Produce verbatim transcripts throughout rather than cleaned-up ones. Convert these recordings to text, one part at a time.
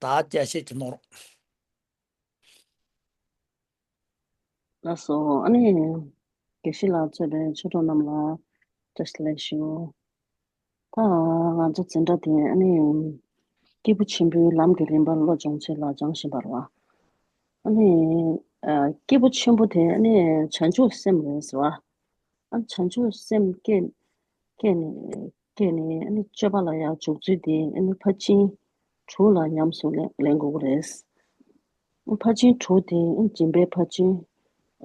ད་བཅར་ཤེས་ཀྱི་ནོར། ལགས་སོ། ཨ་ནི་དགེ་བཤེས་ལགས་གཙོས་པའི་ཆོས་གྲོགས་རྣམས་ལ་བཀྲ་ཤིས་བདེ་ལེགས་ཞུ། ད་ང་ཚོ་འཛིན་གྲྭ་དེ་ཨ་ནི་སྐྱེས་བུ་ཆེན་པོའི་ལམ་གྱི་རིམ་པ་བློ་སྦྱོང་ཆེད་ལ་སྦྱང་བཞིན་པ་རེད་བ། ཨ་ནི་ཨ་སྐྱེས་བུ་ཆེན་པོ་དེ་ཨ་ནི་བྱང་ཆུབ་སེམས་རེད་ཟེར་བ། ཨ་བྱང་ཆུབ་སེམས་བསྐྱེད་བསྐྱེད་ནས་བསྐྱེད་ནས་ཨ་ནི་སྤྱོད་པ་ལ་ཡང་འཇུག་ཚུལ་དེ་ཨ་ནི་ཕར་ཕྱིན་དྲུག་ལ་ཉམས་སུ་ལེན་ལེན་དགོས་ཀྱི་རེད། ཕར་ཕྱིན་དྲུག་དེ་ཨ་ནི་སྦྱིན་པའི་ཕར་ཕྱིན།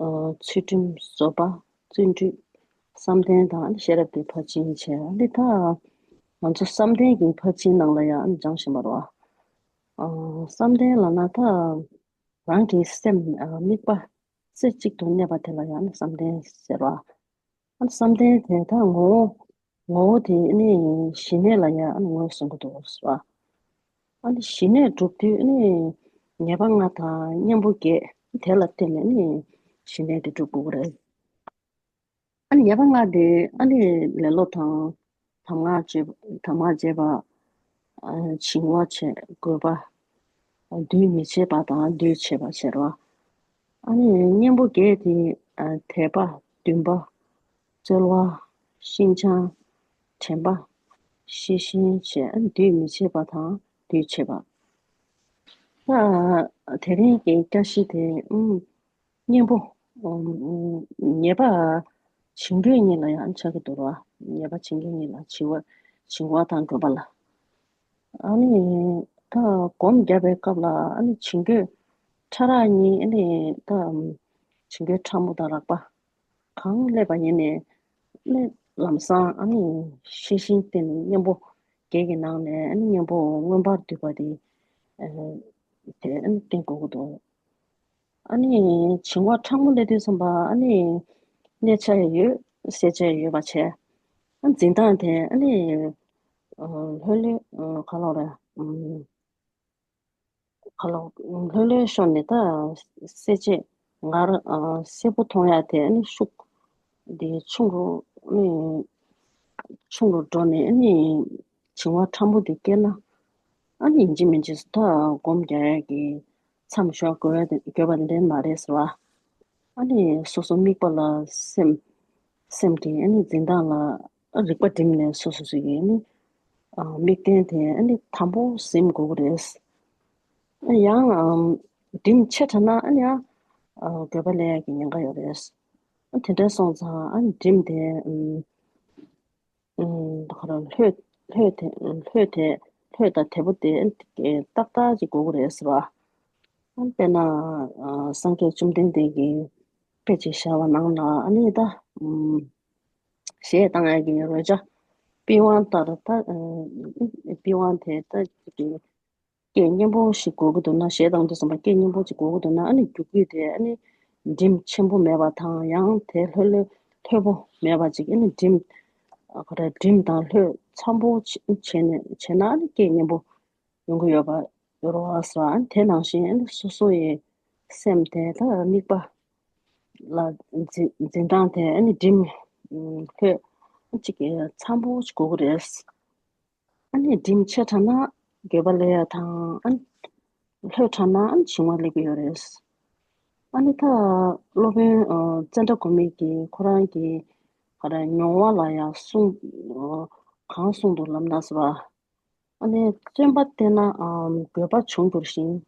ཨ་ཚུལ་ཁྲིམས་བཟོད་པ། བརྩོན་འགྲུས། བསམ་གཏན་དང་ཨ་ནི་ཤེས་རབ་ཀྱི་ཕར་ཕྱིན་བྱས། ཨ་ནི་ད་ང་ཚོ་བསམ་གཏན་གྱི་ཕར་ཕྱིན་ནང་ལ་ཡང་ཨ་ནི་སྦྱང་བཞིན་པ་རེད་བ། ཨ་བསམ་གཏན་ལབ་ན་ད་རང་གི་སེམས་ཨ་དམིགས་པ་རྩེ་གཅིག་ཏུ་གནས་པ་དེ་ལ་ཡང་ཨ་ནི་བསམ་གཏན་ཟེར་བ། ཨ་ནི་བསམ་གཏན་དེ་ད་ངོ་བོ་ངོ་བོ་དེ་ཨ་ནི་ཞི་གནས་ལ་ཡང་ཨ་ནི་ངོས་བཟུང་གི་འདུག་ཟེར་བ། ཨ་ནི་ཞི་གནས་སྒྲུབ་དུས་ཨ་ནི་ཉེས་པ་ལྔ་དང་གཉེན་པོ་བརྒྱད་དེ་ལ་བརྟེན་ནས་ཨ་ནི་ཞི་གནས་དེ་སྒྲུབ་དགོས་ཀྱི་རེད། ཨ་ནི་ཉེས་པ་ལྔ་དེ་ཨ་ནི་ལེ་ལོ་དང་། དམ་ངག་བརྗེད་དམ་ངག་བརྗེད་པ། ཨ་བྱིང་བ་བྱེད་དགོས་པ། འདུས་མི་བྱེད་པ་དང་འདུས་བྱེད་པ་བྱེད་རོ། ཨ་ནི་གཉེན་པོ་བརྒྱད་དེ་ཨ་དད་པ། འདུན་པ། རྩོལ་བ། ཤིན་སྦྱངས། དྲན་པ། ཤེས་བཞིན་བྱས། ཨ་ནི་འདུས་མི་བྱེད་པ་དང་འདུས་བྱེད་པ། ཨ་དེ་རིང་གི་བཀྲ་ཤིས་དེ་ཨུམ། གཉེན་པོ། ཨུམ། ཉེས་པ་བྱིང་རྒོད་གཉིས་ལ་ཡང་ཆགས་ཀྱི་འདུག་ར། ཉེས་པ་བྱིང་རྒོད་གཉིས་ལ་བྱིང་བ། བྱིང་བ་དང་རྒོད་པ་ལ། ཨ་ནི་ད་སྒོམ་རྒྱབ་པའི་སྐབས་ལ་ཨ་ནི་བྱིང་རྒོད་ཕྲ་རགས་གཉིས། ཨ་ནི་ད་བྱིང་རྒོད་ཕྲ་མོ་དང་རགས་པ་གང་སླེབས་པ་ཡིན་ནའི་ཨ་ནི་ལམ་སང་ཨ་ནི་ཤེས་བཞིན་བསྟེན་ནས་གཉེན་པོ་བརྒྱད་ཀྱི་ནང་ནས་ཨ་ནི་གཉེན་པོ་མངོན་པར་བསྡུས་པ་དེ་ཨ་དེ་ཨ་ནི་བསྟེན་དགོས་ཀྱི་འདུག་ཨ་ནི་བྱིང་བ་ཕྲ་མོ་སླེབས་དུས་ཙམ་པ་ཨ་ནི་གནས་ཆ་ཡང་ཡོད། སེལ་ཆ་ཡང་ཡོད་པ་བྱས། ཨ་འཛིན་སྟངས་དེ་ཨ་ནི་ཨ་ལྷོད་ལྷོད་ཨ་ག་ལབ་རེད། ཨམ་ག་ལབ། ལྷོད་ལྷོད་ཤོར་ནས་ད་སེལ་ཆ་ང་རང་ཨ་གསལ་པོ་མཐོང་ཡག་དེ་ཨ་ནི་ཤུགས་དེ་ཆུང་རུ་ཨ་ནི་ཆུང་རུ་འགྲོ་ནས་ཨ་ནི་བྱིང་བ་ཕྲ་མོ་དེ་སྐྱེས་ན། ཨ་ནི་ཡིན་གཅིག་མིན་གཅིག་ད་སྒོམ་རྒྱག་ཡག་གི་མཚམས་འཇོག་དགོས་དགོས་པ་དེ་འདྲ་མ་རེད་ཟེར་བ། ཨ་ནི་སོ་སོ་དམིགས་པ་ལ་སེམས་སེམས་ཀྱི་ཨ་ནི་འཛིན་སྟངས་ལ་རིག་པ་བསྒྲིམས་ནས་སོ་སོ་སོ་ཡི་ཨ་ནི་ཨ་དམིགས་རྟེན་དེ་ཨ་ནི་དམ་པོ་ཟིན་དགོས་ཀྱི་རེད། ཨ་ཡང་ཨམ་བསྒྲིམས་ཆེ་དྲགས་ན་ཨ་ནི་ཡང་ཨ་དགོས་པ་སླེབས་ཡག་གི་ཉེན་ཁ་ཡོད་རེད། ཨ་དེ་འདྲ་སོང་ཙང་ཨ་ནི་བསྒྲིམས་ཏེ་ཨམ། ཨུམ། ད་ག་རང་ལྷོད་ལྷོད་དེ་ལྷོད་དེ་ལྷོད་དང་དལ་པོ་དེ་ཏག་ཏག་ཅིག་དགོས་ཀྱི་རེད་ཟེར་བ། ཨ་དཔེར་ན་ཨ་སངས་རྒྱས་བཅོམ་ལྡན་འདས་ཀྱིས་དཔེ་ཅིག་བཞག་པ་ནང་ལ་ཨ་ནི་ད་ཨུམ་གཞས་བཏང་ཡག་གི་རོལ་ཆ་པི་ཝང་ལྟར་ད་ཨ་པི་ཝང་དེ་ད་ཅིག་གི་སྐད་སྙན་པོ་ཞིག་དགོས་ཀྱི་འདུག་ན། གཞས་བཏང་དུས་ཙམ་པ་སྐད་སྙན་པོ་ཅིག་དགོས་ཀྱི་འདུག་ན། ཨ་ནི་རྒྱུག་རྒྱུག་དེ་ཨ་ནི་འགྲིམ་ཆེན་པོ་མེད་པ་དང་ཡང་དེ་ལྷོད་ལྷོད་ལྷོད་པོ་མེད་པ་ཅིག་ཨ་ནི་འགྲིམ་ཨ་ག་རེ་འགྲིམ་དང་ལྷོད་འཚམ་པོ་བྱས་བྱས་ནས་བྱས་ན་ཨ་ནི་སྐད་སྙན་པོ་ཡོང་གི་ཡོད་པ་ཡོད་རེད་བ་ཟེར་བ། ཨ་ནི་དེ་ནང་བཞིན་ཨ་ནི་སོ་སོ་ཡི་སེམས་དེ་ད་དམིགས་པ་ལ་འཛིན་འཛིན་སྟངས་དེ་ཨ་ནི་འགྲིམ་ལྷོད་ཅིག་འཚམ་པོ་ཅིག་དགོས་ཀྱི་རེད། ཨ་ནི་འགྲིམ་ཆེ་དྲགས་ན་འགྱོད་པ་སླེབས་ཡ་དང་། ཨ་ནི་ལྷོད་དྲགས་ན་ཨ་ནི་བྱིང་བ་སླེབས་ཀྱི་ཡོད་རེད། ཨ་ནི་ད་སློབ་དཔོན་ཨ་ཙནྡྲ་གོ་མི་གིས་ཁོ་རང་གི་ག་རེ་མྱོང་བ་ལ་ཡང་གསུངས། ཨ་གང་གསུངས་འདུག་ལབ་ན་ཟེར་བ། ཨ་ནི་བརྩོན་པ་བརྟེན་ན་ཨ་འགྱོད་པ་བྱུང་འགྱུར་ཞིང་།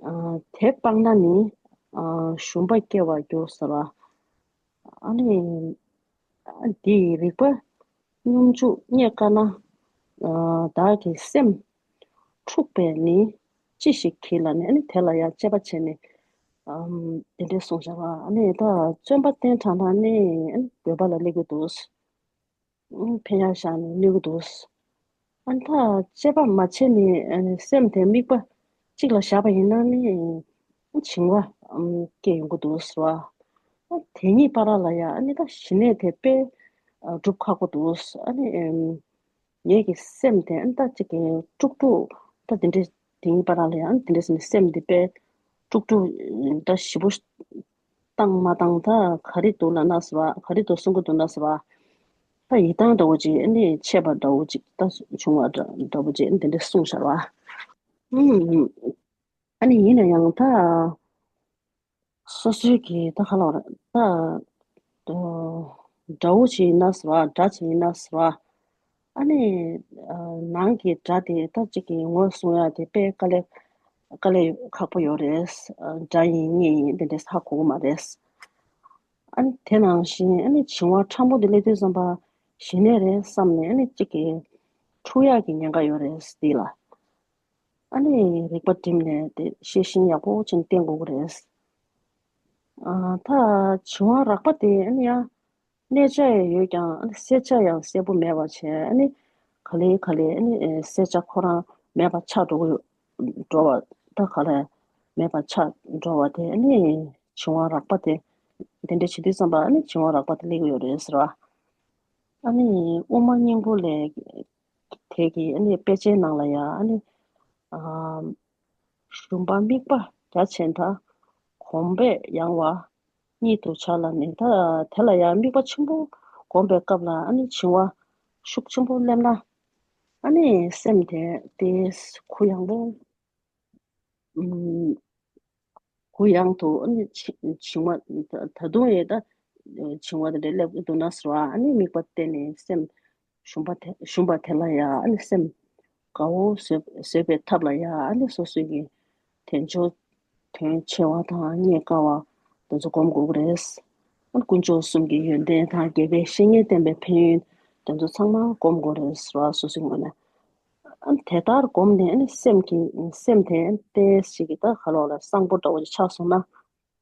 ཨ་དེ་སྤངས་ན་ནི་ཨ་ཞུམ་པ་སྐྱེ་བར་འགྱུར་ཟེར་བ། ཨ་ནི་འདི་ཡི་རིག་པ་སྙོམས་འཇུག་རྙེད་དཀའ་ན། ཨ་བདག་གི་སེམས་འཁྲུགས་པས་ནི་ཅི་ཞིག་བགྱི་ལ་ནི། ཨ་ནི་དེ་ལ་ཡང་དཔྱད་པ་བྱས་ནས་ཨམ་དེ་འདྲས་གསུངས་བཞག་པ། ཨ་ནི་ད་བརྩོན་པ་བརྟན་དྲགས་ན་ནི་ཨ་ནི་འགྱོད་པ་ལ་སླེབས་ཀྱི་འདུག་ཨ་ནི་ཕན་ཡག་བཞག་ནས་གནོད་ཀྱི་འདུག་ཨ་ནི་ད་དཔྱད་པ་མ་བྱས་ནས་ཨ་ནི་སེམས་དེ་དམིགས་པ་གཅིག་ལ་བཞག་པ་ཡིན་ན་ནི་བྱིང་བ་ཨམ་སྐྱེ་ཡོང་གི་འདུག་ཟེར་བ། ཨ་དེ་གཉིས་བར་ལ་ཡ་ཨ་ནི་ད་ཞི་གནས་དེ་དཔེ་ཨ་སྒྲུབ་ཁག་པོ་འདུག་ཨ་ནི་ཨམ་ངེད་ཀྱི་སེམས་དེ་ཨ་ནི་ད་ཅིག་གི་དཀྲུག་དཀྲུག་ད་དེ་འདྲས་དེ་གཉིས་བར་ལ་ཡ་ཨ་ནི་དེ་འདྲས་ཟེར་ནས་སེམས་དེ་དཔེ་དཀྲུག་དཀྲུག་ད་ཞིབ་པོ་བཏང་མ་བཏང་ད་ག་རེ་འདུག་ལབ་ན་ཟེར་བ། ག་རེ་འདུག་གསུང་གི་འདུག་ན་ཟེར་བ། ད་ཡིད་ཐང་འདྲ་བོ་ཅིག་ཨ་ནི་ཆད་པ་འདྲ་བོ་ཅིག་ད་བྱུང་བ་འདྲ་འདྲ་བོ་ཅིག་ཨ་ནི་དེ་འདྲས་གསུངས་བཞག་པ། ཨུམ། ཨ་ནི་ཡིན་ན་ཡང་ད་སོ་སོའི་གི་ད་ག་ལ་བ་རེད། ད་དགྲ་བོ་ཞིག་ཡིན་ན་ཟེར་བ། དགྲ་ཞིག་ཡིན་ན་ཟེར་བ། ཨ་ནི་ནང་གི་དགྲ་དེ་ད་ཅིག་གི་ངོས་བཟུང་ཡ་དེ་དཔེ་དཀའ་ལས་དཀའ་ལས་ཁག་པོ་ཡོད་རེད། དགྲ་ཡིན་མྱི་ཡིན་དེ་འདྲས་ཧ་གོ་གི་མ་རེད། ཨ་ནི་དེ་ནང་བཞིན་ཨ་ནི་བྱིང་བ་ཕྲ་མོ་དེ་སླེབས་དུས་ཙམ་པ་ཞི་ནས་རེད་བསམ་ནས་ཨ་ནི་གཅིག་གིས་འཁྲུག་ཡག་གི་ཉེན་ཁ་ཡོད་རེད་འདི་ལ། ཨ་ནི་རིག་པ་བསྒྲིམས་ནས་དེ་ཤེས་བཞིན་ཡག་པོ་ཅིག་བསྟེན་དགོས་ཀྱི་རེད། ཨ་ད་བྱིང་བ་རགས་པ་དེ་ཨ་ནི་ཡང་གནས་ཆ་ཡང་ཡོད་ཀྱང་ཨ་ནི་སེལ་ཆ་ཡང་གསལ་པོ་མེད་པ་བྱས། ཨ་ནི་ག་ལེ་ག་ལེ་ཨ་ནི་སེལ་ཆ་ཁོ་རང་མེད་པ་ཆགས་འགྲོ་གི་ཡོད་འགྲོ་བ། ད་ག་ལེ་མེད་པ་ཆགས་འགྲོ་བ་དེ་ཨ་ནི་བྱིང་བ་རགས་པ་དེ་དེ་འདྲ་བྱེད་དུས་ཙམ་པ་ཨ་ནི་བྱིང་བ་རགས་པ་དེ་སླེབས་ཀྱི་ཡོད་རེད་ཟེར་བ། ཨ་ནི་དབུ་མ་སྙིང་པོ་ལས་དེ་གི་ཨ་ནི་དཔེ་ཆའི་ནང་ལ་ཡང་ཨ་ནི་ཨ་ཞུམ་པ་དམིགས་པ་རྒྱ་ཆེན་དང་གོམས་པས་ཡང་བ་གཉིད་དུ་བྱ་ལ་ནི། ད་དེ་ལ་ཡང་དམིགས་པ་ཆེན་པོ་གོམས་པའི་སྐབས་ལ་ཨ་ནི་བྱིང་བ་ཤུགས་ཆེན་པོ་སླེབས་ན་ཨ་ནི་སེམས་དེ་དེ་གུ་ཡངས་པོ། ཨུམ། གུ་ཡངས་དུ་ཨ་ནི་བྱི་བྱིང་བ་ད་དུང་ཡང་ད་བྱིང་བ་དེ་འདྲ་སླེབས་ཀྱི་འདུག་ན་ཟེར་བ། ཨ་ནི་དམིགས་པ་གཏད་ནས་སེམས་ཞུམ་པ་དེ་ཞུམ་པ་དེ་ལ་ཡང་ཨ་ནི་སེམས་དགའ་བོ་བཟོད་བཟོད་པའི་ཐབས་ལ་ཡང་ཨ་ནི་སོ་སོའི་གི་དལ་འབྱོར་དོན་ཆེ་བ་དང་རྙེད་དཀའ་བ་དེ་ཚོ་སྒོམ་དགོས་ཀྱི་རེད། ཨ་ནི་དཀོན་མཆོག་གསུམ་གྱི་ཡོན་ཏན་དང་རྒྱལ་བའི་བཤེས་གཉེན་བསྟེན་པའི་ཕན་ཡོན་དེ་ཚོ་ཚང་མ་སྒོམ་དགོས་རེད་ཟེར་བ། སོ་སོའི་ངོས་ནས། ཨ་ནི་དེ་ལྟར་སྒོམ་ནས་ཨ་ནི་སེམས་ཀྱི་སེམས་དེ་ཏོག་ཙམ་གྱི་ད་ག་ལོག་ལ་གསང་པོ་འདྲ་བོ་ཅིག་ཆགས་སོང་ན།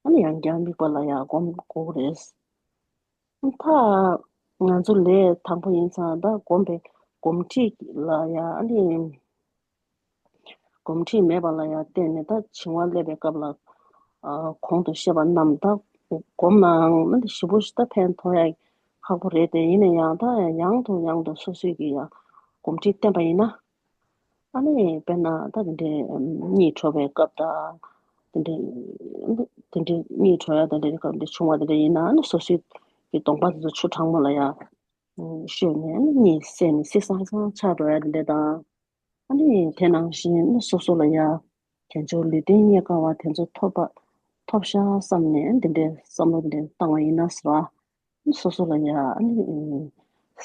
ཨ་ནི་ཡང་བསྐྱར་དམིགས་པ་ལ་ཡང་སྒོམ་དགོས་རེད། ཨ་ནི་ད་ང་ཚོ་ལས་དང་པོ་ཡིན་ཙང་ད་སྒོམ་པའི་སྒོམ་ཁྲིད་ལ་ཡང་ཨ་ནི་སྒོམ་ཁྲིད་མེད་པ་ལ་ཡང་བརྟེན་ནས་ད་བྱིང་བ་སླེབས་པའི་སྐབས་ལ་ཨ་གོང་དུ་བཤད་པ་རྣམས་ད་སྒོམ་ནའང་ཨ་ནི་ཞེ་པོ་ཞིག་ད་ཕན་ཐོགས་ཡ་ཁག་པོ་རེད་དེ། ཡིན་ན་ཡང་ད་ཡང་དུ་ཡང་དུ་སོ་སོས་ཀྱི་ཡང་སྒོམ་ཁྲིད་བསྟེན་པ་ཡིན་ན། ཨ་ནི་དཔེར་ན་ད་དེ་འདྲའི་གཉིད་འཕྲོག་པའི་སྐབས་དང་། དེ་འདྲའི་དེ་འདྲའི་གཉིད་འཕྲོག་ཡ་དེ་འདྲའི་སྐབས་འདི་བྱུང་བ་དེ་འདྲ་ཡིན་ན། ཨ་ནི་སོ་སོའི་གི་གདོང་པ་དེ་ཚོ་ཆུ་གྲང་མོ་ལ་ཡ་བཤོས་ནས་ཨ་ནི་གཉིད་སད་ནས་སིག་སང་སང་ཆགས་འགྲོ་ཡ་དེ་འདྲ་དང་། ཨ་ནི་དེ་ནང་བཞིན་ཨ་ནི་སོ་སོ་ལ་ཡ་དལ་འབྱོར་ལུས་རྟེན་རྙེད་དཀའ་བ་དེ་ཚོ་ཐོབ་པ་ཐོབ་ཤག་བསམ་ནས་ཨ་ནི་དེ་འདྲའི་བསམ་བློ་དེ་འདྲ་བཏང་བ་ཡིན་ན་ཟེར་བ། སོ་སོ་ལ་ཡ་ཨ་ནི་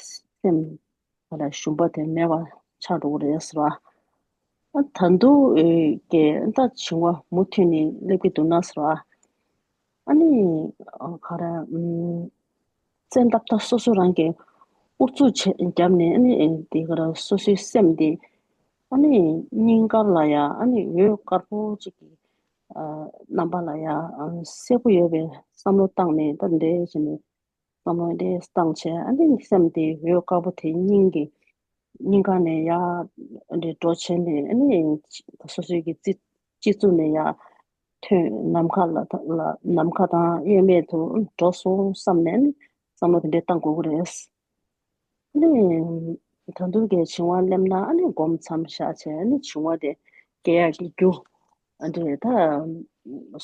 སེམས་ལ་ཞུམ་པ་དེ་མེད་པ་ཆགས་འགྲོ་གི་རེད་ཟེར་བ། ཨ་ད་དུང་ཨེ་ཀྱེ་ད་བྱིང་བ་མུ་མཐུད་ནས་སླེབས་ཀྱི་འདུག་ན་ཟེར་བ། ཨ་ནི་ཨ་ག་རེ་ཨམ་བཙན་ཐབས་ད་སོ་སོ་རང་གིས་ཨུ་ཚུགས་བྱེད་བརྒྱབ་ནས་ཨ་ནི་དེ་ག་རེ་སོ་སོའི་སེམས་དེ་ཨ་ནི་སྙིང་གར་ལ་ཡ་ཨ་ནི་འོད་དཀར་པོ་ཅིག་གི་ཨ་རྣམ་པ་ལ་ཡ་ཨ་གསལ་པོ་ཡོད་པའི་བསམ་བློ་བཏང་ནས་ད་འདྲ་བྱས་ནས། བསམ་བློ་འདི་བཏང་བྱས་ཨ་ནི་སེམས་དེ་འོད་དཀར་པོ་དེ་སྙིང་གི་སྙིང་ག་ནས་ཡར་འདྲེ་འགྲོ་བྱས་ནས་ཨ་ནི་སོ་སོའི་གི་རྩི་རྩི་གཙུག་ནས་ཡར་ཐོན། ནམ་མཁའ་ལ་ལ་ནམ་མཁའ་དང་གཡས་མེད་དུ་འགྲོ་སོང་བསམ་ནས་ཨ་ནི་བསམ་བློ་དེ་འདྲ་བཏང་དགོས་ཀྱི་རེད། ཨ་ནི་ད་དུང་གི་བྱིང་བ་སླེབས་ན་ཨ་ནི་སྒོམ་མཚམས་བཞག་བྱས་ཨ་ནི་བྱིང་བ་དེ་སྐྱེ་ཡག་གི་རྒྱུ། ཨ་འདྲས་ད་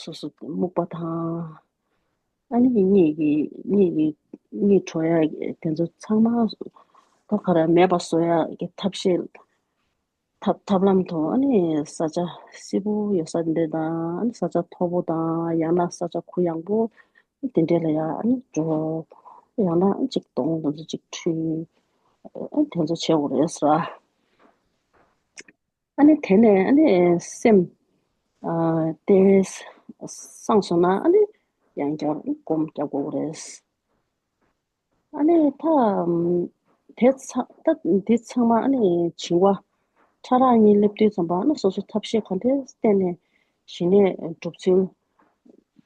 སོ་སོ་སྨུག་པ་དང་། ཨ་ནི་གཉིད་ཀྱི་གཉིད་ཀྱི་གཉིད་བྲོ་ཡ་དེ་ཚོ་ཚང་མ་ད་ག་རེ་མེད་པ་བཟོ་ཡ་གི་ཐབས་ཤེས། ཐབས་ཐབས་ལམ་དུ་ཨ་ནི་ས་ཆ་བསིལ་པོ་ཡོད་ས་འདི་དང་ཨ་ནི་ས་ཆ་མཐོ་པོ་དང་ཡང་ན་ས་ཆ་གུ་ཡངས་པོ་དེ་འདྲས་ལ་ཡ་ཨ་ནི་འགྲོ། ཡང་ན་ཅིག་གདོང་དེ་ཚོ་ཅིག་འཁྲུད། ཨ་དེ་ཚོ་བྱེད་དགོས་རེད་ཟེར། ཨ་ནི་དེ་ནས་ཨ་ནི་སེམས་ཨ་དེ་སངས་སོང་ན་ཨ་ནི་ཡང་བསྐྱར་སྒོམ་རྒྱག་དགོས་རེད། ཨ་ནི་ད་དེ་ཚ་ད་འདི་ཚང་མ་ཨ་ནི་བྱིང་བ་ཕྲ་རགས་གཉིས་སླེབས་དུས་ཙམ་པ་ཨ་ནི་སོ་སོ་ཐབས་ཤེས་ག་འདྲས་བསྟེན་ནས་ཞི་གནས་སྒྲུབ་ཚུལ་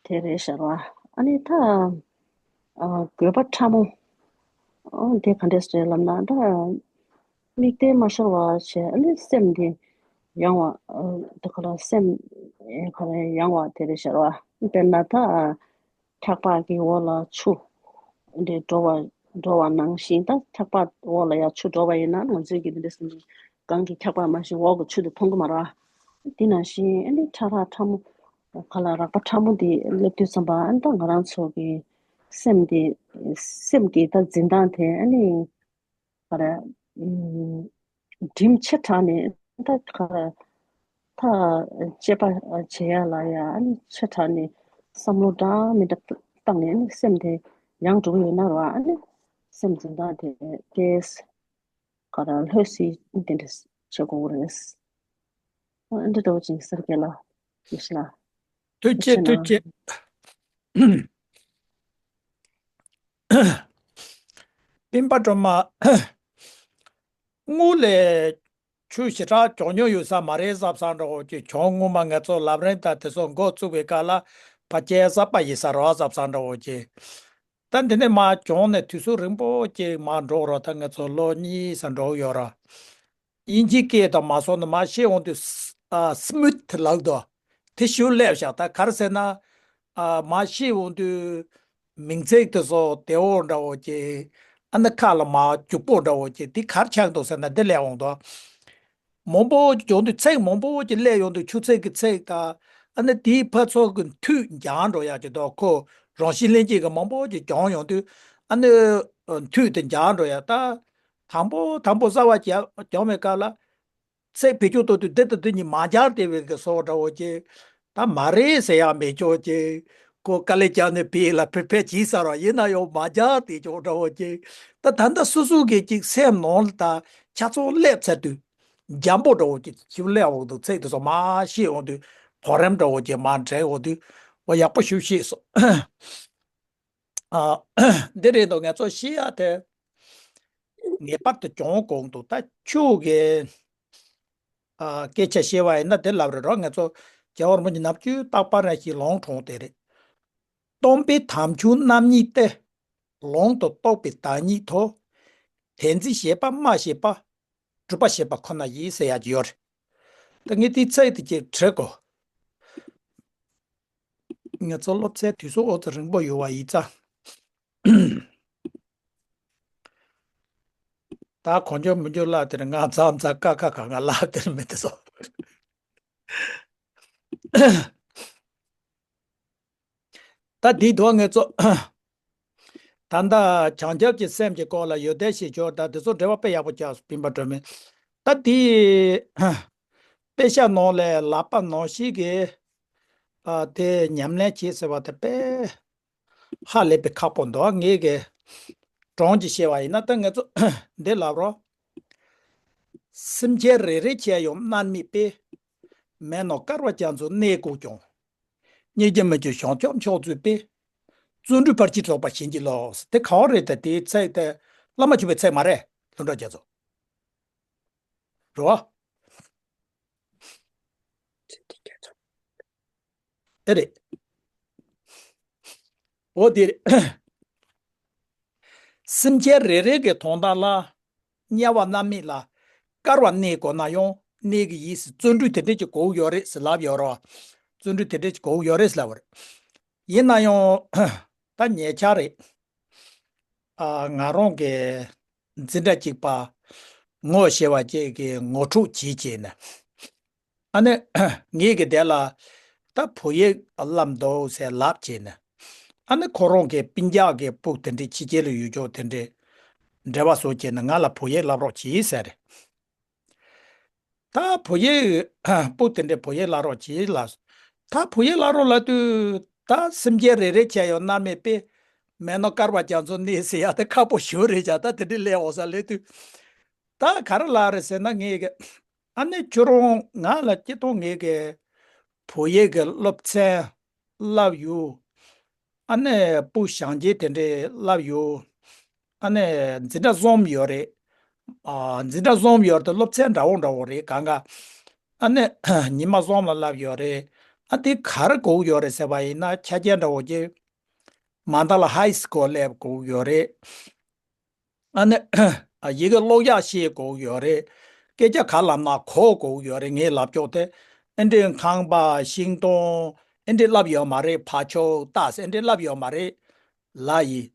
དེ་རེད་ཤག་ར། ཨ་ནི་ད་ཨ་དགོས་པ་ཕྲ་མོ་ཨ་དེ་ག་འདྲས་རེད་ལབ་ན་ད། དམིགས་གཏད་མ་ཤོར་བ་བྱས་ཨ་ནི་སེམས་འདི་ཡང་བ་ད་ག་ལ་སེམས་ག་ལ་ཡང་བ་དེ་རེད་ཤག་ར། དཔེར་ན་ད་འཁྱག་པ་གི་འོག་ལ་ཆུ་འདི་འགྲོ་བ་འགྲོ་བ་ནང་བཞིན་ད་འཁྱག་པ་འོག་ལ་ཡ་ཆུ་འགྲོ་བ་ཡིན་ན་ང་ཚོས་ཀྱི་འདི་འདྲ་སེམས་གང་གི་འཁྱག་པ་མ་ཤེས་འོག་གི་ཆུ་དེ་མཐོང་གི་མ་ར། དེ་ནང་བཞིན་ཨ་ནི་ཕྲ་རགས་ཕྲ་མོ་ག་ལ་རགས་པ་ཕྲ་མོ་འདི་སླེབས་དུས་ཙམ་པ་ཨ་ནི་ད་ང་རང་ཚོ་གི་སེམས་འདི་སེམས་ཀྱི་ད་འཛིན་སྟངས་དེ་ཨ་ནི་ག་རེ་ཨུམ་གྲིམ་ཆེ་དྲགས་ནས་ད་ག་རེ་ ཐག་བཅད་པ་བྱེད་ཡ་ལ་ཡ་ཨ་ནི་ཆེ་དྲགས་ནས་བསམ་བློ་འདྲ་མི་འདྲ་བཏང་ནས་ཨ་ནི་སེམས་དེ་ཡང་འགྲོ་གི་ཡོད་ན་ར་ཨ་ནི་སེམས་འཛིན་སྟངས་དེ་ཏོག་ཙམ་ག་རེ་ལྷོད་སྲིད་དེ་འདྲ་བྱེད་དགོས་ཀྱི་རེད། ཨ་འདི་འདྲ་བོ་ཅིག་ཟེར་གི་ལ་ཡེ་ཤེས་ལགས། ཐུགས་རྗེ་ཆེ་ཐུགས་རྗེ་གནང་། སྤེན་པ་སྒྲོལ་མ། དངུལ་ལས་ཆུ་ཞེ་དྲག་གྱོང་མྱོང་ཡོད་ས་མ་རེད་བསམ་བསམ་འདྲ་བོ་ཅིག་གྱོང་། སྔོན་མ་ང་ཚོ་ལམ་རིམ་དང་དེ་ཚོ་འགོ་བཙུགས་པའི་སྐབས་ལ་ཕལ་ཆེར་གསར་པ་ཡིན་ས་རེད་བསམ་བསམ་འདྲ་བོ་ཅིག་ད་འདི་ནས་མར་གྱོང་ནས་དུས་ཚོད་རིང་པོ་ཅིག་མར་འགྲོ་རོགས། ད་ང་ཚོ་ལོ་གཉིས་ཙམ་འགྲོ་གི་ཡོད་ར། དབྱིན་ཇིའི་སྐད་དང་མ་སོང་ན་མར་བཤད་འོང་དུས་ཨ་སྨུད་ལབ་འདུག་དེ་ཞུ་སླེབས་བཞག་ད་ག་རེ་ཟེར་ན། ཨ་མར་བཤད་འོང་དུས་མིང་ཚིག་དེ་ཚོ་བདེ་བོ་འདྲ་བོ་ཅིག་ཨ་ནི་ཁ་ལ་མར་རྒྱུག་པོ་འདྲ་བོ་ཅིག་དེ་ག་རེ་ཆགས་འདུག་ཟེར་ན་འདི་སླེབས་འོང་དུས། མང་པོ་ཅིག་བྱུང་དུས་ཚིག་མང་པོ་ཅིག་སླེབས་ཡོང་དུས་ཆུ་ཚོད་ཀྱི་ཚིག་དང་ཨ་ནི་དེའི་ཕར་ཚུར་གྱི་མཐུད་འགྱངས་འགྲོ་ཡག་ཅིག་འདུག་ཁོ་རང་བཞིན་ལྷན་སྐྱེས་ཀྱི་མང་པོ་ཅིག་གྱོང་ཡོང་དུས་ཨ་ནི་མཐུད་དེ་འགྱངས་འགྲོ་ཡག་ད། དང་པོ་དང་པོ་གསར་བ་གྱོང་གྱོང་བའི་སྐབས་ལ་ཚིག་བེད་སྤྱོད་གཏོང་དུས་འདི་དང་འདི་གཉིས་མ་སྦྱར་བསྡད་པའི་གི་བཟོ་འདྲ་བོ་ཅིག་ད་མ་རེད་ཟེར་ཡག་མེད་ཅོག་ཅིག་ཁོ་དཀའ་ལས་བརྒྱབ་ནས་བེད་ལ་ཕེབས་ཕེབས་བྱས་ས་ར་ཡིན་ན་ཡང་མ་སྦྱར་བསྡད་ཅོག་འདྲ་བོ་ཅིག་ད་ད་ལྟ་སོ་སོ་གི་ཅིག་སེམས་ནང་ལ་ད་ཆ་ཚང་སླེབས་ཚར་དུས། འཇམ་པོ་འདྲ་བོ་ཅིག་ཞིབ་ལས་འོག་ཏུ་ཚིག་དེ་ཚོ་མར་བཤད་འོང་དུས་གོ་རིམ་འདྲ་བོ་ཅིག་མར་འདྲེན་འོང་དུས་འོ་ཡག་པོ་ཞིག་ཤེས་སོང་། ཨ། འདི་རེད་འདུག་ང་ཚོ་ཤེས་ཡ་དེ་ངེས་པར་དུ་གྱོང་གོང་དུ་ད་ཆུ་གི་ཨ་སྐད་ཆ་བཤད་པ་ཡིན་ན་དེ་ལབ་རེད་རོ། ང་ཚོ་རྒྱལ་བ་རིན་པོ་ཆེ་ནམ་རྒྱུན་རྟག་པར་རང་ཞིག་ལུང་དྲངས་དེ་རེད། སྟོང་པའི་དམ་ཆོས་རྣམ་གཉིས་ཏེ། ལུང་དུ་རྟོགས་པའི་བདག་ཉིད་དོ། དེ་འཛིན་བྱེད་པ་སྨྲ་ཤེས་པ། སྒྲུབ་པ་བྱེད་པ་ཁོ་ན་ཡིན་ཟེར་ཡག་ཅིག་ཡོད་རེད། ད་ངས་དེའི་ཚིག་དེ་ཅིག་བྲིས་གོ། ང་ཚོ་སློབ་ཚན་དུས་ཚོད་ཨོ་ཙི་རིང་པོ་ཡོད་པ་ཡིན་ཙང་། ད་གོ་འཇོན་མི་འཇོན་ལབ་དེར་ང་ཙང་ཙང་ཀ་ཁ་ག་ང་ལབ་དེར་མི་དེ་སོ། ད་འདིའི་ཐོག་ངེད་ཚོ་ད་ལྟ་བྱང་ཆུབ་ཀྱི་སེམས་ཀྱི་སྐོར་ལ་ཡོན་ཏན་ཞེས་བྱ་བ་དང་དེ་ཚོ་འགྲེལ་པ་དཔེ་ཡག་པོ་རྒྱག་སོང་སྤེན་པ་སྒྲོལ་མས། ད་འདི་དཔེ་ཆ་ནང་ལས་ལག་པ་ནང་བཞིན་གྱི་ཨ་དེ་ཉམས་ལེན་བྱེད་ཟེར་བ་དེ་དཔེ་ཧ་ལས་པའི་ཁག་པོ་འདུག་ངས་གི་གྲངས་ཀྱིས་བཤད་པ་ཡིན་ན་ད་ངེད་ཚོ་འདི་ལབ་རོགས། སེམས་ཅན་རེ་རེ་ཆེ་ཡང་མནར་མེད་པས། མེད་ན་བསྐལ་པ་རྒྱ་མཚོ་གནས་བསྐོར་ཀྱང་། རྙེད་རྒྱུ་མི་འགྱུར་བྱང་ཆུབ་མཆོག་སྩོལ་པས། བརྩོན་འགྲུས་ཕར་ཕྱིན་རྫོགས་པར་བྱིན་གྱིས་རློབས། དེ་ག་བ་རེད། ད་དེའི་ཚིག་དེ་བླ་མ་མཆོད་པའི་ཚིག་མ་རེད། ལྷུན་གྲུབ་རྒྱ་མཚོ་རེད་བ། ཨེ་རེད། འོ་དེ་རེད། སེམས་ཅན་རེ་རེ་གི་དོན་དག་ལ་དམྱལ་བ་མནར་མེད་ལ་བསྐལ་པ་གནས་དགོས་ན་ཡང་གནས་ཀྱི་ཡིན་ཟེར་བརྩོན་འགྲུས་དེ་འདྲས་ཀྱི་དགོས་ཀྱི་ཡོད་རེད་ཟེར་ལབ་ཡོད་རེད་བ། བརྩོན་འགྲུས་དེ་འདྲས་ཀྱི་དགོས་ཀྱི་ཡོད་རེད་ཟེར་ལབ་པ་རེད། ཡིན་ན་ཡང་ད་ཉེ་ཆར་རེད། ཨ་ང་རང་གི་འཛིན་གྲྭ་གཅིག་པ་ངོ་ཤེས་པ་ཅིག་གིས་ངོ་སྤྲོད་བྱེད་བྱས་ནས། ཨ་ནི་ངེད་ཀྱི་དེ་ལ་ད་བོད་ཡིག་བསླབ་འདུག་ཟེར་ལབ་བྱས་ནས། ཨ་ནི་ཁོ་རང་གི་སྤུན་ཀྱག་གི་སྤུ་དེ་འདྲའི་ཕྱི་རྒྱལ་ལ་ཡོད་ཅོག་དེ་འདྲའི་འབྲེལ་བ་བཟོ་བྱས་ནས་ང་ལ་བོད་ཡིག་བསླབ་རོགས་གྱིས་ཟེར། ད་བོད་ཡིག་སྤུ་དེ་འདྲའི་བོད་ཡིག་བསླབ་རོགས་གྱིས་ལ། ད་བོད་ཡིག་བསླབ་རོགས་ལབ་དུས་ད་སེམས་ཅན་རེ་རེ་ཆེ་ཡང་མནར་མེད་པས། མེད་ན་བསྐལ་པ་རྒྱ་མཚོ་གནས་ཟེར་ཡ་དེ་ཁག་པོ་ཞེ་པོ་རེད་ཀྱང་ད་དེ་འདྲའི་ལས་འོ་ས་ལས་དུས། ད་ག་རེ་ལབ་རེད་ཟེར་ན་ངས་གི་ཨ་ནི་ཁྱོད་རང་ང་ལ་སྤྱིར་བཏང་ངས་གི་བོད་ཡིག་གི་སློབ་ཚན་བསླབ་ཡོད། ཨ་ནི་སྤུ་བྱང་རྒྱལ་དེ་འདྲས་བསླབ་ཡོད། ཨ་ནི་འཛིན་གྲྭ་གསུམ་ཡོད་རེད། ཨ་འཛིན་གྲྭ་གསུམ་ཡོད་རེད་དེ་སློབ་ཚན་འདྲ་བོ་འདྲ་བོ་རེད་གང་ག་ཨ་ནི་ཉི་མ་གསུམ་ལ་བསླབ་ཡོད་རེད། ཨ་དེ་ག་རེ་དགོས་ཡོད་རེད་ཟེར་བ་ཡིན་ན་ཆ་རྐྱེན་འདྲ་བོ་ཅིག་མ་མཐའ་ལ་ཧའི་སི་ཀུལ་སླེབས་དགོས་ཡོད་རེད། ཨ་ནི་ཡི་གེ་ཀློག་ཡག་ཤེས་དགོས་ཡོད་རེད། སྐད་ཆ་ག་ལབ་ན་གོ་དགོས་ཡོད་རེད། ངས་ལབ་ཀྱོག་དེ་ཨེ་འདྲའི་ཁང་པ་ཤིང་སྡོང་ཨེ་འདྲའི་ལབ་ཡོད་མ་རེད། ཕ་ཆོས་ཏཱས་ཨེ་འདྲའི་ལབ་ཡོད་མ་རེད་ལ་ཡིན།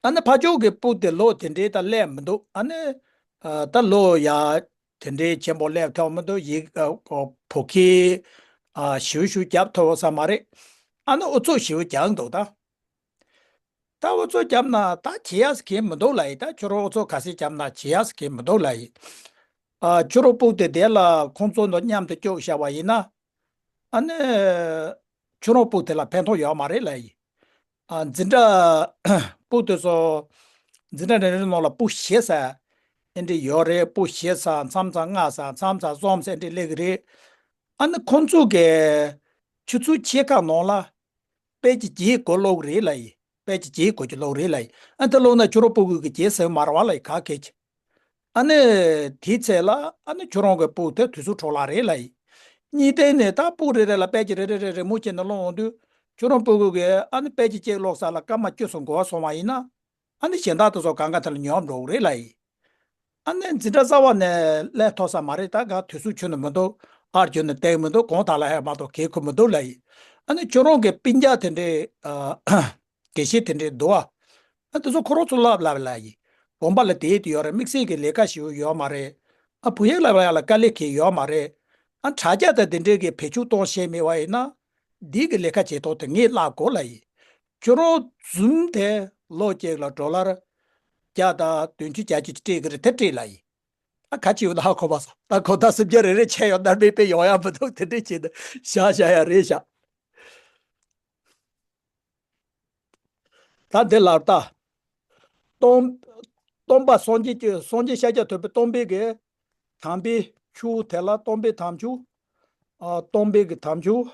ཨ་ནི་ཕ་ཆོས་ཀྱི་སྤུ་དེ་ལོ་དེ་འདྲའི་ད་སླེབས་མི་འདུག་ཨ་ནི་ད་ལོ་ཡ་དེ་འདྲའི་ཆེན་པོ་སླེབས་ཐུབ་མི་འདུག་ཡིག་བོད་སྐད་ཞིབ་ཞིབ་རྒྱབ་ཐུབ་ས་མ་རེད། ཨ་ནི་ཨུ་ཚུགས་ཞིབ་རྒྱག་འདུག་ད། ད་ཨུ་ཚུགས་བརྒྱབ་ན་ད་བྱེད་ཡག་གི་མི་འདུག་ལ་ཡིན། ད་ཁྱོད་རང་ཨུ་ཚུགས་ག་ཚད་བརྒྱབ་ན་བྱེད་ཡག་གི་མི་འདུག་ལ་ཡིན། ཨ་ཆུ་རོ་སྤུག་དེ་དེ་ལ་ཁོང་ཚོ་ནོ་མཉམ་དུ་བཅུག་བཞག་པ་ཡིན་ན། ཨ་ནི་ཆུ་རོ་སྤུག་དེ་ལ་ཕན་ཐོགས་ཡོད་མ་རེད་ལབ་ཡིན། ཨ་འཛིན་གྲྭ་སྤུག་དེ་ཚོ་འཛིན་གྲྭ་རེ་རེ་ནང་ལ་སྤུག་བཞི་ས་ཨེ་འདྲ་ཡོད་རེད། སྤུག་བཞི་ས་མཚམས་མཚམས་ལྔ་ས་མཚམས་མཚམས་གསུམ་ས་ཨེ་འདྲ་སླེབས་ཀྱི་རེད། ཨ་ནི་ཁོང་ཚོ་གི་ཆུ་ཚོད་ཕྱེད་ཀ་ནང་ལ་དཔེ་ཅིག་བརྗེ་དགོས་ལོག་རེད་ལབ་ཡིན། དཔེ་ཅིག་བརྗེ་དགོས་ཀྱི་ལོག་རེད་ལབ་ཡིན། ཨ་དེ་ལོག་ན་ཆུ་རོ་སྤུག་གི་བརྗེ་ཟེར་མ་རེད་བ་ལབ་ཡིན། ག་གེ་ཅི། ཨ་ནི་དེའི་ཚེ་ལ་ཨ་ནི་ཁྱོད་རང་གི་སྤུག་དེ་དུས་ཚོད་འཕྲོ་བརླག་རེད་ལབ་ཡིན། གཉིས་སྟེང་ནས་ད་སྤུག་རེ་རེ་ལ་དཔེ་ཅིག་རེ་རེ་རེ་རེ་མོ་བྱས་ནས་སློང་འོང་དུས་ཁྱོད་རང་སྤུག་གི་ཨ་ནི་དཔེ་ཅིག་གཅིག་ལོག་ས་ལ་སྐར་མ་བཅུ་ཙམ་འགོར་བ་སོང་བ་ཡིན་ན། ཨ་ནི་གཞན་དག་དེ་ཚོ་གང་ག་དེ་ལ་ཉོབ་འགྲོ་གི་རེད་ལབ་ཡིན། ཨ་ནི་འཛིན་གྲྭ་གསར་བ་ནས་སླེབས་ཐུབ་ས་མ་རེད། ད་ག་དུས་ཚོད་ཁྱོན་ནས་མི་འདུག་ཨར་ཁྱོན་ནས་བསྡད་མི་འདུག་གང་དག་ལ་ཧེ་མ་གཏོགས་གལ་ཁུར་མི་འདུག་ལབ་ཡིན། ཨ་ནི་ཁྱོད་རང་གི་སྤུན་ཀྱག་དེ་འདྲའི་ཨ་དགེ་བཤེས་དེ་འདྲའི་འདུག་ཨ། ཨ་དེ་ཚོ་ཁོ་རང་ཚོ་ལབ་ལབ་ལབ་ཡིན། དགོན་པ་ལ་དེ་དེ་ཡོད་རེད། དམིགས་བསལ་གྱི་ལས་ཀ་ཞིག་ཡོད་མ་རེད། ཨ་བུ་ཡིག་ལབ་ཡ་ལ་དཀའ་ལས་ཁེལ་ཡོད་མ་རེད། ཨ་དྲ་རྒྱ་དང་དེ་འདྲའི་གི་བེད་སྤྱོད་གཏོང་ཤེས་མེད་པ་ཡིན་ན། འདི་གི་ལས་ཀ་བྱེད་ཐོག་དེ་ངས་བསླབ་དགོས་ལབ་ཡིན། ཁྱོད་རང་ཛུམ་དེ་ལོ་གཅིག་ལ་ཌོ་ལར་བརྒྱ་དང་བདུན་ཅུ་བརྒྱད་ཅུ་སྤྲད་ཀྱི་རེད། དེ་སྤྲད་ལབ་ཡིན། ཨ་ག་ཅི་ཡོད་ན་ཧ་གོ་བ་སོང་། ད་གོ་ད་སུམ་བརྒྱ་རེ་རེ་ཆད་ཡོད་ན་མེད་པའི་ཡོང་ཡ་མི་འདུག་དེ་འདྲས་བྱས་ནས་བཞག་བཞག་ཡ་རེད་བཞག་ད་འདི་ལར་ད། སྟོན། སྟོན་པ་སངས་རྒྱས་ཀྱི་སངས་རྒྱས་ཤཱཀྱ་ཐུབ་པའི་སྟོན་པའི་གི་དམ་པའི་ཆོས་དེ་ལ་སྟོན་པའི་དམ་ཆོས། ཨ་སྟོན་པའི་གི་དམ་ཆོས།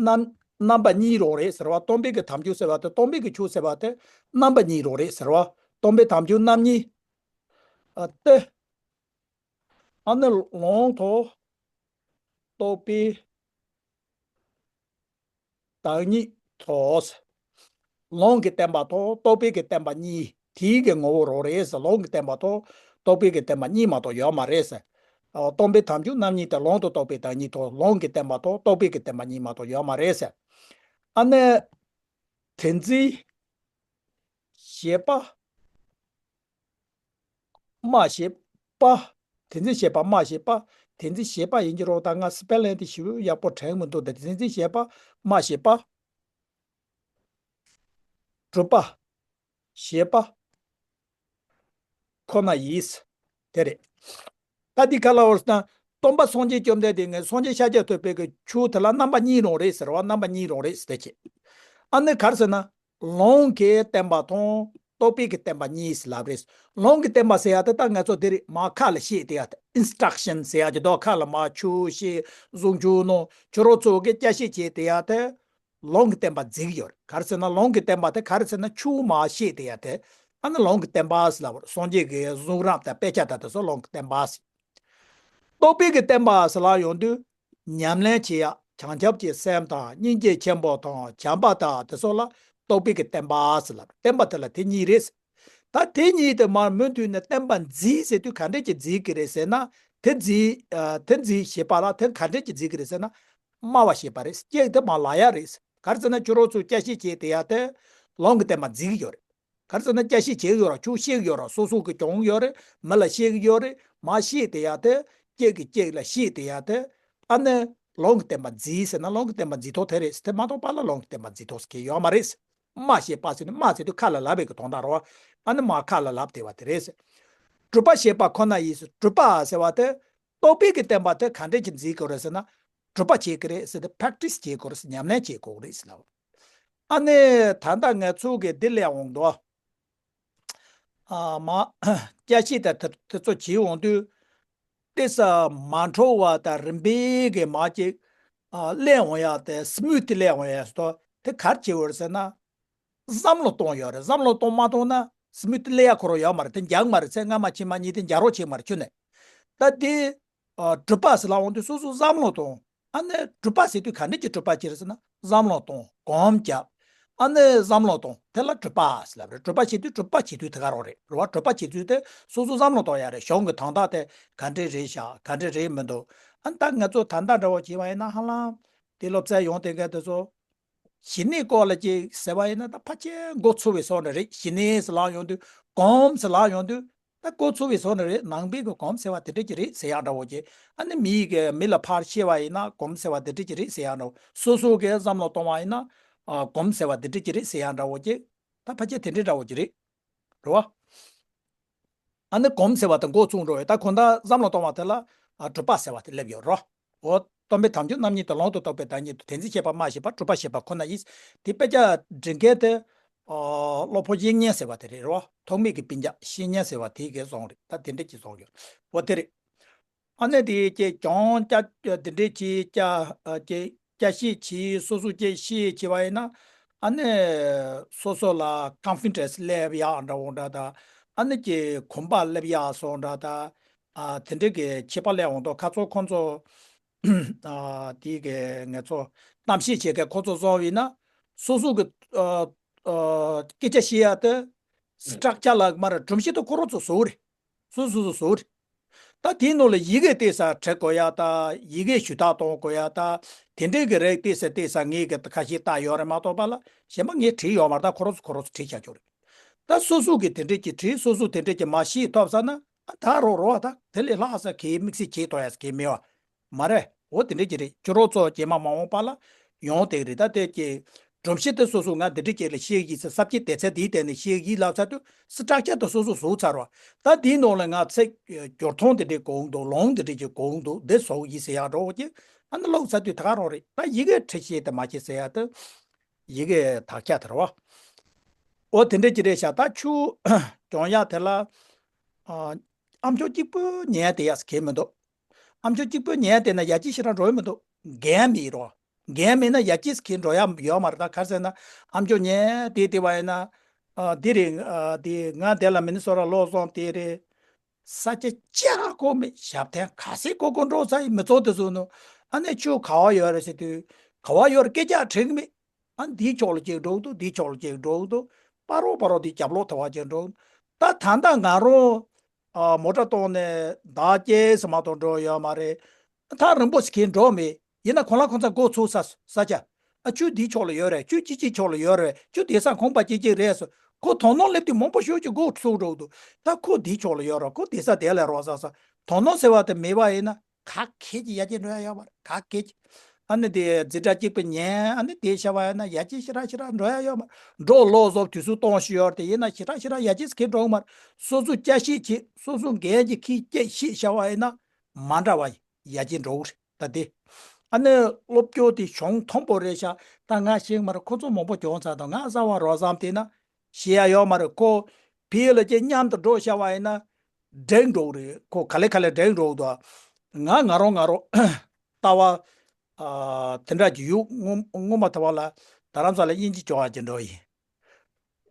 རྣམ་རྣམ་པ་གཉིས་རང་རེད་ཟེར་བ། སྟོན་པའི་གི་དམ་ཆོས་ཟེར་བ་དེ་སྟོན་པའི་གི་ཆོས་ཟེར་བ་དེ་རྣམ་པ་གཉིས་རང་རེད་ཟེར་བ། སྟོན་པའི་དམ་ཆོས་རྣམ་གཉིས། ཨ་སྟེ། ཨ་ནི་ལོངས་དང་རྟོགས་པའི་བདག་ཉིད་དོ། ལོངས་ཀྱི་བསྟན་པ་དང་རྟོགས་པའི་གི་བསྟན་པ་གཉིས་དེའི་གི་ངོ་བོ་རང་རེད་ཟེར། ལོངས་ཀྱི་བསྟན་པ་དང་རྟོགས་པའི་གི་བསྟན་པ་གཉིས་མ་གཏོགས་ཡོད་མ་རེད་ཟེར། ཨ་སྟོན་པའི་དམ་ཆོས་རྣམ་གཉིས་དེ་ལོངས་དང་རྟོགས་པའི་བདག་ཉིད་དོ། ལོངས་ཀྱི་བསྟན་པ་དང་རྟོགས་པའི་གི་བསྟན་པ་གཉིས་མ་གཏོགས་ཡོད་མ་རེད་ཟེར། ཨ་ནི་དེ་འཛིན་ཞེས་པ། སྨྲ་ཞེས་པ། དེ་འཛིན་ཞེས་པ། སྨྲ་ཞེས་པ། དེ་འཛིན་ཞེས་པ་ཡིན་གྱི་རེད། ད་ང་སི་པེ་ལིང་དེ་ཞེ་པོ་ཡག་པོ་དྲན་མི་འདུག་དེ་འཛིན་ཞེས་པ། སྨྲ་ཞེས་པ། སྒྲུབ་པ། ཞེས་པ། ཁོ་ན་ཡིས། དེ་རེད། ད་འདི་ག་ལ་འོར་ན། སྟོན་པ་སངས་རྒྱས་བཅོམ་ལྡན་འདས་ངས་སངས་རྒྱས་ཤཱཀྱ་ཐུབ་པའི་གི་ཆོས་དེ་ལ་རྣམ་པ་གཉིས་རང་རེད་ཟེར་བ། རྣམ་པ་གཉིས་རང་རེད་ཟེར་དེ་བྱེད། ཨ་ནི་ག་རེ་ཟེར་ན། ལོངས་ཀྱི་བསྟན་པ་དང་རྟོགས་པའི་གི་བསྟན་པ་གཉིས་ལབ་རེད། ལོངས་ཀྱི་བསྟན་པ་ཟེར་ཡ་དེ་ད་ང་ཚོ་དེ་རིང་མ་ཁ་ལ་བཤད་དེ་ཡ་དེ་ཨིན་སི་ཊྲག་ཤན་ཟེར་ཡ་གི་དོ། ཁ་ལ་མ་ཆོས་བཤད་གསུང་ཆོས་གནང་། ཁྱོད་རང་ཚོ་གི་བསྐྱར་བཤད་བྱས་དེ་ཡ་དེ་ལོངས་ཀྱི་བསྟན་པ་འཛིན་གྱི་ཡོད་རེད། ག་རེ་ཟེར་ན་ལོངས་ཀྱི་བསྟན་པ་དེ་ག་རེ་ཟེར་ན་ཆོས་མ་བཤད་དེ་ཡ་དེ་ཨ་ནི་ལོངས་ཀྱི་བསྟན་པ་ཟེར་ལབ་པ་རེད། སངས་རྒྱས་ཀྱི་གསུང་རབ་དང་དཔེ་ཆ་དང་དེ་ཚོ་ལོངས་ཀྱི་བསྟན་པ་ཟེར། རྟོགས་པའི་གི་བསྟན་པ་ཟེར་ལབ་ཡོང་དུས། ཉམས་ལེན་བྱེད་ཡ་བྱང་ཆུབ་ཀྱི་སེམས་དང་སྙིང་རྗེ་ཆེན་པོ་དང་བྱམས་པ་དང་དེ་ཚོ་ལ་རྟོགས་པའི་གི་བསྟན་པ་ཟེར་ལབ། བསྟན་པ་དེ་ལ་དེ་གཉིས་རེད། ད་དེ་གཉིས་དེ་མར་མུ་མཐུད་ནས་བསྟན་པ་འཛིན་ཟེར་དུས་ག་འདྲས་ཀྱི་འཛིན་གི་རེད་ཟེར་ན། དེ་འཛིན་ཨ་དེ་འཛིན་ཞེས་པ་ལ་དེ་ག་འདྲས་ཀྱི་འཛིན་གི་རེད་ཟེར་ན། སྨྲ་བ་ཞེས་པ་རེད། གཅིག་དེ་མར་ལབ་ཡ་རེད། ག་རེ་ཟེར་ན་ཁྱོད་རང་ཚོས་བསྐྱར་བཤད་བྱས་དེ་ཡ་དེ་ལོངས་ཀྱི་བསྟན་པ་འཛིན་གི་ཡོད་རེད། ག་རེ་ཟེར་ན་བསྐྱར་བཤད་བྱེད་ཀྱི་ཡོད་ར། ཁྱོད་བཤད་ཀྱི་ཡོད་ར། སོ་སོ་གི་གྱོང་ཡོད་རེད། མི་ལ་བཤད་ཀྱི་ཡོད་རེད། མ་བཤད་དེ་ཡ་དེ། གཅིག་གིས་གཅིག་ལ་བཤད་དེ་ཡ་དེ། ཨ་ནི་ལོངས་ཀྱི་བསྟན་པ་འཛིན་ཟེར་ན་ལོངས་ཀྱི་བསྟན་པ་འཛིན་ཐོག་དེ་རེད། དེ་མ་གཏོགས་པ་ལ་ལོངས་ཀྱི་བསྟན་པ་འཛིན་ཐོག་ཟེར་གྱི་ཡོད་མ་རེད། སྨྲ་ཞེས་པ་ཟེར་ནས་སྨྲ་ཟེར་དུས་ཁ་ལ་ལབ་པའི་གི་དོན་དག་རེད་བ། ཨ་ནི་མར་ཁ་ལ་ལབ་བསྡད་པ་དེ་རེད། སྒྲུབ་པ་ཞེས་པ་ཁོ་ན་ཡིས། སྒྲུབ་པ་ཟེར་བ་དེ། རྟོགས་པའི་གི་བསྟན་པ་དེ་ག་འདྲས་ཀྱི་འཛིན་དགོས་རེད་ཟེར་ན། སྒྲུབ་པ་བྱེད་ཀྱི་རེད་ཟེར་ཏེ་པེ་རེག་ཊི་སི་བྱེད་དགོས་རེད་ཟེར། ཉམས་ལེན་བྱེད་དགོས་རེད་ཟེར་ལབ། ཨ་ནི་ད་ལྟ་ང་ཚོ་གི་འདི་ལས་འོང་དོ། ཨ་མ་བསྐྱར་བཤད་དང་དེ་དེ་ཚོ་བྱེད་འོང་དུས། ཏོག་ཙམ་མ་འཕྲོ་བ་དང་རིམ་པས་གི་མ་ཅིག་ཨ་སླེབས་འོང་ཡ་དེ་སི་མུ་ཐི་སླེབས་འོང་ཡ་ཟེར་དོ། དེ་ག་རེ་བྱེད་དགོས་རེད་ཟེར་ན། བསམ་བློ་གཏོང་ཡོད་རེད། བསམ་བློ་གཏོང་མ་གཏོང་ན་སི་མུ་ཐི་སླེབས་ཡ་ཁོ་རང་ཡོད་མ་རེད། དེ་འཇགས་མ་རེད། ཚེ་སྔ་མ་ཕྱི་མ་གཉིས་དེ་འཇགས་རོགས་བྱེད་མ་རེད་ཁྱོད་ནས། ད་དེ། ཨ་སྒྲུབ་པ་ཟེར་ལབ་འོང་དུས་སོ་སོ་བསམ་བློ་གཏོང་། ཨ་ནི་སྒྲུབ་པ་ཟེར་དུས་ག་འདྲས་ཀྱི་སྒྲུབ་པ་བྱེད་རེད་ཟེར་ན། བསམ་བློ་གཏོང་། སྒོམ་རྒྱབ། ཨ་ནི་བསམ་བློ་གཏོང་། དེ་ལ་སྒྲུབ་པ་ཟེར་ལབ་རེད། སྒྲུབ་པ་བྱེད་དུས་སྒྲུབ་པ་བྱེད་དུས་དེ་ག་རང་རེད། རེད་བ། སྒྲུབ་པ་བྱེད་དུས་དེ་སོ་སོ་བསམ་བློ་གཏོང་ཡ་རེད། གཞུང་གི་དོན་དག་དེ་ག་འདྲས་རེད་བཞག་ག་འདྲས་རེད་མི་འདུག་ཨ་ནི་ད་ང་ཚོ་ད་ལྟ་འདྲ་བོ་བྱས་པ་ཡིན་ན་ཧ་ལམ་དེ་སློབ་ཚན་ཡོང་དེ་ག་དེ་ཚོ། ཞི་གནས་སྐོར་ལ་ཅིག་ཟེར་བ་ཡིན་ན་ད་ཕལ་ཆེར་མགོ་ཚོས་པའི་བཟོ་འདྲ་རེད། ཞི་གནས་ཟེར་ལབ་ཡོང་དུས་སྒོམ་ཟེར་ལབ་ཡོང་དུས་ད་མགོ་ཚོས་པའི་བཟོ་འདྲ་རེད། ནང་པའི་གི་སྒོམ་ཟེར་བ་དེ་འདྲ་ཅིག་རེད་ཟེར་ཡག་འདྲ་བོ་ཅིག་ཨ་ནི་མིའི་གི་མི་ལ་ཕར་བཤད་པ་ཡིན་ན་སྒོམ་ཟེར་བ་དེ་འདྲ་ཅིག་རེད་ཟེར་ཡག་འདྲ་བོ། སོ་སོ་གི་བསམ་བློ་གཏོང་བ་ཡིན་ན་ཨ་སྒོམ་ཟེར་བ་དེ་འདྲ་ཅིག་རེད་ཟེར་ཡག་འདྲ་བོ་ཅིག་ད་ཕལ་ཆེར་དེ་འདྲ་འདྲ་བོ་ཅིག་རེད། རེད་བ། ཨ་ནི་སྒོམ་ཟེར་བ་དང་འགོ་བཙུགས་འགྲོ་བས། ད་གོང་དག་བསམ་བློ་གཏོང་བ་དེ་ལ་ཨ་གྲུབ་པ་ཟེར་བ་དེ་སླེབས་ཡོད་རོ། འོ་སྟོན་པའི་དམ་ཆོས་རྣམ་གཉིས་དང་། ལུང་དང་རྟོགས་པའི་བདག་ཉིད་དོ། དེ་འཛིན་ཤེས་པ་སྨྲ་ཤེས་པ། གྲུབ་པ་ཤེས་པ་ཁོ་ན་ཡིན། དེ་དཔེ་ཆ་འབྲི་མཁན་དེ་ཨ་སློབ་དཔོན་དབྱིག་གཉེན་ཟེར་བ་དེ་རེད་རོ། ཐོགས་མེད་ཀྱི་སྤུན་ཀྱག་དབྱིག་གཉེན་ཟེར་བ་དེ་གིས་བཟུང་རེད། ད་དེ་འདྲ་གྱིས་བཟུང་ཡོད། འོ་དེ་རེད། ཨ་ནི་དེ་ཀྱེ་གྱོང་བསྐྱལ་དེ་འདྲས་ཀྱིས་བསྐྱལ་ཨ་ཀྱེ་བསྐྱལ་ཤེས་བྱས། སོ་སོ་ཀྱེ་ཤེས་བྱས་པ་ཡིན་ན། ཨ་ནི་སོ་སོ་ལ་ཀོན་ཕི་ཌེན་སི་སླེབས་ཡག་འདྲ་བོ་འདྲ་དང་། ཨ་ནི་ཀྱེ་གོམས་པ་སླེབས་ཡག་སོགས་འདྲ་དང་། ཨ་དེ་འདྲས་ཀྱི་ཁྱད་པར་སླེབས་འོང་དུས། ཁ་ཚོ་ཁོ་ཚོ་ཨ་དེ་གི་ང་ཚོ་གཏམ་བཤད་བྱེད་མཁན་ཁོ་ཚོ་བཟོ་བ་ཡིན་ན། སོ་སོ་གི་ཨ་ཨ་སྐད་ཆ་བཤད་ཡག་དེ་སི་ཊག་ཅར་ལ་མར་སྒྲོམ་གཞི་དེ་ཁོ་རང་ཚོ་བཟོ་རེད། སོ་སོ་སོ་སོ་རེད། ད་དེའི་ནང་ལ་ཡི་གེ་གཏད་ས་བྲི་དགོས་ཡག་དང་། ཡི་གེ་ཞུ་དག་གཏོང་དགོས་ཡག་དང་། དེ་འདྲའི་གི་རིགས་གཏད་ས་གཏད་ས་ངས་གི་ཁ་ཤས་བལྟས་ཡོད་རེད་མ་གཏོགས་པ་ལ། གཞན་པ་ངས་བྲིས་ཡོད་མ་རེད། ད་ཁོ་རང་ཚོ་ཁོ་རང་ཚོ་བྲིས་བཞག་ཆོག་རེད། ད་སོ་སོ་གི་དེ་འདྲས་ཀྱི་བྲིས། སོ་སོ་དེ་འདྲས་ཀྱི་མར་ཤེས་ཐུབ་ཚར་ན། ཨ་ད་རོགས་རོགས་ད་དེ་ལས་ལྷག་ས་གི་དམིགས་བསལ་བྱེད་ཐུབ་ཡག་གི་མེད་པ། མ་རེད། འོ་དེ་འདྲ་ཅིག་རེད། ཁྱོད་རང་ཚོ་རྗེས་མ་མ་འོངས་པ་ལ་ཡོང་བསྡད་ཀྱི་རེད། ད་དེ་ཀྱི་སྒྲོམ་གཞི་དེ་སོ་སོ་ང་འདི་འདྲ་ཅིག་ལ་ཤེས་ཀྱི་ཡིན་ཟེར། ས་བཅད་སྡེ་ཚན་འདིའི་སྟེང་ནས་ཤེས་ཀྱི་ཡིན་ལབ་ཚར་དུས། སི་ཊག་ཅར་དེ་སོ་སོ་བཟོས་ཚར་བ། ད་དེའི་ནང་ལ་ང་ཚིག་སྦྱོར་སྟངས་འདི་འདྲ་དགོས་འདུག་ལུང་འདི་འདྲ་ཅིག་དགོས་འདུག་འདི་བཟོ་གི་ཡིན་ཟེར་ཡག་འདྲ་བོ་ཅིག་ཨ་ནི་ཀློག་ཚར་དུས། ད་ག་རང་རེད། ད་ཡི་གེ་བྲི་ཤེས་དང་མ་ཤེས་ཟེར་ཡག་དེ། ཡི་གེ་དག་ཆ་དེ་རེད་པ། འོ་དེ་འདྲ་ཅིག་རེད་ཤག་ད་ཁྱོད་གྱོང་ཡག་དེ་ལ་ཨ་ཨ་མཆོག་གཅིག་པུ་ཉན་བསྡད་ཡག་གང་ཡང་མི་འདུག་ཨ་མཆོག་གཅིག་པུ་ཉན་བསྡད་ན་ཡར་རྒྱས་ཞེ་དྲག་འགྲོ་ཡི་མི་འདུག་འགན་མེད་རོ། འགན་མེད་ན་ཡར་རྒྱས་གང་ཡང་འགྲོ་ཡག་ཡོད་མ་རེད། ད་ག་རེ་ཟེར་ན། ཨ་མཆོག་ཉན་བསྡད་བསྡད་པ་ཡིན་ན། ཨ་འདི་རེད། ཨ་དེ་ང་དེ་ལ་མི་ནི་སོ་ཊ་ལོགས་སོང་དེ་རེད། ས་ཆ་གཅིག་ཁག་མེད། ཞབས་བརྟན་ག་ཚོད་དགོས་དགོས་འགྲོ་ཚར་ཡི། མི་ཚོགས་དེ་ཚོ་ནང་ཨ་ནི་ཁྱོད་ག་པར་ཡོད་རེད་ཟེར་དུས། ག་པར་ཡོད་རེད་སྐད་ཆ་དྲིས་གི་མེད། ཨ་འདིའི་ཕྱོགས་ལ་གཅིག་འགྲོ་གི་འདུག་འདིའི་ཕྱོགས་ལ་གཅིག་འགྲོ་གི་འདུག་པ་རོག་པ་རོག་འདི་རྒྱབ་ལོག་ཐུབ་པ་ཅིག་འགྲོ་གི་འདུག་ད་ད་ལྟ་ང་རང་ཨ་མོ་ཊ་གཏོང་ནས་ཟླ་གཅིག་ཙམ་མ་གཏོགས་འགྲོ་ཡོད་མ་རེད། ཐག་རིང་པོ་ཞིག་གིས་འགྲོ་མེད། ཡིན་ན་གོང་ལ་ཁོང་ཚོ་འགོ་ཚུགས་ས་ས་ཆ། ཨ་ཁྱོད་འདིའི་ཕྱོགས་ལ་ཡོད་རེད། ཁྱོད་ཅི་ཅིའི་ཕྱོགས་ལ་ཡོད་རེད། ཁྱོད་དེང་སང་ཁང་པ་ཅི་ཅི་རེད་ཟེར། ཁོ་དོ་སྣང་སླེབས་དུས་མང་པོ་ཞེ་ཅིག་འགོ་ཚུགས་འགྲོ་གི་འདུག་ད་ཁོ་འདིའི་ཕྱོགས་ལ་ཡོད་རེད། ཁོ་དེང་སང་དེ་ལ་རོགས་ཟེར་ཟེར། དོ་སྣང་ཟེར་བ་དེ་མེད་པ་ཡིན་ན། ག་གེ་ཅིག་ཡར་རྒྱས་འགྲོ་ཡག་ཡོད་མ་རེད། ག་གེ་ཅིག་ཨ་ནི་དེ་འཛིན་གྲྭ་གཅིག་པ་ཉན། ཨ་ནི་དེ་བྱས་པ་ཡིན་ན་ཡར་རྒྱས་ཞེ་དྲག་ཞེ་དྲག་འགྲོ་ཡག་ཡོད་མ་རེད། འགྲོ་ལོག་བཟོ་དུས་ཚོད་གཏོང་བཞིན་ཡོད་རེད་དེ། ཡིན་ན་ཞེ་དྲག་ཞེ་དྲག་ཡར་རྒྱས་གང་ཡང་འགྲོ་གི་མ་རེད། སོ་སོ་བསྐྱར་ཞིབ་བྱེད། སོ་སོ་འགན་ཅིག་འཁྱེར་བསྐྱར་ཞིབ་བྱས་པ་ཡིན་ན་མ་འདྲ་བ་ཡར་རྒྱས་འགྲོ་གི་རེད། ད་དེ་ཨ་ནི་སློབ་སྐྱོར་དེ་གྱོང་མཐོན་པོ་རེད་ཤག་ད་ང་ཤེས་ཀྱི་མ་རེད། ཁོ་ཚོ་མང་པོ་གྱོང་ཚ་དང་། ང་གསར་པ་རོགས་བསམ་བལྟས་ན་ཤེས་ཡག་ཡོད་མ་རེད། ཁོ་བོད་ལ་ཅིག་མཉམ་དུ་འགྲོ་བྱས་པ་ཡིན་ན་འགྲིག་འགྲོ་གི་རེད། ཁོ་ག་ལེ་ག་ལེ་འགྲིག་འགྲོ་གི་འདུག་ང་ང་རང་ང་རང་ལྟ་བ་ཨ་དེ་འདྲ་ཅིག་ཡོད། སྔོན་སྔོན་མ་ད་བར་ལ་རྡ་རམ་ས་ལ་དབྱིན་ཇི་སྦྱོང་བ་ཅིག་འགྲོ་ཡིན།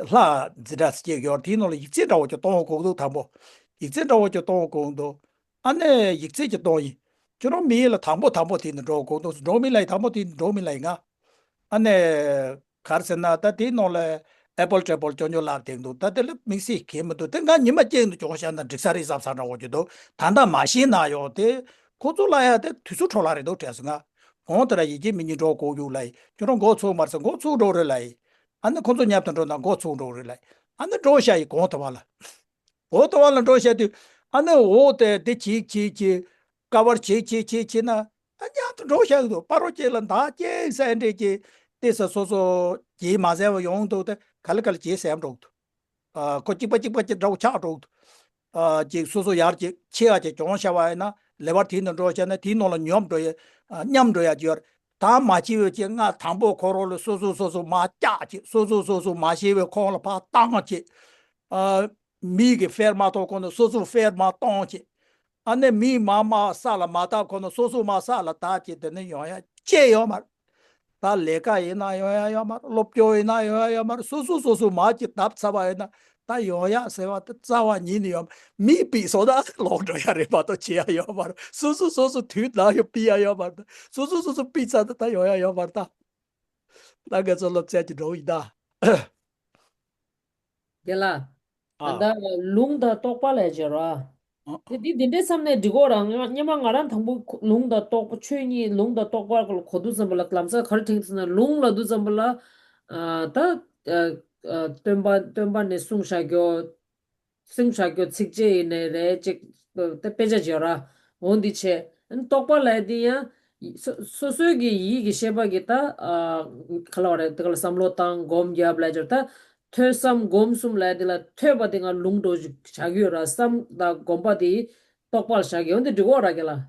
ལྷ་འཛིན་གྲྭ་ཟེར་གྱི་ཡོད་རེད། དེའི་ནང་ལ་ཡིག་ཚད་འདྲ་བོ་ཅིག་གཏོང་དགོས་འདུག་དང་པོ། ཡིག་ཚད་འདྲ་བོ་ཅིག་གཏོང་དགོས་འདུག་ཨ་ནི་ཡིག་ཚད་ཅིག་གཏོང་ཡིན། ཁྱོད་རང་མི་ཡིན་ལ་དང་པོ་དང་པོ་དེ་ནས་འགྲོ་དགོས་འདུག་འགྲོ་མི་ལ་ཡིན། དང་པོ་དེ་ནས་འགྲོ་མི་ལ་ཡིན། ང་ཨ་ནི་ག་རེ་ཟེར་ན། ད་དེའི་ནང་ལ་ཨེ་པལ་ཊེ་པལ་ཅོ་ཉོ་ལབ་བསྡད་འདུག་ད་དེ་ལ་དམིགས་བསལ་གང་ཡང་མི་འདུག་དེ་ང་ཉི་མ་གཅིག་ནས་སྦྱོང་བྱས་ན་འགྲིག་ས་རེད་བསམ་ས་འདྲ་བོ་ཅིག་འདུག་ད་ལྟ་མ་ཤེས་ན་ཡང་དེ་ཁོ་ཚོ་ལ་ཡང་དེ་དུས་ཚོད་འཕྲོ་བརླག་རེད་འདུག་དྲན་སོང་། ང་གང་ལྟར་ཡིན་གཅིག་མིན་གཅིག་འགྲོ་དགོས་ཀྱི་ལབ་ཡིན། ཁྱོད་རང་འགོ་ཚུགས་མ་རེད་ཟེར། འགོ་ཚུགས་འགྲོ་རེད་ལབ་ཡིན། ཨ་ནི་ཁོ་ཚོ་མཉམ་དུ་འགྲོ་ན་འགོ་ཚུགས་འགྲོ་རེད་ལབ་ཡིན། ཨ་ནི་འགྲོ་བྱས་ཡིན། གང་ལྟར་བ་ལ། འོ་ལྟ་བ་ལ་འགྲོ་བྱ་དུས། ཨ་ནི་འོ་དེ་དེ་བྱེད་བྱེད་བྱེད། དཀའ་བར་བྱེད་བྱེད་བྱེད་བྱེད་ན། ཨ་མཉམ་དུ་འགྲོ་བྱ་གི་འདུག་པ་རོག་ཅིག་ལ་ཟླ་གཅིག་ཙམ་འདྲ་ཅིག་ཏོག་ཙམ་སོ་སོ་གྱིས་མ་ཟེར་བ་ཡོང་འདུག་དེ་ག་ལེ་ག་ལེ་གྱིས་ཟེར་འགྲོ་གི་འདུག་ཨ་ཁོ་གཅིག་པ་གཅིག་པ་གཅིག་འདྲ་བོ་ཆགས་འགྲོ་གི་འདུག་ཨ་ཅིག་སོ་སོ་ཡར་ཅིག་ཆེ་བ་ཅིག་གྱོང་བྱ་བ་ཡིན་ན། ལེ་བར་དེའི་ནང་འགྲོ་བྱས་ན་དེའི་ནང་ལ་ཉོབ་འགྲོ་ཡ། ཨ་མཉམ་འགྲོ་ཡ་ཅིག་ཡོད་རེད། ད་མ་བྱས་པའི་ཅིག་ང་དང་པོ་ཁོ་རང་ལ་སོ་སོ་སོ་སོ་མར་བཀྱག་ཅིག་སོ་སོ་སོ་སོ་མ་ཤེས་པའི་ཁོང་ལ་ཕར་བཏང་ཅིག་ཨ། མི་གིས་ཕེར་མ་གཏོང་གོང་ནས་སོ་སོ་ཕེར་མ་གཏོང་བྱེད། ཨ་ནི་མི་མ་མ་ས་ལ་མ་བཏབ་གོང་ནས་སོ་སོ་མ་ས་ལ་བཏབ་བྱེད། དེ་ནི་ཡོང་ཡ་ཅི་ཡོད་མ་རེད། ད་ལས་ཀ་ཡིན་ན་ཡོང་ཡ་ཡོད་མ་རེད། སློབ་སྐྱོར་ཡིན་ན་ཡོང་ཡ་ཡོད་མ་རེད། སོ་སོ་སོ་སོ་མ་ཅིག་བཏབ་ཚར་བ་ཡིན་ན། ད་ཡོང་ཡ་ཟེར་བ་དེ་རྩ་བ་ཉིད་ནས་ཡོད་མ་རེད། མི་ཕུད་སོང་ན་ལོག་འགྲོ་ཡ་རེད་མ་གཏོགས་བྱེད་ཡ་ཡོད་མ་རེད། སོ་སོ་སོ་སོ་དུས་ནམ་ཡང་ཕུད་ཡ་ཡོད་མ་རེད། སོ་སོ་སོ་སོ་ཕུད་ཚར་ན་ད་ཡོང་ཡ་ཡོད་མ་རེད་ད། ད་ང་ཚོ་སློབ་ཚན་གྱི་འགྲོ་ཡིན་ད། རྒན་ལགས། ད་ཨ། ལྟ་ལུང་དང་རྟོགས་པ་ལ་སྦྱར་བ། ཨ། དེ་འདི་འདི་འདྲའི་བསམ་ནས་འགྲིག་གོ་ར། ང་སྔོན་མ་ང་རང་དང་པོ་ཁོ་ལུང་དང་རྟོགས་པ་ཆོས་གཉིས་ལུང་དང་རྟོགས་པ་གོ་དུས་ཙམ་པ་ལ་ལམ་སང་ག་རེ་དྲན་སོང་ན། ལུང་ལབ་དུས་ཙམ་པ་ལ་ཨ་ད་ཨ་ཨ་སྟོན་པ་སྟོན་པ་ནས་གསུངས་བཞག་རྒྱུ། གསུངས་བཞག་རྒྱུ་ཚིགས་བཅད་ཡིན་ནའི་རེད། ཅིག་ད་དཔེ་ཆ་བརྗོད་ར། འོ་འདི་བྱས། རྟོགས་པ་ལབ་དེ་ཡང་སོ་སོ་སོའི་གི་ཡིད་ཀྱི་ཤེས་པ་གི་ད་ཨ་ག་ལབ་རེད། དེ་ག་ལ་བསམ་བློ་བཏང་སྒོམ་རྒྱབ་ལབ་བྱས། ད་ ཐོས་བསམ་སྒོམ་གསུམ་ལབ་དེ་ལ་ཐོས་པ་དེ་ང་ལུང་འདྲ་བོ་ཞིག་བཞག་གི་ཡོད་ར། བསམ་དང་སྒོམ་པ་དེ་རྟོགས་པ་ལ་བཞག་གི་ཡོད། འདི་འགྲིག་གོ་ར་རྒན་ལགས།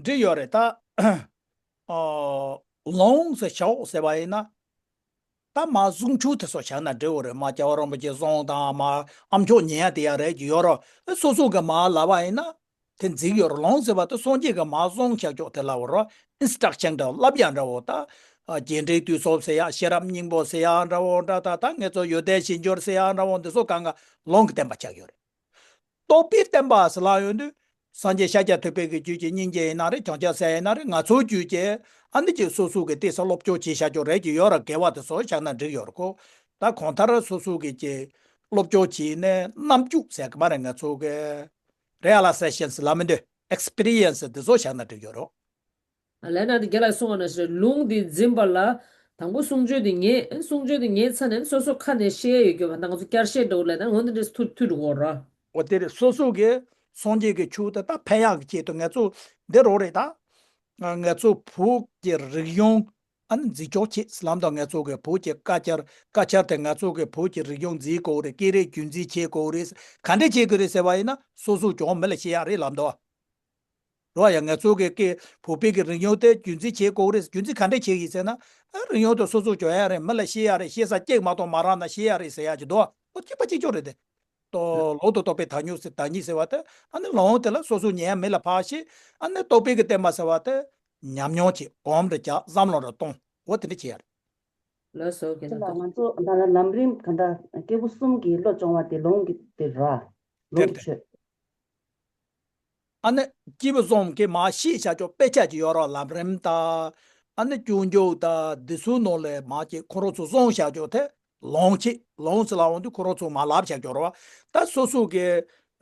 འགྲིག་ཡོད་རེད་ད། ཨོ། ལུང་ཟེར་ཞོག་ཟེར་བ་ཡིན་ན། ད་མ་གཟུངས་ཆུ་དེ་ཚོ་བཞག་ན་འགྲིག་གོ་རེད། མ་རྒྱལ་བ་རིན་པོ་ཆེ་གསུང་དང་མ་ཨ་མཆོག་ཉན་ཡ་དེ་ཡ་རེད་ཀྱི་ཡོད་ར། སོ་སོ་གི་མ་ལབ་པ་ཡིན་ན། དེ་འཛིག་ཡོད་ར། ལུང་ཟེར་བ་དེ་སངས་རྒྱས་ཀྱི་མ་གསུངས་བཞག་ཆོག་དེ་ལབ་ར། ཨིན་སི་ཊག་ཤན་འདྲ་བོ་བསླབ་ཡ་འདྲ་བོ་ད། རྒྱས་འབྲིང་བསྡུས་གསུམ་ཟེར་ཡ། ཤེས་རབ་སྙིང་པོ་ཟེར་ཡ་འདྲ་བོ་འདྲ་ད་ད་ངེད་ཚོ་ཡོན་ཏན་གཞིར་གྱུར་ཟེར་ཡ་འདྲ་བོ་འདི་ཚོ་གང་ག་ལུང་གི་བསྟན་པ་ཆགས་ཡོད་རེད། རྟོགས་པའི་བསྟན་པ་ཟེར་ལབ་ཡོང་དུས། སངས་རྒྱས་ཤཱཀྱ་ཐུབ་པའི་གི་རྒྱུད་ཀྱི་སྙིང་རྗེ་ཡིན་ན་རེད། བྱང་ཆུབ་སེམས་ཡིན་ན་རེད། ང་ཚོའི་རྒྱུད་ཀྱི་ཨ་ནི་ཅིག་སོ་སོ་གི་ཏོག་ཙམ་སློབ་སྦྱོང་བྱས་བཞག་ཆོག་རེད་ཀྱི་ཡོད་ར། དགེ་བ་དེ་ཚོ་བཞག་ན་འགྲིག་ཡོད་ར་ཁོ། ད་གང་ལྟར་སོ་སོ་གི་ཅིག་སློབ་སྦྱོང་བྱས་ནས་རྣམ་འགྱུར་ཟེར་གི་མ་རེད། ང་ཚོ་གི་རི་ཨེ་ལའི་ཟེ་ཤན་ཟེར་ལབ་མི་འདུག་ཨེག་སི་པི་རི་ཡན་སི་དེ་ཚོ་བཞག་ན་འགྲིག་ཡོད་ར། ལས་ན་དེ་རྒན་ལགས་གསུངས་པ་ནང་བཞིན་ལུང་འདི་འཛིན་པ་ལ། དང་པོ་གསུང་ཆོས་འདི་ཉན། གསུང་ཆོས་འདི་ཉན་ཚར་ནས་སོ་སོ་ཁ་ནས་བཤད་ཡོད་རྒྱུ་བ་ད་ང་ཚོ་བསྐྱར་བཤད་འདྲ་བོ་ལས་ད་འོ་འདི་འདྲས་ཐུ་ཐུ་འགྲོ་གོ་ར། འོ་དེ་རེད། སོ་སོ་གི་སངས་རྒྱས་ཀྱི་ཆོས་དེ་ད་ཕན་ཡག་གི་ཆེད་དུ་ང་ཚོ་འདི་རོགས་རེད་ད། ང་ཚོ་བོད་ཀྱི་རིག་གཞུང་ཨ་ནི་འཛིན་སྐྱོང་བྱེད་ལམ་དང་ང་ཚོ་གི་བོད་ཀྱི་དཀའ་འཆར་དཀའ་འཆར་དེ་ང་ཚོ་གི་བོད་ཀྱི་རིག་གཞུང་འཛིན་དགོས་རེད། སྐད་རིགས་རྒྱུན་འཛིན་བྱེད་དགོས་རེད། ག་འདྲས་བྱེད་དགོས་རེད་ཟེར་བ་ཡིན་ན་སོ་སོ་ཀྱང་མི་ལ་བཤད་ཡག་རེད་ལབ་འདུག་རོ། ཡ་ང་ཚོ་གི་སྐད་བོད་པའི་གི་རིག་གཞུང་དེ་རྒྱུན་འཛིན་བྱེད་དགོས་རེད། རྒྱུན་འཛིན་ག་འདྲས་བྱེད་ཀྱི་ཟེར་ན། ཨ་རིག་གཞུང་དེ་སོ་སོ་སྦྱོང་ཡ་རེད། མི་ལ་བཤད་ཡ་རེད། བཤད་ས་གཅིག་མ་གཏོགས་མ་རག་ན་བཤད་ཡ་རེད་ཟེར་ཡ་ཅིག་འདུག་འོ་གཅིག་པ་གཅིག་རྐྱང་རེད་དེ། ཏོ་ལུང་དུ་རྟོགས་པའི་བདག་ཉིད་ཟེར། བདག་ཉིད་ཟེར་བ་དེ་ཨ་ནི་ལུང་དེ་ལ་སོ་སོ་ཉན་མི་ལ་ཕར་བཤད། ཨ་ནི་རྟོགས་པའི་གི་བསྟན་པ་ཟེར་བ་དེ་ཉམས་མྱོང་བྱེད། གོམས་རེ་རྒྱག་བསམ་བློ་རེ་གཏོང་། འོ་དེ་འདྲ་བྱེད་ཡ་རེད། ལགས་སོ་རྒན་ལགས། ང་ཚོ་ད་ལམ་རིམ་ག་འདྲ་སྐྱེས་བུ་གསུམ་གྱི་བློ་སྦྱོང་བ་དེ་ལུང་གི་དེ་ར། ལུང་གི་ཆོས། ཨ་ནི་སྐྱེས་བུ་གསུམ་གྱིས་མར་ཤེས་བྱ་ཆོག་དཔེ་ཆ་ཅིག་ཡོད་ར། ལམ་རིམ་དང་། ཨ་ནི་སྤྱོད་འཇུག་དང་འདི་ཚོའི་ནང་ལས་མར་ཅིག་ཁོ་རང་ཚོ་གསུངས་བྱ་ཆོག་དེ་ལུང་ཅིག་ལུང་ཟེར་ལབ་འོང་དུས་ཁོ་རང་ཚོ་མར་ལབ་བྱ་ཆོག་ར་བ། ད་སོ་སོ་གི་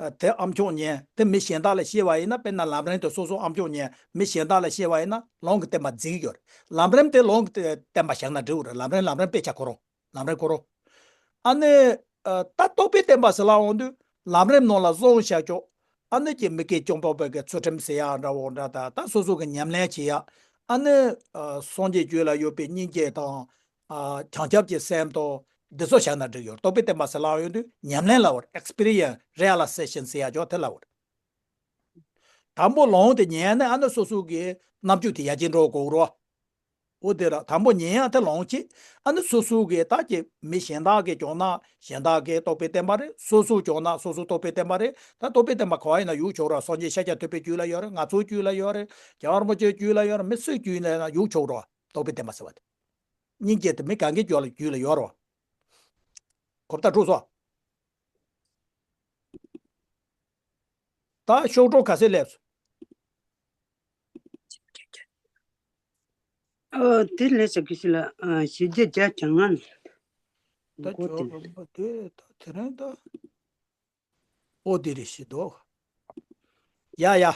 དེ་ཨ་མཆོག་ཉན་དེ་མི་གཞན་དག་ལ་བཤད་པ་ཡིན་ན། དཔེར་ན་ལམ་རིམ་དེ་སོ་སོ་ཨ་མཆོག་ཉན་མི་གཞན་དག་ལ་བཤད་པ་ཡིན་ན་ལུང་གི་བསྟན་པ་འཛིན་གྱི་ཡོད་རེད། ལམ་རིམ་དེ་ལུང་གི་བསྟན་པ་བཞག་ན་འགྲིག་གི་རེད། ལམ་རིམ་ལམ་རིམ་དཔེ་ཆ་ཁོ་རང་། ལམ་རིམ་ཁོ་རང་། ཨ་ནི། ཨ་ད་རྟོགས་པའི་བསྟན་པ་ཟེར་ལབ་འོང་དུས་ལམ་རིམ་ནང་ལ་གསུངས་བཞག་ཆོག་ཨ་ནི་ཀྱི་མི་དགེ་བཅུ་སྤོང་བའི་གི་ཚུལ་ཁྲིམས་ཟེར་ཡ་འདྲ་བོ་འདྲ་ད་ད་སོ་སོ་གི་ཉམས་ལེན་བྱེད་ཡ། ཨ་ནི། ཨ་སངས་རྒྱས་རྒྱུད་ལ་ཡོད་པའི་སྙིང་རྗེ་དང་། ཨ་བྱང་ཆུབ་ཀྱི་སེམས་དང་འདི་ཚོ་བཞག་ན་འགྲིག་ཡོད། རྟོགས་པའི་བསྟན་པ་ཟེར་ལབ་ཡོང་དུས་ཉམས་ལེན་ལབ་པ་རེད། ཨེག་སི་པི་རི་ཡན་སི་རི་ཨེ་ལའི་ཟེ་ཤན་ཟེར་ཡ་ཆོག་དེ་ལབ་པ་རེད། དང་པོ་ལུང་དེ་ཉན་ནས་ཨ་ནི་སོ་སོ་གི་རྣམ་འགྱུར་དེ་ཡར་རྒྱས་འགྲོ་དགོས་རོ། འོ་དེ་ར་དང་པོ་ཉན་ཡ་དེ་ལུང་བྱེད། ཨ་ནི་སོ་སོ་གི་ད་ཀྱི་མི་གཞན་དག་གི་སྦྱོང་ན་གཞན་དག་གི་རྟོགས་པའི་བསྟན་པ་རེད། སོ་སོ་སྦྱོང་ན་སོ་སོ་རྟོགས་པའི་བསྟན་པ་རེད། ད་རྟོགས་པའི་བསྟན་པ་ག་བ་ཡིན་ན་ཡོད་ཆོག་ར། སངས་རྒྱས་ཤཱཀྱ་ཐུབ་པའི་རྒྱུད་ལ་ཡོད་རེད། ང་ཚོའི་རྒྱུད་ལ་ཡོད་རེད། རྒྱལ་བ་རིན་པོ་ཆེའི་རྒྱུད་ལ་ཡོད་རེད། མི་སུའི་རྒྱུད་ལ་ཡིན་ན་ཡོད་ཆོག་ར། རྟོགས་པའི་བསྟན་པ་ཟེར་བ་དེ། སྙིང་རྗེ་དེ་མི་གང་གི་རྒྱུད་ལ་རྒྱུད་ལ་ཡོད་ར། གོ་བརྡ་འཕྲོད་སོང་། ད་ཤོག་གྲངས་ག་ཚད་སླེབས་སོང་། ཨོ་དེ་ལས་ས་གི་སི་ལ་ཨ་བཞི་བརྒྱ་བརྒྱད་ཅུ་གྱ་ལྔ་ནས། ད་འགོ་ཇོ་དེ་རོང་པོ་དེ་ད་དེ་རིང་ད། ཨོ་དེ་རེད་ཤི་འདུག་ཡ་ཡ།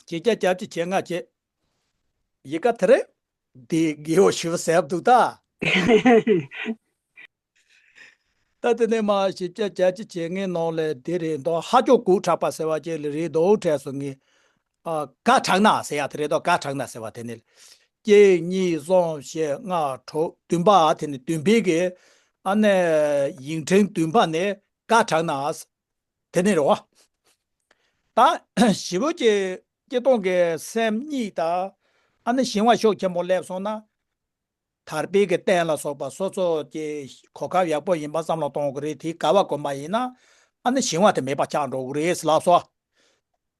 བཞི་བརྒྱ་བརྒྱད་ཅུ་གྱ་ལྔ་བྱས། ཡི་ག་དེ་རེད། དེ་དགེ་བ་ཞུ་ཟེར་འདུག་ད། ད་དེ་ནས་མ་བཞི་བརྒྱ་བརྒྱད་ཅུ་གྱ་ལྔའི་ནང་ལས་དེ་རེད་འདུག་ཧ་ཅང་གུག་དྲགས་པ་ཟེར་བ་ཅིག་ལ་རེད་འདུག་དྲན་སོང་ངས། ཨ་ག་དྲག་ན་ཟེར་ཡ་དེ་རེད་འདུག་ག་དྲག་ན་ཟེར་བ་དེ་ནི། གཅིག་གཉིས་གསུམ་བཞི་ལྔ་དྲུག་བདུན་པ་དེ་ནི་བདུན་པའི་གི། ཨ་ནི་ཡིག་ཕྲེང་བདུན་པ་ནི་ག་དྲག་ན། དེ་ནི་རེད་བ། ད་ཞི་བོ་ཀྱི་སྐྱེ་སྟོང་གི་སེམས་གཉིས་དང་། ཨ་ནི་ཞི་བ་ཤུགས་ཆེན་པོ་སླེབས་སོང་ན། ཐར་པའི་གི་རྟེན་ལ་སོགས་པ་སོ་སོ་གི་གོ་སྐབས་ཡག་པོ་ཡིན་པ་བསམ་བློ་གཏོང་དགོས་རེད། དེའི་ག་བ་གོམས་པ་ཡིན་ན། ཨ་ནི་ཞི་བ་དེ་མེད་པ་ཆགས་འགྲོ་གི་རེད་ལབ་སོང་།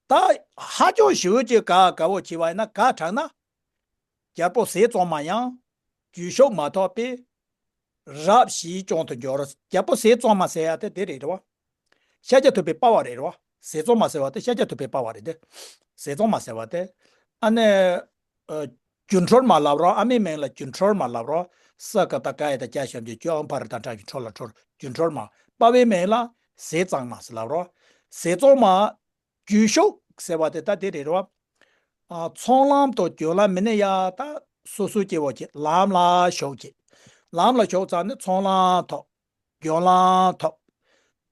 ད་ཧ་ཅང་ཞི་བོ་ཀྱི་ག་ག་བོ་བྱས་པ་ཡིན་ན་ག་དྲག་ན། རྒྱལ་པོ་ཟས་གཙང་མ་ཡང་། རྒྱུད་ཤུགས་མ་ཐོབ་པས། རབ་ཞིའི་སྐྱོན་དུ་འགྱུར། རྒྱལ་པོ་ཟས་གཙང་མ་ཟེར་ཡ་དེ་དེ་རེད་རེད་བ། ཤཱཀྱ་ཐུབ་པའི་པ་བ་རེད་རེད་བ། ཟས་གཙང་མ་ཟེར་བ་དེ་ཤཱཀྱ་ཐུབ་པའི་པ་བ་རེད་དེ། ཟས་གཙང་མ་ཟེར་བ་དེ། ཨ་ནི། ཨ་སྒྱུ་འཕྲུལ་མ་ལབ་རོགས། ཨ་མའི་མིང་ལ་སྒྱུ་འཕྲུལ་མ་ལབ་རོགས། ས་ཀ་བཏགས་སྐ་ཡ་བཏགས་སྐྱ་ཞབས་ཀྱུ་སྐྱོ་ཨ་འཕར་དང་སྒྲ་སྒྱུ་འཕྲུལ་ལ་འཕྲུལ་སྒྱུ་འཕྲུལ་མ། པ་བའི་མིང་ལ་ཟས་གཙང་མ་ཟེར་ལབ་རོགས། ཟས་གཙང་མ། རྒྱུད་ཤུགས་ཟེར་བ་དེ་ད་དེ་རེད་རེད་བ། ཨ་ཚོགས་ལམ་དང་སྦྱོར་ལམ་མི་གནས་ཡ་ད་སོ་སོའི་སྐྱེ་བོ་ཅིག་ལམ་ལ་ཞུགས་ཅིག་ལམ་ལ་ཞུགས་ཙང་ནི་ཚོགས་ལམ་ཐོབ། སྦྱོར་ལམ་ཐོབ།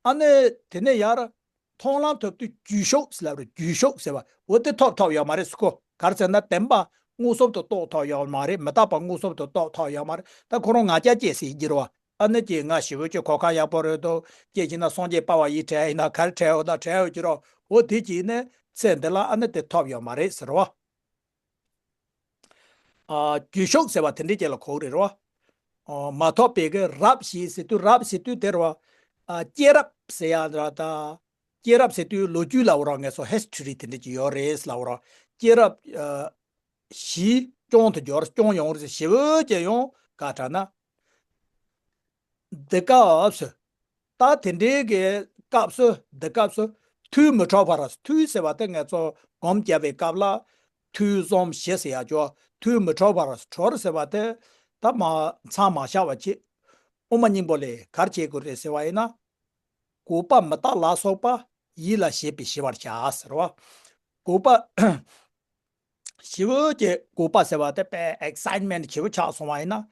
ཨ་ནི་དེ་ནས་ཡར་མཐོང་ལམ་ཐོབ་དུས་རྒྱུད་ཤུགས་ཟེར་ལབ་རེད། རྒྱུད་ཤུགས་ཟེར་བ་འོ་དེ་ཐོབ་ཐོབ་ཡོད་མ་རེད་ཟེར་གོ། ག་རེ་ཟེར་ན་བདེན་པ་མངོན་སུམ་དུ་རྟོགས་ཐོབ་ཡོད་མ་རེད། མི་རྟག་པ་མངོན་སུམ་དུ་རྟོགས་ཐོབ་ཡོད་མ་རེད། ད་ཁོ་རང་ང་རྒྱལ་སྐྱེས་ཟེར་གྱི་རེད་བ། ཨ་ནི་ཀྱི་ང་ཞེ་པོ་ཅིག་གོ་ཁ་ཡག་པོ་རེད་འདུག་ཅེས་བྱས་ན་སངས་རྒྱས་པ་བ་ཡིས་བྲལ་ཡིན་ན་ག་རེ་བྲལ་འོ་ད་བྲལ་འོ་ཀྱི་རོ། འོ་དེ་ཀྱིས་ནི་ཚེ་འདི་ལ་ཨ་ནི་དེ་ཐོབ་ཡོད་མ་རེད་ཟེར་བ། ཨ་རྒྱུ་ཤུགས་ཟེར་བ་དེ་འདྲའི་རྐྱེན་ལ་གོ་གི་རེད་རོ། ཨ་མ་ཐོབ་པའི་གི་རབ་ཞེས་ཟེར་དུས་རབ་ཟེར་དུས་དེ་རོ། ཨ་སྐྱེས་རབས་ཟེར་ཡ་འདྲ་ད། སྐྱེས་རབས་ཟེར་དུས་ལོ་རྒྱུས་ལབ་རོ། ངས་སོ་ཧིས་ཊོ་རི་དེ་འདྲ་ཅིག་ཡོད་རེད་ལབ་རོ། སྐྱེས་རབས་ཨ་བཞི་སྐྱོང་དུ་འགྱུར་སྐྱོང་ཡོང་རེད་ཟེར་ཞེ་པོ་ཅིག་ཡོང་ག་དྲག་ན། འདི་སྐབས་སུ། ད་དེ་འདྲའི་གི་སྐབས་སུ་འདི་སྐབས་སུ་ཐུགས་མི་འཕྲོག་པར། ཐུགས་ཟེར་བ་དེ་ངས་ཚོ་སྒོམ་བརྒྱབ་པའི་སྐབས་ལ་ཐུགས་བསམ་བཞེས་ཟེར་ཡ་ཅོ། ཐུགས་མི་འཕྲོག་པར་གྲོལ་ཟེར་བ་དེ་ད་མ་མཚམས་མ་བཞག་པ་བྱེད། དབུ་མ་སྙིང་པོ་ལས་ག་རེ་བྱེད་དགོས་རེད་ཟེར་བ་ཡིན་ན། གུས་པ་མི་རྟག་ལ་སོགས་པ་ཡིད་ལ་བྱེད་པས་ཞི་བར་བྱ་ཟེར་བ། གུས་པ། ཞེ་པོ་ཅིག་གུས་པ་ཟེར་བ་དེ་དཔེ་ཨེག་སའིཊ་མེན་ཊི་ཞེ་པོ་ཆགས་སོང་བ་ཡིན་ན།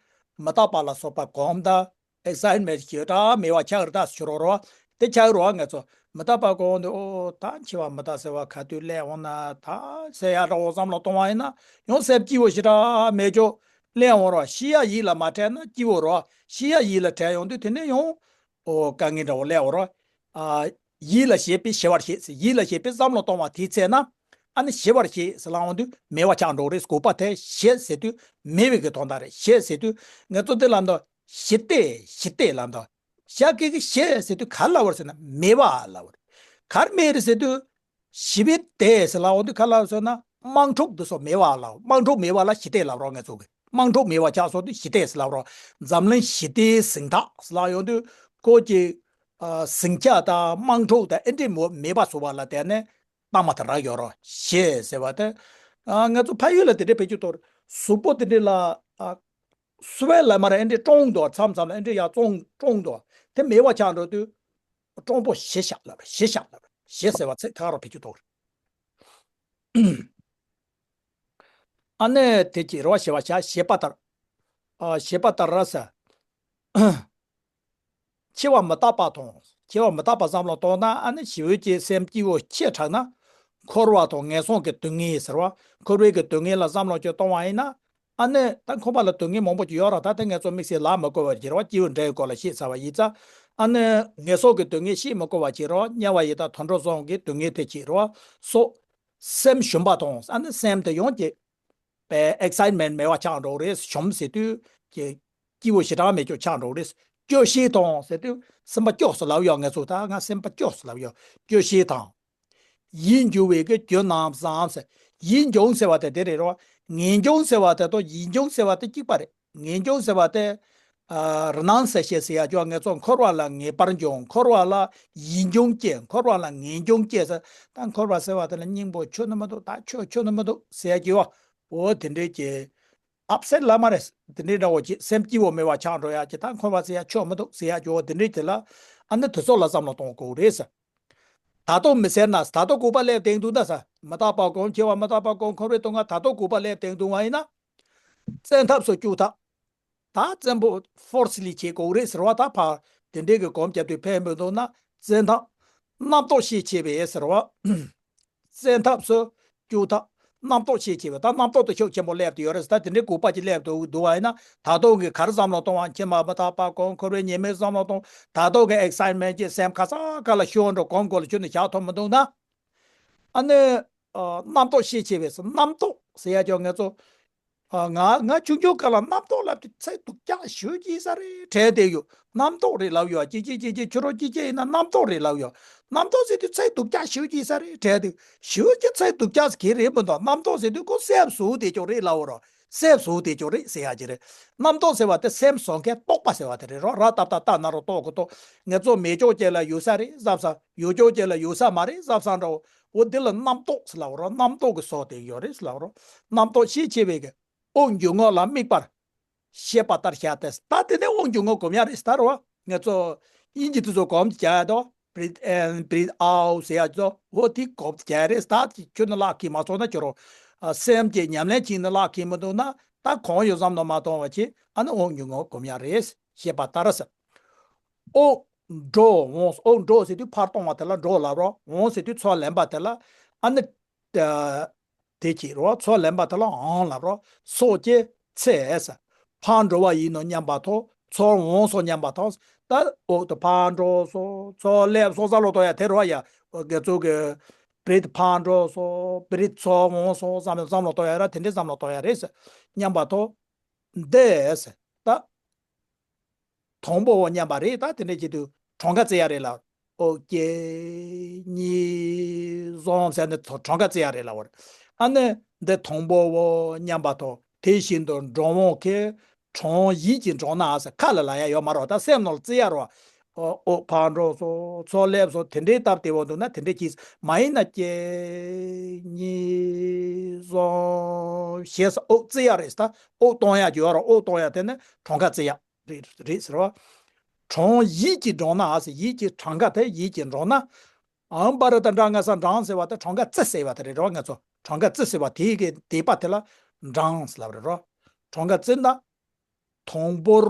མི་རྟག་པ་ལ་སོགས་པ་གོམས་དང་ཨེག་སའིཊ་མེན་ཊི་ཞེ་དྲག་མེད་པ་ཆགས་རེད་ད་ཟེར་རོ་རོ། དེ་ཆགས་རོ་ང་ཚོ་མི་རྟག་པ་གོམས་དུས་ཨོ་ད་འཆི་བ་མི་རྟག་ཟེར་བ་ག་དུས་སླེབས་འོང་ན་ད་ཟེར་ཡ་འདྲ་བོ་བསམ་བློ་གཏོང་བ་ཡིན་ན་ཡང་སེམས་སྐྱིད་པོ་ཞེ་དྲག་མེད་ཅོ་སླེབས་འོང་རོ། ཤི་ཡ་ཡིད་ལ་མ་དྲན་ན་སྐྱིད་པོ་རོ། ཤི་ཡ་ཡིད་ལ་དྲན་ཡོང་དུས་དེ་ནས་ཡང་། ཨོ་དཀའ་ངལ་འདྲ་བོ་སླེབས་འོང་རོ། ཨ་ཡིད་ལ་བྱེད་པས་ཞི་བར་བྱེད་ཟེར། ཡིད་ལ་བྱེད་པས་བསམ་བློ་གཏོང་བ་དེའི་ཚེ་ན་ཨ་ནི་ཞི་བར་བྱེད་ཟེར་ལབ་འོང་དུས་མེད་པ་ཆགས་འགྲོ་རེད། གུས་པ་དེ་བྱེད་ཟེར་དུས་མེད་པའི་གི་དོན་དག་རེད། བྱེད་ཟེར་དུས་ངས་ཚོ་དེ་ལ་འདོད་ཞི་སྟེ་ཞི་སྟེ་ལབ་འདོད། ཞག་གི་གི་བྱེད་ཟེར་དུས་ག་ལ་བར་ཟེར་ན་མེད་པ་ལ་བར། གར་མེད་རེད་ཟེར་དུས། ཞི་བའི་དེ་ཟེར་ལབ་འོང་དུས་ག་ལ་ཟེར་ན་དམངས་ཁྲོད་འདི་ཚོ་མེད་པ་ལ་དམངས་ཁྲོད་མེད་པ་ལ་ཞི་བདེ་ལབ་རོགས། ངས་ཚོ་གི་དམངས་ཁྲོད་མེད་པ་ཆགས་སོང་དུས་ཞི་བདེ་ཟེར་ལབ་རོགས། འཛམ་གླིང་ཞི་བདེའི་གཟེངས་རྟགས་ཟེར་ལབ་ཡོང་དུས་ཁོ་གི་ཨ་ཟིང་ཆ་དང་དམངས་ཁྲོད་དང་ཨེ་འདྲེ་མོ་མེད་པ་བཟོ་བ་ལ་དེ་ནས་གཏའ་མ་དེ་རག་ཡོད་རོགས་ཞེས་ཟེར་བ་དེ། ཨ་ངས་ཚོ་ཕ་ཡུལ་ལ་དེ་འདྲའི་བེད་སྤྱོད་གཏོང་རེད། གཟུགས་པོ་དེ་འདྲ་ལ་ཨ་སུ་བས་ལ་མ་ར་ཨེ་འདྲེ་ཀྲོང་དུ་མཚམས་མཚམས་ལ་ཨེ་འདྲེ་ཡ་ཙོང་ཀྲོང་དུ་དེ་མེད་པ་ཆགས་འགྲོ་དུས། སྤྲང་པོ་ཞེས་བྱ་ལབ་རེད། ཞེས་བྱ་ལབ་རེད། ཞེས་ཟེར་བ་ཚིག་ཐག་རོ་བེད་སྤྱོད་གཏོང་རེད། ཨ་ནི་དེ་ཀྱི་རོ་ཞེས་པ་བྱ་ཞེས་པ་ལྟར། ཨ་ཞེས་པ་ལྟར་ར་ཟེར། འཆི་བ་མི་རྟག་པ་དང་འཆི་བ་མི་རྟག་པ་བསམ་བློ་གཏོང་ན་ཨ་ནི་ཞི་བའི་ཀྱི་སེམས་སྐྱིད་པོ་ཆེ་དྲགས་ན། འཁོར་བ་དང་ངན་སོང་གི་སྡུག་བསྔལ་ཟེར་བ། འཁོར་བའི་གི་སྡུག་བསྔལ་ལ་བསམ་བློ་ཅིག་གཏོང་བ་ཡིན་ན། ཨ་ནི་ད་འཁོར་བ་ལ་སྡུག་བསྔལ་མང་པོ་ཅིག་ཡོད་ར། ད་དེ་ངས་ཚོ་དམིགས་བསལ་ལ་མི་བཀོད་པ་བྱེད་རོགས། སྐྱེས་བུ་འབྲིང་གི་སྐོར་ལ་བཤད་ཚར་བ་ཡིན་ཙང་། ཨ་ནི་ངན་སོང་གི་སྡུག་བསྔལ་བཤད་མི་དགོས་པ་བྱེད་རོགས། དམྱལ་བ་ཡི་དྭགས་དུད་འགྲོ་གསུམ་གྱི་སྡུག་བསྔལ་དེ་བྱེད་རོགས་སོ། སེམས་ཞུམ་པ་དང་ཨ་ནི་སེམས་དེ་ཡོང་གི་པའི་ཨེག་སའིཊ་མེན་ཊི་མེད་པ་ཆགས་འགྲོ་རེད། ཞུམ་ཟེར་དུས་ཀྱི་སྐྱིད་པོ་ཞེ་དྲག་མེད་ཅོག་ཆགས་འགྲོ་རེད། སྐྱོ་ཤས་དང་ཟེར་དུས་སེམས་པ་སྐྱོ་ཟེར་ལབ་ཡོད། ངས་ཚོ་ད་ང་སེམས་པ་སྐྱོ་ཟེར་ལབ་ཡོད། སྐྱོ་ཤས་དང་། ཡིད་འགྱུ་བའི་གི་རྒྱུ་རྣམས་སམ་ཟེར། ཡིད་འགྱུ་ཟེར་བ་དེ་དེ་རེད་རོ། ངེས་འབྱུང་ཟེར་བ་དེ་དང་ཡིད་འགྱུ་ཟེར་བ་དེ་གཅིག་པ་རེད། ངེས་འབྱུང་ཟེར་བ་དེ། ཨ་རི་ནང་ས་ཤེས་ཟེར་ཡ་ཅོ། ངས་ཚོ་འཁོར་བ་ལ་ངེས་པར་འབྱུང་། འཁོར་བ་ལ་ཡིད་འབྱུང་སྐྱེ། འཁོར་བ་ལ་ངེས་འབྱུང་སྐྱེ་ཟེར། ད་འཁོར་བ་ཟེར་བ་དེ་ལ་སྙིང་པོ་ཆོད་ནི་མི་འདུག་ད་ཆོད་ཆོད་ནི་མི་འདུག་ཟེར་ཡ་ཅོ། འོ་དེ་འདྲའི་ཀྱི་ཨབ་སེ་ཊི་ལ་མ་རེད། དེ་འདྲའི་འདྲ་བོ་ཅིག་སེམས་སྐྱིད་པོ་མེད་པ་ཆགས་འགྲོ་ཡ་ཅིག་ད་འཁོར་བ་ཟེར་ཡ་ཆོད་མི་འདུག་ཟེར་ཡ་ཅོ། དེ་འདྲའི་དེ་ལ་ཨ་ནི་དེ་ཚོ་ལ་བསམ་བློ་གཏོང་དགོས་རེད་ཟེར། ད་དུང་མི་ཟེར་ན་ད་དུང་གུས་པ་སླེབས་དེང་དུ་ད་ས་མི་རྟག་པ་གོམས། འཆི་བ་མི་རྟག་པ་གོམས། འཁོར་བའི་སྡུག་བསྔལ་ད་དུང་གུས་པ་སླེབས་དེང་དུ་བ་ཡིན་ན། བཙན་ཐབས་སུ་བཅུག་ཐབས། ད་བཙན་པོ་ཕོར་སི་ལི་བྱེད་དགོས་རེད་ཟེར་བ། ད་ཕར་དེ་འདྲའི་གི་གོམས་བརྒྱབ་དུས་ཕན་མི་འདུག་ན་བཙན་ཐབས། རྣམ་རྟོག་ཤས་ཆེ་བས་ཟེར་བ། བཙན་ཐབས་སུ་བཅུག་ཐབས། རྣམ་རྟོག་ཤས་ཆེ་བས། ད་རྣམ་རྟོག་དེ་ཤུགས་ཆེན་པོ་སླེབས་དུ་ཡོད་རེད། ད་དེ་འདྲའི་གུས་པ་ཅིག་སླེབས་དུ་འདུག་བ་ཡིན་ན་ད་དུང་གི་གར་བསམ་བློ་གཏོང་བ། འཆི་བ་མི་རྟག་པ་གོམས། འཁོར་བའི་ཉེས་དམིགས་བསམ་བློ་གཏོང་། ད་དུང་གི་ཨེག་སའིཊ་མེན་ཊི་ཀྱི་སེམས་ཁ་སང་ཁ་ལ་ཤོར་འགྲོ་གོམས་གོ་ལ་ཁྱོད་ནི་བཞག་ཐུབ་མི་འདུག་ན། ཨ་ནི། ཨ་རྣམ་རྟོག་ཤས་ཆེ་བས་སོ། རྣམ་རྟོག་ཟེར་ཡ་ཅོ་ངས་ཚོ། ཨ་ང་ང་ཆུང་ཆུང་སྐབས་ལ་རྣམ་རྟོག་ལབ་དུས་ཚེ་སྡུག་ཅག་ཞེ་པོ་ཅིག་ཡིན་ས་རེད་དྲན་བསྡད་ཡོད། རྣམ་རྟོག་རེད་ལབ་ཡོད། ཅི་ཅི་ཅི་ཅི་ཁྱོད་རང་ཅི་ཅི་ཡིན་ན་རྣམ་རྟོག་རེད་ལབ་ཡོད། རྣམ་རྟོག་ཟེར་དུས་ཚེ་སྡུག་ཅག་ཞེ་པོ་ཅིག་ཡིན་ས་རེད་དྲན་བསྡད་ཡོད། ཞེ་པོ་ཅིག་ཚེ་སྡུག་ཅག་གི་རེད་མི་འདུག་རྣམ་རྟོག་ཟེར་དུས་ཁོ་སེམས་ཟུག་དེ་ཅོ་རེད་ལབ་རོགས། སེམས་ཟུག་དེ་ཅོ་རེད་ཟེར་ཡ་ཅི་རེད། རྣམ་རྟོག་ཟེར་བ་དེ་སེམས་བཟོ་མཁན་རྟོག་པ་ཟེར་བ་དེ་རེད་རོ། ར་ཏབ་ཏ་ཏ་ན་རོ་ཏོ་གོ་ཏོ། ངེད་ཚོ་མེད་ཅོག་ཅེ་ལ་ཡོད་ས་རེད་བསམ་ས། ཡོད་ཅོག་ཅེ་ལ་ཡོད་ས་མ་རེད་བསམ་ས་འདྲ་བོ། འོ་འདི་ལ་རྣམ་རྟོག་ཟེར་ལབ་རོ། རྣམ་རྟོག་གི་སོ་དེ་ཡོད་རེད་ཟེར་ལབ་རོ། རྣམ་རྟོག་ཤས་ཆེ་བའི་གི་དབང་སྒྱུར་ངོ་ལ་དམིགས་པར་བཤད་པ་ལྟར་བྱ་སྟེ། ད་དེ་ནས་དབང་སྒྱུར་ངོ་སྒོམ་ཡ་རེད་ད་རོ། ངེད་ཚོ་དབྱིན་ཇི་དེ་ཚོ་སྒོམ་གྱི་བྱ་ཡ་དོ། Breathe in, breathe out ཟེར་ཡ་ཚོ་འོ་དེ་སྒོམ་གྱི་བྱ་ཡ་རེད། ད་དེ་ཁྱོད་ནི་ལག་གིས་མ་ཚོགས་ན་ཁྱོད་རོ། ཨ་སེམས་ཀྱི་ཉམས་ལེན་བྱས་ནི་ལག་གིས་མི་འདུག་ན་ད་གང་ཡོད་བསམ་བློ་མ་གཏོང་བ་བྱེད། ཨ་ནི་དབང་སྒྱུར་ངོ་སྒོམ་ཡ་རེད། བཤད་པ་ལྟར་ཟེར། དབང་འགྲོ་འོང་། དབང་འགྲོ་ཟེར་དུས་ཕར་གཏོང་བ་དེ་ལ་འགྲོ་ལབ་རོ། འོང་ཟེར་དུས་ཚུར་ལེན་པ་དེ་ལ་ཨ་ནི། དེ་ཅི་རོ། ཚུར་ལེན་པ་དེ་ལ་འོང་ལབ་རོ། སོ་སྐྱེ་ཚེ་ཟེར། ཕར་འགྲོ་བ་ཡིན་ནོ་སྙམ་པ་ཐོབ། ཚུར་འོང་སོང་སྙམ་པ་དང་། ད་འོག་ཏུ་ཕར་འགྲོ་སོང་། ཚུར་སླེབས་སོང་བསམ་བློ་གཏོང་ཡ་དེ་རེད་བ་ཡ། འོ་དགེ་ཚུལ་གྱི་བི་རིད་ཕར་འགྲོ་སོང་། བི་རིད་ཚུར་འོང་སོང་བསམ་བསམ་བློ་གཏོང་ཡ་ར། དེ་འདྲའི་བསམ་བློ་གཏོང་ཡ་རེད་ཟེར་སྙམ་པ་དང་། འདི་ཟེར་ད། དང་པོ་བོ་མཉམ་པ་རེད། ད་དེ་འདྲ་བྱེད་དུས་གྲངས་ཀ་བརྩི་ཡ་རེད་ལ། ཨོ་གཅིག་གཉིས་གསུམ་ཟེར་ནས་གྲངས་ཀ་བརྩི་ཡ་རེད་ལ་བར། ཨ་ནི་འདི་དང་པོ་བོ་མཉམ་པ་དང་། དེ་བཞིན་དུ་འགྲོ་འོང་གི་གྲངས་ཡིད་ཀྱིས་འགྲངས་ན་ཟེར་ཁ་ལ་ལབ་ཡ་ཡོད་མ་རེད། ད་སེམས་ནང་ལ་བརྩི་ཡ་རེད་བ། ཨོ་ཨོ་ཕར་འགྲོ་སོང་། ཚུར་སླེབས་སོང་། དེ་འདྲའི་སྟབས་བདེ་བོ་འདུག་ན་དེ་འདྲའི་གྱིས། མ་ཡིན་ན་གཅིག་གཉིས་གསུམ་བཞི་ཟེར་ཨོ་བརྩི་ཡ་རེད། ད་ཨོ་གཏོང་ཡ་ཡོད་རེད། ཨོ་གཏོང་ཡ་དེ་ནི་གྲངས་ཀ་བརྩི་ཡ། རེད་རེད་ཟེར་བ། གྲངས་ཡིད་ཀྱིས་འགྲངས་ན་ཟེར། ཡིད་ཀྱིས་གྲངས་ཀ་དེ་ཡིད་ཀྱིས་འགྲངས་ན། ཨམ་པ་རི་ཏ་འགྲ་ང་ས་འགྲངས་ཟེར་བ་དེ་གྲངས་ཀ་བརྩི་ཟེར་བ་དེ་རེད་རོ། ང་ཚོ་གྲངས་ཀ་བརྩི་ཟེར་བ་དེའི་གི་དེ་པ་དེ་ལ་འགྲངས་ཟེར་ལབ་རེད་རོ། གྲངས་ཀ་བརྩི་ན་དང་པོར་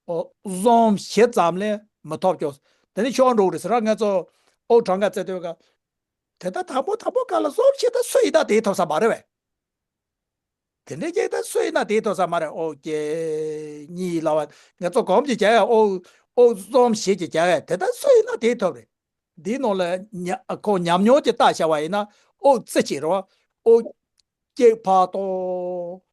ཨོ་གསུམ་བཞི་ཙམ་ལས་མི་ཐོབ་ཀྱོ། དེ་ནི་ཤོར་འགྲོ་གི་རེད་ཟེར་ར། ང་ཚོ་ཨོ་གྲངས་ཀ་བརྩི་དུས་ཀ་དེ་ལྟ་དང་པོ་དང་པོ་ག་ལ་གསུམ་བཞི་ད་སུ་ཡིན་ན་དེའི་ཐོབ་ས་མ་རེད་བས། དེ་འདྲའི་ཅིག་ད་སུ་ཡིན་ན་དེའི་ཐོབ་ས་མ་རེད། ཨོ་གཅིག་གཉིས་ལབ་པ། ང་ཚོ་གོམས་ཀྱི་བྱ་ཡ་ཨོ་ཨོ་གསུམ་བཞི་ཅིག་བྱ་ཡ་དེ་ད་སུ་ཡིན་ན་དེའི་ཐོབ་རེད། འདིའི་ནང་ལ་ཉ་ཁོ་ཉམས་མྱོང་གྱི་རྟགས་བྱ་བ་ཡིན་ན་ཨོ་བརྩི་བྱེད་རོ། ཨོ་གཅིག་ཕར་གཏོང་།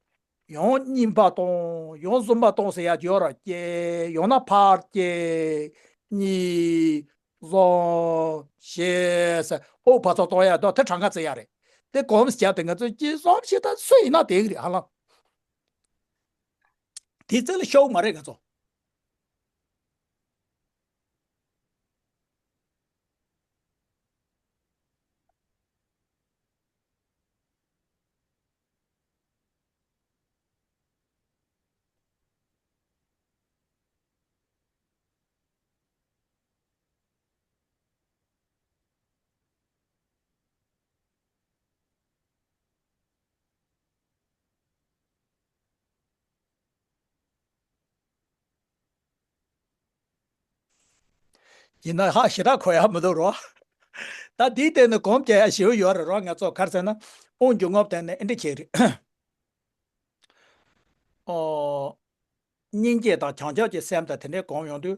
ཡང་གཉིས་ཕར་གཏོང་། ཡང་གསུམ་ཕར་གཏོང་ཟེར་ཡ་ཡོད་ར། གཅིག་ཡང་ན་ཕར་གཅིག་གཉིས། བཟོ། ཞེས་ཟེར། ཨོ་བ་ཚོ་གཏོང་ཡ་དོ་དེ་གྲངས་ཀ་བརྩི་ཡ་རེད། དེ་གོམས་བརྒྱབ་སྟེ་ང་ཚོ་གཅིག་གསུམ་བཞི་ད་སུ་ཡིན་ན་དེ་གི་རེད་ཧ་ལམ། དེ་རྩིས་ལ་ཤོག་མ་རེད་ང་ཚོ། ཡིན་ན་ཧ་ཞེ་དྲག་གོ་ཡ་མི་འདུག་རོ། ད་དེའི་སྟེང་ནས་གོམས་བྱས་ཡ་ཞེ་པོ་ཡོད་རེད་རོ། ང་ཚོ་ག་རེ་ཟེར་ན་དབུགས་འབྱུང་རྔུབ་སྟེང་ནས་ཨེ་འདྲ་བྱས་རེད། ཨོ། སྙིང་རྗེ་དང་བྱང་ཆུབ་ཀྱི་སེམས་དང་དེ་འདྲའི་གོམས་ཡོང་དུས།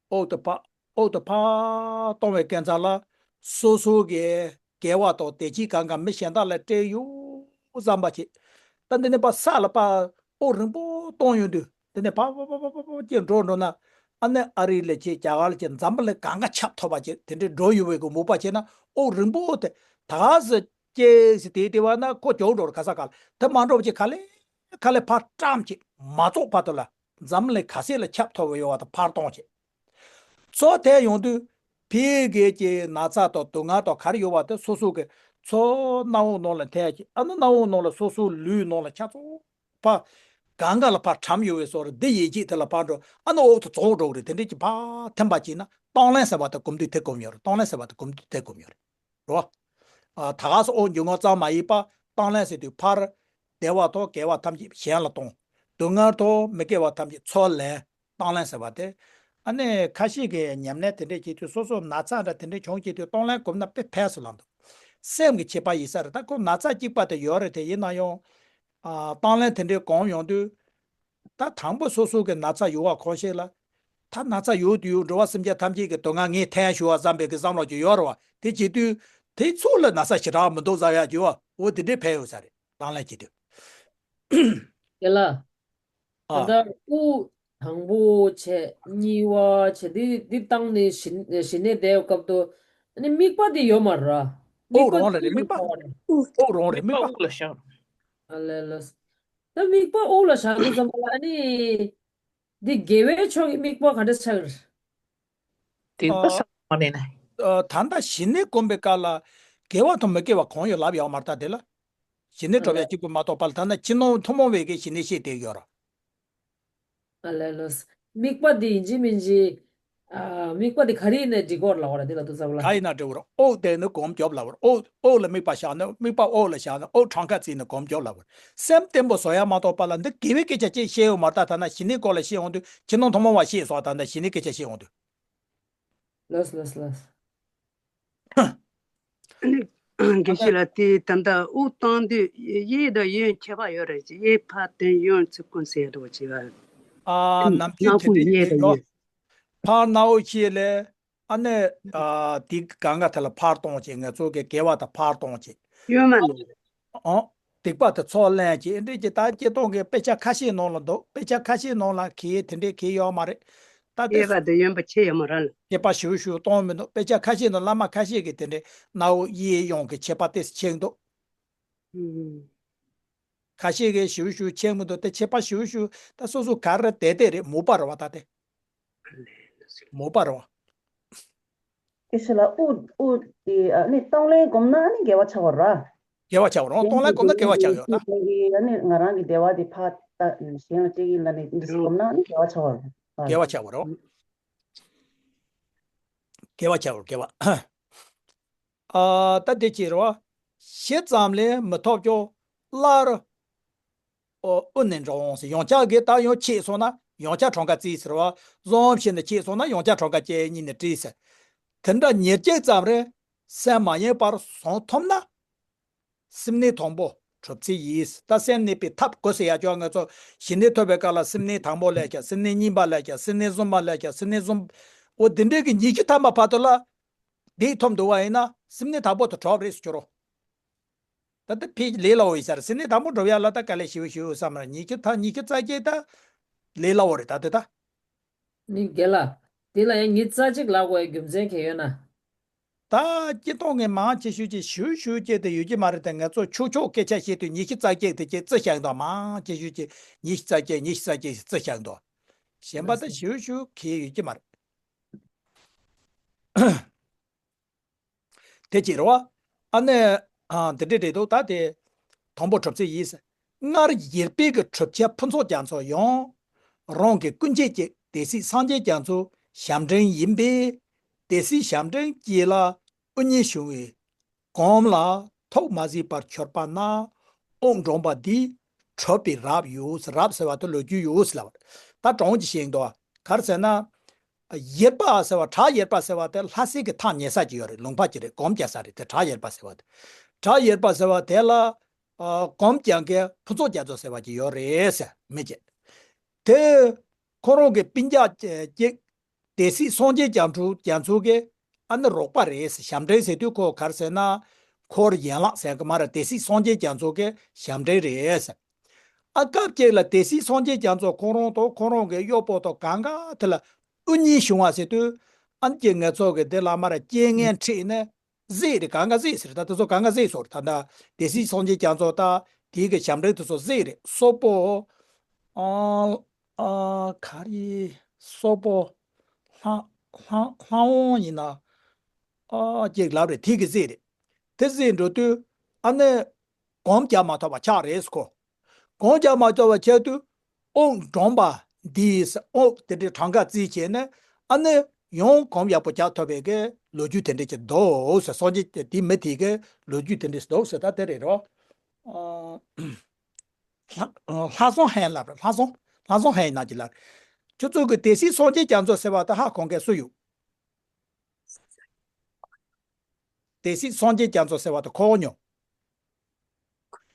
དབུགས་དེ་ཕར་དབུགས་དེ་ཕར་གཏོང་བའི་སྐབས་ལ་སོ་སོ་གི་དགེ་བ་དང་བདེ་སྐྱིད་གང་ག་མི་གཞན་དག་ལ་སྤྲད་ཡོང་བསམ་པ་བྱེད། ད་འདི་ནས་ཕར་ས་ལ་ཕར་དབུགས་རིང་པོ་གཏོང་ཡོང་དུས་འདི་ནས་ཕར་ཕར་ཕར་ཕར་ཕར་ཅིག་འགྲོ་འགྲོ་ན། ཨ་ནི་ཨ་རི་ལ་ཅིག་རྒྱ་གར་ལ་ཅིག་འཛམ་བུ་གླིང་གང་ག་ཁྱབ་ཐུབ་པ་ཅིག་དེ་འདྲའི་འགྲོ་ཡོང་བའི་གི་མོས་པ་བྱས་ན་དབུགས་རིང་པོ་དེ་ད་ག་སེ་ཅེས་སི་དེའི་ལྟེ་བ་ན་ཁོ་ཇོག་འགྲོ་རུ་ག་ས་ག་ལ་དེ་མ་འགྲོ་བ་ཅིག་ག་ལེ་ག་ལེ་ཕར་བཀྲམ་ཅིག་མ་རྫོགས་བར་དུ་ལ་འཛམ་གླིང་ག་ས་ལ་ཁྱབ་ཐུབ་ཡོད་བ་དང་ཕར་གཏོང་ཅིག་ཚོ་དེ་ཡོང་དུས་ཕི་གེ་ཀྱི་ན་ཚ་དང་སྡུག་བསྔལ་དང་ག་རེ་ཡོད་བ་དེ་སོ་སོ་གི་ཚོ་སྣ་བུག་ནང་ལ་འཐེན་ཅིག་ཨ་ནི་སྣ་བུག་ནང་ལ་སོ་སོ་ལུས་ནང་ལ་ཆ་ཚོ་ཕ་གང་ག་ལ་ཕར་གྲམ་ཡོད་བའི་སོ་རེ་འདི་ཡེ་ཅིག་དེ་ལ་ཕར་འགྲོ་ཨ་ནི་འོག་ཏུ་རྫོགས་འགྲོ་གི་རེད། དེ་འདྲས་ཀྱི་ཕར་འཐེན་པ་ཅིག་ན་གཏོང་ལེན་ཟེར་བ་དེ་གོམས་དུས་དེ་གོམས་ཡོད་རེད། གཏོང་ལེན་ཟེར་བ་དེ་གོམས་དུས་དེ་གོམས་ཡོད་རེད། རོ། ཨ་ད་ག་སོ་ཨོ་འཇུག་ངོགས་ཙམ་མ་ཡིན་པ་གཏོང་ལེན་ཟེར་དུས་ཕར་བདེ་བ་ཐོབ་དགེ་བ་ཐམས་ཅད་གཞན་ལ་གཏོང་། སྡུག་བསྔལ་ཐོབ་མི་དགེ་བ་ཐམས་ཅད་ཚུར་ལེན། གཏོང་ལེན་ཟེར་བ་དེ། ཨ་ནི་ཁ་ཤས་ཀྱིས་ཉམས་ལེན་དེ་འདྲས་བྱེད་དུས་སོ་སོ་ན་ཚ་འདྲ་དེ་འདྲས་བྱུང་བྱེད་དུས་གཏོང་ལེན་གོམས་ན་དཔེ་ཕན་སུ་ལང་འདུག་སེམས་ཀྱི་བྱེད་པ་ཡིན་ས་རེད། ད་ཁོ་ན་ཚ་གཅིག་པ་དེ་ཡོད་རེད། དེ་ཡིན་ན་ཡང་། ཨ་གཏོང་ལེན་དེ་འདྲས་གོམས་ཡོང་དུས། ད་དང་པོ་སོ་སོ་གི་ན་ཚ་ཡོད་བ་གང་ཤེས་ལ། ད་ན་ཚ་ཡོད་དུས་འགྲོ་བ་སེམས་ཅན་ཐམས་ཅད་ཀྱི་སྡུག་བསྔལ་ངས་འཐེན་ཞུ་བ་བསམ་པའི་གི་བསམ་བློ་ཅིག་ཡོད་རེད་བ། དེ་བྱེད་དུས་དེ་ཚོ་ལ་ན་ཚ་ཞེ་དྲག་མི་འདུག་བསམ་ཡག་ཅིག་ཡོད་བ། འོ་དེ་འདྲའི་ཕན་ཡོད་ས་རེད། གཏོང་ལེན་བྱེད་དུས། དེ་ལ། ད་ཨ། ལྟ་དབུགས་དང་པོ་བྱས་གཉིས་པ་བྱས་འདི་འདི་བཏང་ནས་ཞི་ཞི་གནས་བསྡད་སྐབས་དུ་ཨ་ནི་དམིགས་པ་འདི་ཡོད་མ་རེད། དབུགས་རང་རེད་རེད། དམིགས་པ་དབུགས་རང་རེད། དམིགས་པ་དམིགས་པ་དབུགས་ལ་བཞག་ཨ་ལས་ལས། ད་དམིགས་པ་དབུགས་ལ་བཞག་དུས་ཙམ་པ་ལ་ཨ་ནི། འདི་དགེ་བའི་ཕྱོགས་ཀྱི་དམིགས་པ་ག་འདྲ་ཆགས་ཀྱི་རེད། དེ་ལྟ་ཨ། ས་མ་ནས་ནས། ཨ། ད་ལྟ་ཞི་གནས་སྒོམ་པའི་སྐབས་ལ་དགེ་བ་དང་མི་དགེ་བ་གང་ཡོད་ལབ་ཡོད་མ་རེད། ད་དེ་ལ་ཞི་གནས་ཨ་གྲོལ་ལས། ཡག་གཅིག་པུ་མ་གཏོགས་པ་ལ་ད་ལྟ་ཕྱི་ནང་ཐུན་མོང་བའི་གི་ཞི་གནས་བཤད་བསྡད་ཡོད་རེད། ཨ་ལས་ལོས། དམིགས་པ་འདི་ཡིན་གཅིག་མིན་གཅིག་ཨ། དམིགས་པ་འདི་ག་རེ་ཡིན་ནའི་འགྲིག་གི་རེད་ལབ་པ་རེད། འདི་ལ་དུ་ཚབ་ལ། ག་ཡིན་ན་འགྲིག་གི་རེད། དབུགས་དེ་ནི་གོམས་རྒྱོབ་ལབ་པ་རེད། དབུགས་དབུགས་ལ་དམིགས་པ་བཞག་ན་དམིགས་པ་དབུགས་ལ་བཞག་ན་དབུགས་གྲངས་ཀ་བརྩིས་ནས་གོམས་རྒྱོབ་ལབ་པ་རེད། སེམས་བརྟན་པོ་བཟོ་ཡ་མ་གཏོགས་པ་ལ་འདི་དགེ་བའི་སྐད་ཆ་ཅིག་བཤད་ཡོད་མ་རེད། ད་ད་ན་ཞི་གནས་སྐོར་ལ་བཤད་ཡོང་དུས་ཕྱི་ནང་ཐུན་མོང་བ་བཤད་སོང་། ད་ད་ཞི་གནས་སྐད་ཆ་བཤད་ཡོང་དུས། ལོས་ལོས་ལོས། ཨ་ནི་དགེ་བཤེས་ལགས། དེ་ད་ལྟ་དབུགས་གཏོང་དུས་གཡས་དང་གཡོན་ཁྱད་པར་ཡོད་རེད། གཡས་ཕར་བཏོན་གཡོན་ཚུར་བསྐུམ་ཟེར་ཡ་འདྲ་བོ་བྱེད་པ། ཨ་ནམ་རྒྱུན་དེ་འདྲའི་ཡོད་རོ། ཕར་ནའོ་ཤི་ལས། ཨ་ནི་ཨ་དེ་གང་ག་དེ་ལ་ཕར་གཏོང་བྱེད། ང་ཚོ་གི་དགེ་བ་དང་ཕར་གཏོང་བྱེད། ཡོད་མ་ནི། ཨོ། སྡིག་པ་དེ་ཚོགས་ལེན་གྱི་འདྲེ་གྱི་ད་སྐྱེ་སྟོང་གི་དཔེ་ཆ་ཁ་ཤས་ནང་ལ་འདུག་དཔེ་ཆ་ཁ་ཤས་ནང་ལ་གི་དེ་འདྲས་གི་ཡོད་མ་རེད། ད་དེ་ཡོད་པ་དེ་ཡོན་པ་ཆེ་ཡོད་མ་རེད། སྐྱེས་པ་ཞུ་ཞུ་གཏོང་མི་འདུག་དཔེ་ཆ་ཁ་ཤས་ནང་བླ་མ་ཁ་ཤས་ཀྱི་དེ་འདྲས་ནའོ་ཡེ་ཡོང་གི་ཁྱད་པར་ཏེ་ཆེ་འདུག་ཁ་ཤས་ཀྱི་ཞུ་ཞུ་ཆེ་མི་འདུག་དེ་ཁྱད་པར་ཞུ་ཞུ་ད་སོ་སོ་ག་རེ་དེ་དེ་རེད། མོས་པ་རེད་བ། ད་དེ་མོས་པ་རེད་བ། ཨེ་ཤི་ལ་ཨུ་ཨུ་དེ་ཨ་ནི་གཏོང་ལེན་སྒོམ་ན་ཨ་ནི་དགེ་བ་ཆགས་པ་ར། དགེ་བ་ཆགས་པ་རེད། གཏོང་ལེན་སྒོམ་ན་དགེ་བ་ཆགས་ཡོད་ད། ཨ་ནི་ང་རང་གི་བདེ་བ་དེ་ཕར་ལྟ་གཞན་ལ་སྤྲད་ཀྱི་ལ་ནི་འདི་སྒོམ་ན་ཨ་ནི་དགེ་བ་ཆགས་པ་རེད། དགེ་བ་ཆགས་པ་རེད། དགེ་བ་ཆགས་པ་རེད། དགེ་བ། ཨ་ད་དེ་ཅི་རེད་བ། ཞེ་ཙམ་ལས་མི་ཐོབ་ཀྱང་སླར། ཨོ་དབུ་ནས་འགྲོ་འོང་ཟེར། ཡང་བསྐྱར་གྱི་ད་ཡང་ཆད་སོང་ན་ཡང་བསྐྱར་གྲངས་ཀ་བརྩིས་ཟེར་བ། བཟང་ཞིག་ནས་ཆད་སོང་ན་ཡང་བསྐྱར་གྲངས་ཀ་བཅུ་གཉིས་ནས་བྲིས་ཟེར། དེ་འདྲ་ཉེར་གཅིག་ཙམ་རེ་སེམས་མ་ཡེངས་པར་བཟུང་ཐུབ་ན། སེམས་གནས་དང་པོ་གྲུབ་ཚུལ་ཡིན། ད་སེམས་གནས་པའི་ཐབས་དགོས་ཟེར་ཡ་ཅོག་ང་ཚོ་ཞི་གནས་ཐོབ་པའི་སྐབས་ལ་སེམས་གནས་དང་པོ་ལས་ཀྱང་སེམས་གནས་གཉིས་པ་ལས་ཀྱང་སེམས་གནས་གསུམ་པ་ལས་ཀྱང་སེམས་གནས་གསུམ། འོ་འདི་འདྲའི་གི་ཉི་ཤུ་ཐམ་པ་བར་དུ་ལ། འདི་ཐོབ་འདུག་བ་ཡིན་ན་སེམས་གནས་དང་པོ་དེ་གྲུབ་རེད་ཟེར་ཅོག་རོ། ད་ལྟ་ཕལ་ལས་སླ་བོ་ཡིན་ས་རེད། སེམས་གནས་དང་པོ་འགྲུབ་ཡ་ལ་ད་དཀའ་ལས་ཞེ་པོ་ཞེ་པོ་བསམ་ར། ཉི་ཤུ་ཐ་ཉི་ཤུ་རྩ་གཅིག་ད་ལས་སླ་བོ་རེད་ད་ལྟ་ད། ནི་རྒན་ལགས། དེ་ལ་ཡང་ཉི་ཤུ་རྩ་གཅིག་ལབ་དགོས་ཡ་རྒྱུ་མཚན་གང་ཡོད་ན། ད་སྤྱིར་བཏང་ངས་མང་ཆེ་ཤོས་ཀྱི་ཞུ་ཞུ་ཅེས་དེ་ཡོད་ཀྱི་མ་རེད་དེ། ང་ཚོ་ཆོས་ཕྱོགས་སྐད་ཆ་བཤད་དུས་ཉི་ཤུ་རྩ་གཅིག་དེ་ཅེས་རྩི་བཞག་འདུག་མང་ཆེ་ཤོས་ཀྱི་ཉི་ཤུ་རྩ་གཅིག་ཉི་ཤུ་རྩ་གཅིག་རྩི་བཞག་འདུག་གཞན་པ་ད་ཞུ་ཞུ་གི་ཡོད་ཀྱི་མ་རེད། དེ་ཅི་རེད་བ། ཨ་ནི། ཨ་འདི་འདྲ་རེད་འདུག་ད་དེ། དང་པོ་གྲུབ་ཚུལ་ཡིན། སྔར་ཡེར་པའི་གི་གྲུབ་ཆའི་ཕུན་ཚོགས་རྒྱ་མཚོ་ཡང་། རང་གི་ཀུན་བྱེད་ཀྱི་སྡེ་སྲིད་སངས་རྒྱས་རྒྱ་མཚོའི་ཞབས་འདྲེན་ཡིན་པས། སྡེ་སྲིད་ཞབས་འདྲེན་གྱིས་ལ་དབུ་བརྙེས་བྱུང་བའི་གོམས་ལ་ཐུགས་མ་གཟིགས་པར་གྱུར་པ་ན། དབུགས་འགྲངས་པ་འདིས་གྲུབ་པའི་རབ་ཡོད། རབ་ཟེར་བ་དེ་ལོ་རྒྱུས་ཡོད་ཟེར་ལབ་པ་རེད། ད་དྲང་གི་བཤད་འདུག་ག་རེ་ཟེར་ན། ཡེར་པ་ཟེར་བ་བྲག་ཡེར་པ་ཟེར་བ་དེ་ལྷ་སའི་གི་ཐག་ཉེ་ས་ཅིག་ཡོད་རེད། ལུང་པ་ཅིག་རེད། སྒོམ་རྒྱག་ས་རེད་དེ། བྲག་ཡེར་པ་ཟེར་བ་དེ། བྲག་ཡེར་པ་ཟེར་བ་དེ་ལ་ཨ་སྒོམ་རྒྱག་མཁན་ཕུན་ཚོགས་རྒྱ་མཚོ་ཟེར་བ་ཅིག་ཡོད་རེད་ཟེར་མི་ཅིག་དེ་ཁོ་རང་གི་སྤུན་ཀྱག་ཅིག་སྡེ་སྲིད་སངས་རྒྱས་རྒྱ་མཚོ་རྒྱ་མཚོ་གི་ཨ་ནི་རོགས་པ་རེད་ཟེར། ཞབས་འདྲེན་ཟེར་དུས་ཁོ་ག་རེ་ཟེར་ན། འཁོར་ཡན་ལག་ཟེར་གི་མ་རེད། སྡེ་སྲིད་སངས་རྒྱས་རྒྱ་མཚོ་གི་ཞབས་འདྲེན་རེད་ཟེར། ཨ་སྐབས་ཅིག་ལ་སྡེ་སྲིད་སངས་རྒྱས་རྒྱ་མཚོ་ཁོ་རང་དང་ཁོ་རང་གི་གཡོག་པོ་དང་གང་ག་དེ་ལ་དབུ་བརྙེས་བྱུང་བ་ཟེར་དུས། ཨ་ནི་ཀྱི་ང་ཚོ་གི་དེ་ལ་མ་ར་རྐྱེན་ངན་འཕྲད་ནས་གཟིགས་རེད། གང་ག་གཟིགས་ཟེར། ད་དེ་ཚོ་གང་ག་གཟིགས་སོང་རེད། ད་ད་སྡེ་སྲིད་སངས་རྒྱས་རྒྱ་མཚོ་ད་དེའི་གི་ཞབས་འདྲེན་དེ་ཚོ་གཟིགས་རེད། སོག་པོ། ཨ་ཨ་ག་རེ་སོག་པོ། ལྷ་ལྷ་ལྷ་དབང་ཡིན་ན། ཨ་ཅིག་ལབ་རེད། དེ་གི་གཟིགས་རེད། དེ་གཟིགས་འགྲོ་དུས་ཨ་ནི་སྒོམ་རྒྱག་མ་ཐུབ་པ་ཆགས་རེད་ཁོ། སྒོམ་རྒྱག་མ་ཐུབ་པ་ཆགས་དུས་དབུགས་འགྲངས་པ་འདིས་དབུགས་དེ་འདྲའི་གྲངས་ཀ་བརྩིས་བྱས་ནས་ཨ་ནི་ཡང་སྒོམ་ཡག་པོ་རྒྱག་ཐུབ་པའི་གི་ལོ་རྒྱུས་དེ་འདྲ་ཅིག་འདུག་ཟེར། སངས་རྒྱས་དེ་མི་དེ་གི་ལོ་རྒྱུས་དེ་འདྲ་ཞིག་འདུག་ཟེར། ད་དེ་རེད་རོ། ཨ་ལྷ་ལྷ་བཟང་ཧན་ལབ་རེད། ལྷ་བཟང་ལྷ་བཟང་ཧན་ན་ཅིག་ལབ་རེད། ཁྱོད་ཚོ་གི་སྡེ་སྲིད་སངས་རྒྱས་རྒྱ་མཚོ་ཟེར་བ་དེ་ཧ་གོ་མཁན་སུ་ཡོད། སྡེ་སྲིད་སངས་རྒྱས་རྒྱ་མཚོ་ཟེར་བ་དེ་གོ་མྱོང་།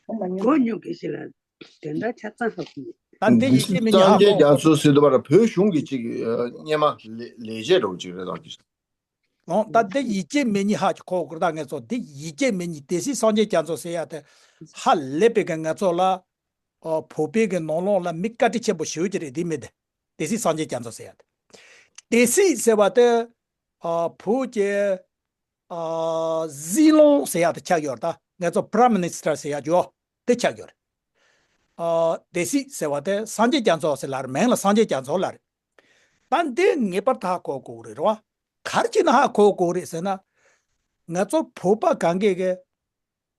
གོ་མྱོང་། གོ་མྱོང་གི་ཞིག་ལ་དེ་འདྲ་ཆ་ཚང་ཧ་གོ་མེད། ད་འདི་ཡིད་ཆེས་མི་གཉིས་ཧ་སངས་རྒྱས་གོ། རྒྱ་མཚོ་ཟེར་དུས་བར་བོད་གཞུང་གི་ཅིག་སྔོན་མ་ལས་ལས་བྱེད་འདྲ་བོ་ཅིག་རེད་དང་ཅིག་ལོང་། ད་འདི་ཡིད་ཆེས་མི་གཉིས་ཧ་ཅིག་གོ་དགོས། ད་ང་ཚོ་འདི་ཡིད་ཆེས་མི་གཉིས། སྡེ་སྲིད་སངས་རྒྱས་རྒྱ་མཚོ་ཟེར་ཡ་དེ་ཧ་ལས་པའི་གི་ང་ཚོ་ལ། ཨོ་བོད་པའི་གི་ནང་ལོགས་ལ་མི་བཀའ་དྲིན་ཆེན་པོ་ཞེ་པོ་ཅིག་རེད། འདི་མི་འདི་སྡེ་སྲིད་སངས་རྒྱས་རྒྱ་མཚོ་ཟེར་ཡ་དེ། སྡེ་སྲིད་ཟེར་བ་དེ་ཨ་བོད་ཀྱི་ཨ་སྲིད་བློན་ཟེར་ཡ་དེ་ཆགས་ཡོད་རེད། ད་ང་ཚོ་Prime Minister ཟེར་ཡ་ཅོ་དེ་ཆགས་ཡོད་རེད། ཨ་སྡེ་སྲིད་ཟེར་བ་དེ་སངས་རྒྱས་རྒྱ་མཚོ་ཟེར་ལབ་རེད། མིང་ལ་སངས་རྒྱས་རྒྱ་མཚོ་ལབ་རེད། ད་འདི་ངེས་པར་དུ་ཧ་གོ་དགོས་རེད་རོ། ག་རེ་བྱས་ན་ཧ་གོ་དགོས་རེད་ཟེར་ན། ང་ཚོ་བོད་པ་གང་གས་གི་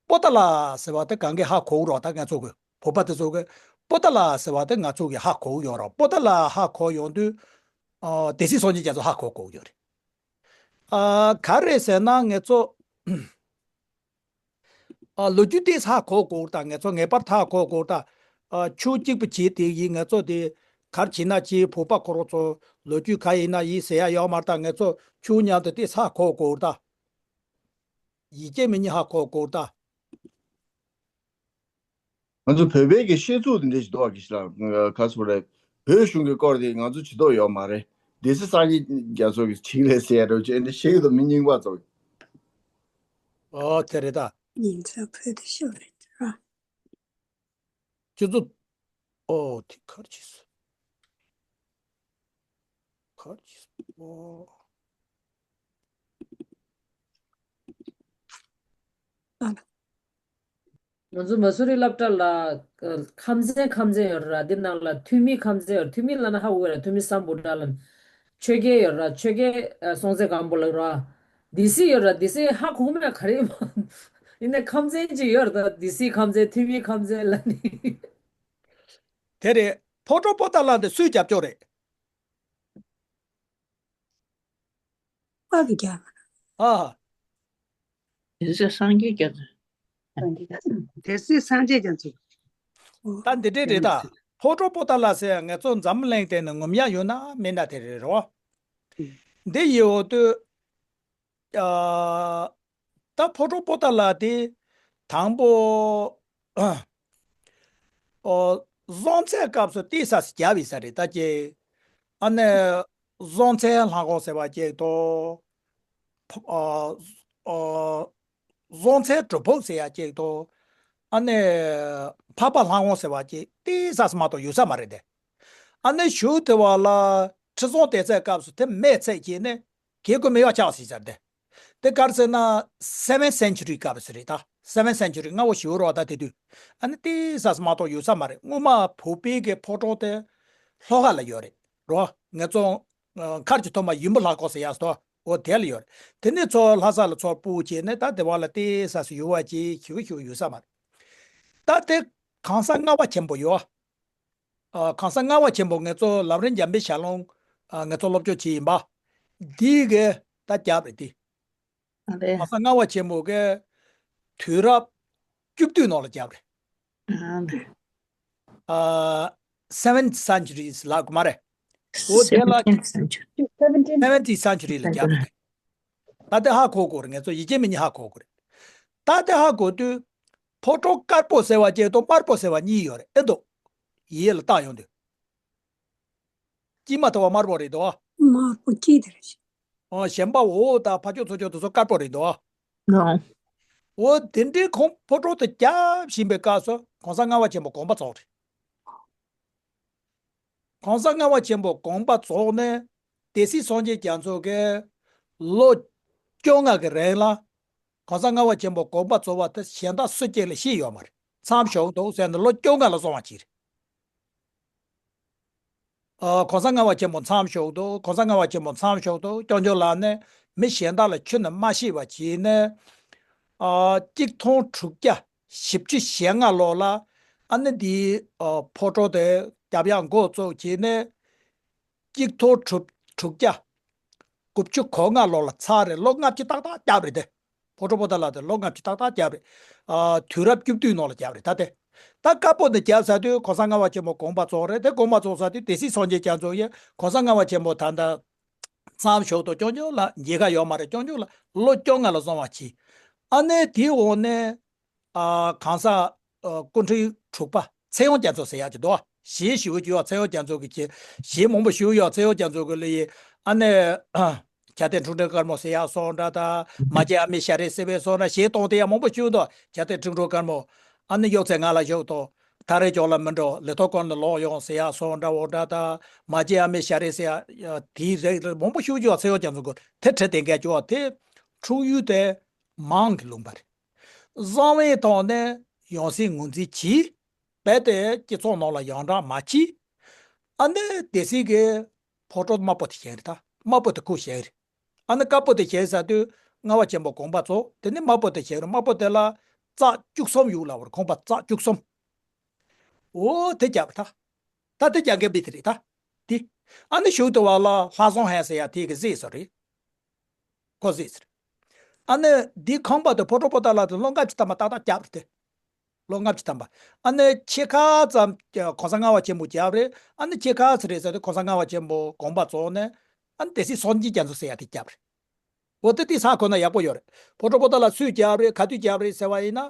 པོ་ཏཱ་ལ་ཟེར་བ་དེ་གང་གས་ཧ་གོ་རོགས། ད་ང་ཚོ་གི་བོད་པ་དེ་ཚོ་གི་པོ་ཏཱ་ལ་ཟེར་བ་དེ་ང་ཚོ་གི་ཧ་གོ་ཡོད་རོགས། པོ་ཏཱ་ལ་ཧ་གོ་ཡོང་དུས། ཨ་སྡེ་སྲིད་སངས་རྒྱས་རྒྱ་མཚོ་ཧ་གོ་དགོས་ཡོད་རེད། ཨ་ག་རེ་ཟེར་ན་ང་ཚོ་ཨ་ལོ་རྒྱུས་ཏོག་ཙམ་ཧ་གོ་དགོས། ད་ང་ཚོ་ངེས་པར་དུ་ཧ་གོ་དགོས། ད་ཨ་ཆོས་གཅིག་པུ་བྱས་དེ་ཡིན། ང་ཚོ་དེ་ག་རེ་བྱས་ན་བྱས། བོད་པ་ཁོ་རང་ཚོ་ལོ་རྒྱུས་ག་ཡིན་ན་ཡིན་ཟེར་ཡ་ཡོད་མ་རེད། ད་ང་ཚོ་ཆོས་མཉམ་དུ་ཏོག་ཙམ་ཧ་གོ་དགོས། ད། ཡིད་ཆེས་མི་གཉིས་ཧ་གོ་དགོས་ད། ང་ཚོ་བོད་པའི་གི་བཤད་ཚུལ་འདི་འདྲ་ཞིག་འདུག་བ། གི་ཞིག་ལ་ཁ་སོ་རེད། བོད་གཞུང་གི་སྐོར་དེ་ང་ཚོ་བྱེད་ཐུབ་ཡོད་མ་རེད། སྡེ་སྲིད་སངས་རྒྱས་རྒྱ་མཚོ་གི་ཆིག་ལས་ཟེར་ཡ་འདྲ་བོ་ཅིག་འདི་ཤེས་ཀྱི་འདུག་མི་རྙིང་པ་ཚོ། ཨོ་དེ་རེད་ད། ཉིན་ཚ་བོད་དུ་ཤོར་རེད་ར། ཁྱོད་ཚོ། ཨོ་དེ་གར་ཅིས། གར་ཅིས། ཨོ། ང་ཚོ་མ་སུ་རི་སློབ་གྲྭ་ལ་ཁམས་ཚན་ཁམས་ཚན་ཡོད་ར། འདི་ནང་ལ་འཐུས་མི་ཁམས་ཚན་ཡོད། འཐུས་མི་ལ་ན་ཧ་གོ་གི་ར། འཐུས་མི་སམ་བྷོ་ཊ་ལ་ཆོས་རྒྱལ་ཡོད་ར། ཆོས་རྒྱལ་སྲོང་བཙན་སྒམ་པོ་ལ་ར། སྡེ་སྲིད་ཡོད་ར། སྡེ་སྲིད་ཧ་གོ་མེད་ག་རེ་ཡིན་ནའི་ཁམས་ཚན་ཅིག་ཡོད་ར། ད་སྡེ་སྲིད་ཁམས་ཚན། འཐུས་མི་ཁམས་ཚན་ལ་ནི། དེ་རེད། ཕོ་བྲང་པོ་ཏཱ་ལ་འདི་སུས་རྒྱབ་སྐྱོར་རེད། པ་གི་རྒྱ། ཨ། སྡེ་སྲིད་སངས་རྒྱས་རྒྱ་མཚོ། སྡེ་སྲིད་སངས་རྒྱས་རྒྱ་མཚོ། ད་འདི་འདྲའི་རེད་ད། ཕོ་བྲང་པོ་ཏཱ་ལ་ཟེར་ང་ཚོ་འཛམ་གླིང་སྟེང་ནས་ངོམ་ཡག་ཡོད་ན་མེད་ན་དེ་རེད་རོ། འདི་ཡི་འོག་ཏུ། ཨ། ད་ཕོ་བྲང་པོ་ཏཱ་ལ་དེ་དང་པོ། ཨོ། བཟང་བཙན་སྐབས་སུ་ཏི་ས་སི་རྒྱབ་ཡིན་ས་རེད་ད་ཀྱེ། ཨ་ནི། བཟང་བཙན་ལྷ་ཁང་ཟེར་བ་ཅིག་དང་། ཕ། ཨ། ཨ། བཟང་བཙན་སྒྲུབ་ཕུག་ཟེར་ཡ་ཅིག་དང་། ཨ་ནི། འཕགས་པ་ལྷ་ཁང་ཟེར་བ་ཅིག་ཏི་ས་སི་མ་གཏོགས་ཡོད་ས་མ་རེད་དེ། ཨ་ནི་གཞུག་དེ་བ་ལ་ཁྲི་སྲོང་ལྡེ་བཙན་སྐབས་སུ་དེ་མེད་ཚད་ཀྱིས་ནི་གེ་ཁོ་མེ་ཡོ་ཆགས་ཟིན་ས་རེད་དེ། དེ་ག་རེ་ཟེར་ན་seventh century སྐབས་སུ་རེད་ད། seventh century སྔ་བོ་ཞིག་རོ་ད་དེ་དུས། ཨ་ནི་ཏི་ས་སི་མ་གཏོགས་ཡོད་ས་མ་རེད། སྔོན་མ་བོད་པའི་གི་ཕོ་བྲང་དེ་ལྷོ་ཁ་ལ་ཡོད་རེད་རོ། ངེད་ཚོ་མཁར་གྱི་ཐོག་མ་ཡུམ་བུ་ལྷ་ཁང་ཟེར་ཡ་སོ་འོ་དེ་ལ་ཡོད་རེད། དེ་ནས་ཚོ་ལྷ་ས་ལ་ཚོ་སྤོ་བྱས་ནས་ད་དེ་བ་ལ་ཏི་ས་སི་ཡོད་བ་ཅིག་ཞུ་གི་ཞུ་གི་ཡོད་ས་མ་རེད། ད་དེ་གང་ས་ལྔ་བ་ཆེན་པོ་ཡོད། ཨ། གང་ས་ལྔ་བ་ཆེན་པོ་ངེད་ཚོ་ལམ་རིམ་འཇམ་དཔལ་ཞལ་ལུང་། ཨ། ངེད་ཚོ་སློབ་སྦྱོང་བྱེད་ཡིན་པ། འདི་གི་ད་རྒྱབ་རེད་དེ། ཨ་ལས། གང་ས་ལྔ་བ་ཆེན་པོ་གི་དུས་རབས་བཅུ་བདུན་ནང་ལ་རྒྱབ་རེད། ཨ་ལས། ཨ། seventh centuries ལབ་དགོས་མ་རེད། འོ་དེ་ལ་seventeen century. seventeen century ལ་རྒྱབ་རེད། ད་ལྟ་ཧ་གོ་དགོས་རེད། ངེད་ཚོ་ཡི་གེ་མི་གཉིས་ཧ་གོ་དགོས་རེད། ད་ལྟ་ཧ་གོ་དུས། ཕོ་བྲང་དཀར་པོ་ཟེར་བ་ཅིག་དང་དམར་པོ་ཟེར་བ་གཉིས་ཡོད་རེད་ཨེ་འདུག་ཡིད་ལ་བཏང་ཡོང་དུས། དཀྱིལ་མ་དེ་བ་དམར་པོ་རེད་དོ། དམར་པོ་དཀྱིལ་དེ་རེད། ཨོ་གཞན་པ་འོ་ད་ཕ་ཕྱོགས་ཚུར་ཕྱོགས་དེ་ཚོ་དཀར་པོ་རེད་དོ། ནོ། འོ་དེ་འདྲའི་ཁོང་ཕོ་བྲང་དེ་རྒྱབ་བཞིན་པའི་སྐབས་སུ་གོང་ས་ལྔ་བ་ཆེན་པོ་དགོངས་པ་རྫོགས་རེད། གོང་ས་ལྔ་བ་ཆེན་པོ་དགོངས་པ་རྫོགས་ནས་སྡེ་སྲིད་སངས་རྒྱས་རྒྱ་མཚོ་གིས་ལོ་བཅོ་ལྔ་གི་རིང་ལ་གོང་ས་ལྔ་བ་ཆེན་པོ་དགོངས་པ་རྫོགས་པ་དེ་གཞན་དག་སུ་གཅིག་ལ་ཤེས་ཡོད་མ་རེད། མཚམས་ཞུགས་འདུག་ཟེར་ནས་ལོ་བཅོ་ལྔ་ལ་སོང་བ་ཅིག་རེད། ཨ། གོང་ས་ལྔ་བ་ཆེན་པོ་མཚམས་ཞུགས་འདུག་གོང་ས་ལྔ་བ་ཆེན་པོ་མཚམས་ཞུགས་འདུག་སྐྱབས་མགོན་ལགས་ནས་མི་གཞན་དག་ལ་ཁྱོན་ནས་མ་ཤེས་པ་བྱས་ནས། ཨ། གཅིག་སྟོང་དྲུག་བརྒྱ་བཞི་བཅུ་ཞེ་ལྔ་ལོ་ལ་ཨ་ནི་འདིའི་ཨ་ཕོ་བྲང་དེ་རྒྱབ་ཡག་འགོ་བཙུགས་བྱས་ནས། གཅིག་སྟོང་དྲུག་དྲུག་བརྒྱ་དགུ་བཅུ་གོ་ལྔ་ལོ་ལ་ཚར་རེད། ལོ་ལྔ་བཅུ་ཏག་ཏག་རྒྱབ་རེད་དེ། ཕོ་བྲང་པོ་ཏཱ་ལ་དེ་ལོ་ལྔ་བཅུ་ཏག་ཏག་རྒྱབ་རེད། ཨ། དུས་རབས་བཅུ་བདུན་ནང་ལ་རྒྱབ་རེད་ད་དེ། ད་དཀར་པོ་འདི་རྒྱབ་ཚར་དུས་གོང་ས་ལྔ་བ་ཆེན་པོ་དགོངས་པ་རྫོགས་རེད། དེ་དགོངས་པ་རྫོགས་ཚར་དུས་སྡེ་སྲིད་སངས་རྒྱས་རྒྱ་མཚོ་ཡིས་གོང་ས་ལྔ་བ་ཆེན་པོ་ད་ལྟ་མཚམས་ཞུགས་འདུག་སྐྱབས་མགོན་ལགས་མཇལ་ཁ་ཡོད་མ་རེད། སྐྱབས་མགོན་ལགས་ལོ་བཅོ་ལྔ་ལ་སོང་བ་བྱས། ཨ་ནི་དེའི་འོག་ནས། ཨ། གང་ཟག་ཨ། སྐུ་ཕྲེང་དྲུག་པ་ཚེ་དབང་རྒྱ་མཚོ་ཟེར་ཡག་ཅིག་འདུག་གཞས་ཞེ་པོ་ཅིག་ཡོད། ཚེ་དབང་རྒྱ་མཚོ་གི་གཞས། གཞས་མང་པོ་ཞེ་པོ་ཡོད། ཚེ་དབང་རྒྱ་མཚོ་གི་ལོ་ཡི། ཨ་ནི། བྱ་དེ་ཁྲུང་ཁྲུང་དཀར་མོ་ཟེར་ཡག་སོང་འདྲ་དང་། མ་བརྗེད་ཨ་མའི་ཞལ་རས་གསལ་བའི་སོང་འདྲ། གཞས་གཏོང་དེ་ཡག་མང་པོ་ཞེ་པོ་འདུག་བྱ་དེ་ཁྲུང་ཁྲུང་དཀར་མོ། ཨ་ནི་གཡོག་ཚད་ང་ལ་ཞོག་དང་། ད་རེས་ཅོག་ལ་མི་འགྲོ། ལི་ཐོག་ཀོང་ནས་ལོག་ཡོང་ཟེར་ཡག་སོང་འདྲ་འོ་འདྲ་དང་། མ་བརྗེད་ཨ་མའི་ཞལ་རས་ཟེར་ཡག་དེའི་རིགས་མང་པོ་ཞེ་པོ་ཅིག་ཡོད། ཚེ་དབང་རྒྱ་མཚོ་གི་དེ་བྲིས་དེ་འགས་ཅོག་དེ་འཁྲུངས་ཡུལ་དེ་མང་གི་ལུང་པ་རེད། གསང་བའི་ཐོག་ནས་ཡང་སྲིད་ངོས་འཛིན་གྱིས། རྦད་དེ་སྤྱི་ཚོགས་ནང་ལ་ཡོངས་གྲགས་མ་བྱས། ཨ་ནི་སྡེ་སྲིད་ཀྱི་ཕོ་བྲང་དམར་པོ་དེ་བཞེངས་རེད་ད། དམར་པོ་དེ་ཁོས་བཞེངས་རེད། ཨ་ནི་དཀར་པོ་དེ་བཞེངས་ཚར་དུས་ལྔ་བ་ཆེན་པོ་དགོངས་པ་རྫོགས། དེ་ནས་དམར་པོ་དེ་བཞེངས་རེད། དམར་པོ་དེ་ལ་རྩ་བཅུ་གསུམ་ཡོད་ལབ་པ་རེད། ཁང་པ་རྩ་བཅུ་གསུམ། འོ་དེ་རྒྱབ་རེད་ད། ད་དེ་རྒྱབ་མཁན་དཔེ་དེ་རེད་ད། དེ། ཨ་ནི་གཞུག་དེ་བ་ལ་ལྷ་བཟང་ཧན་ཟེར་ཡག་དེ་གི་གཟིགས་སོ་རེད། ཁོ་གཟིགས་ཟེར། ཨ་ནི་འདི་ཁང་པ་དེ་ཕོ་བྲང་པོ་ཏཱ་ལ་དེ་ལོ་ལྔ་བཅུ་ཐམ་པ་ཏག་ཏག་རྒྱབ་རེད་དེ། ལོ་ལྔ་བཅུ་ཐམ་པ། ཨ་ནི་ཕྱེད་ཀ་ཙམ་གོང་ས་ལྔ་བ་ཆེན་པོ་རྒྱབ་རེད། ཨ་ནི་ཕྱེད་ཀ་ཙམ་རེད་ཟེར་དུས་གོང་ས་ལྔ་བ་ཆེན་པོ་དགོངས་པ་རྫོགས་ནས། ཨ་ནི་སྡེ་སྲིད་སངས་རྒྱས་རྒྱ་མཚོ་ཟེར་ཡག་དེ་རྒྱབ་རེད། འོ་དེ་དེ་ས་ཁོ་ན་ཡག་པོ་ཡོད་རེད། ཕོ་བྲང་པོ་ཏཱ་ལ་སུས་རྒྱབ་རེད། ག་དུས་རྒྱབ་རེད་ཟེར་བ་ཡིན་ན།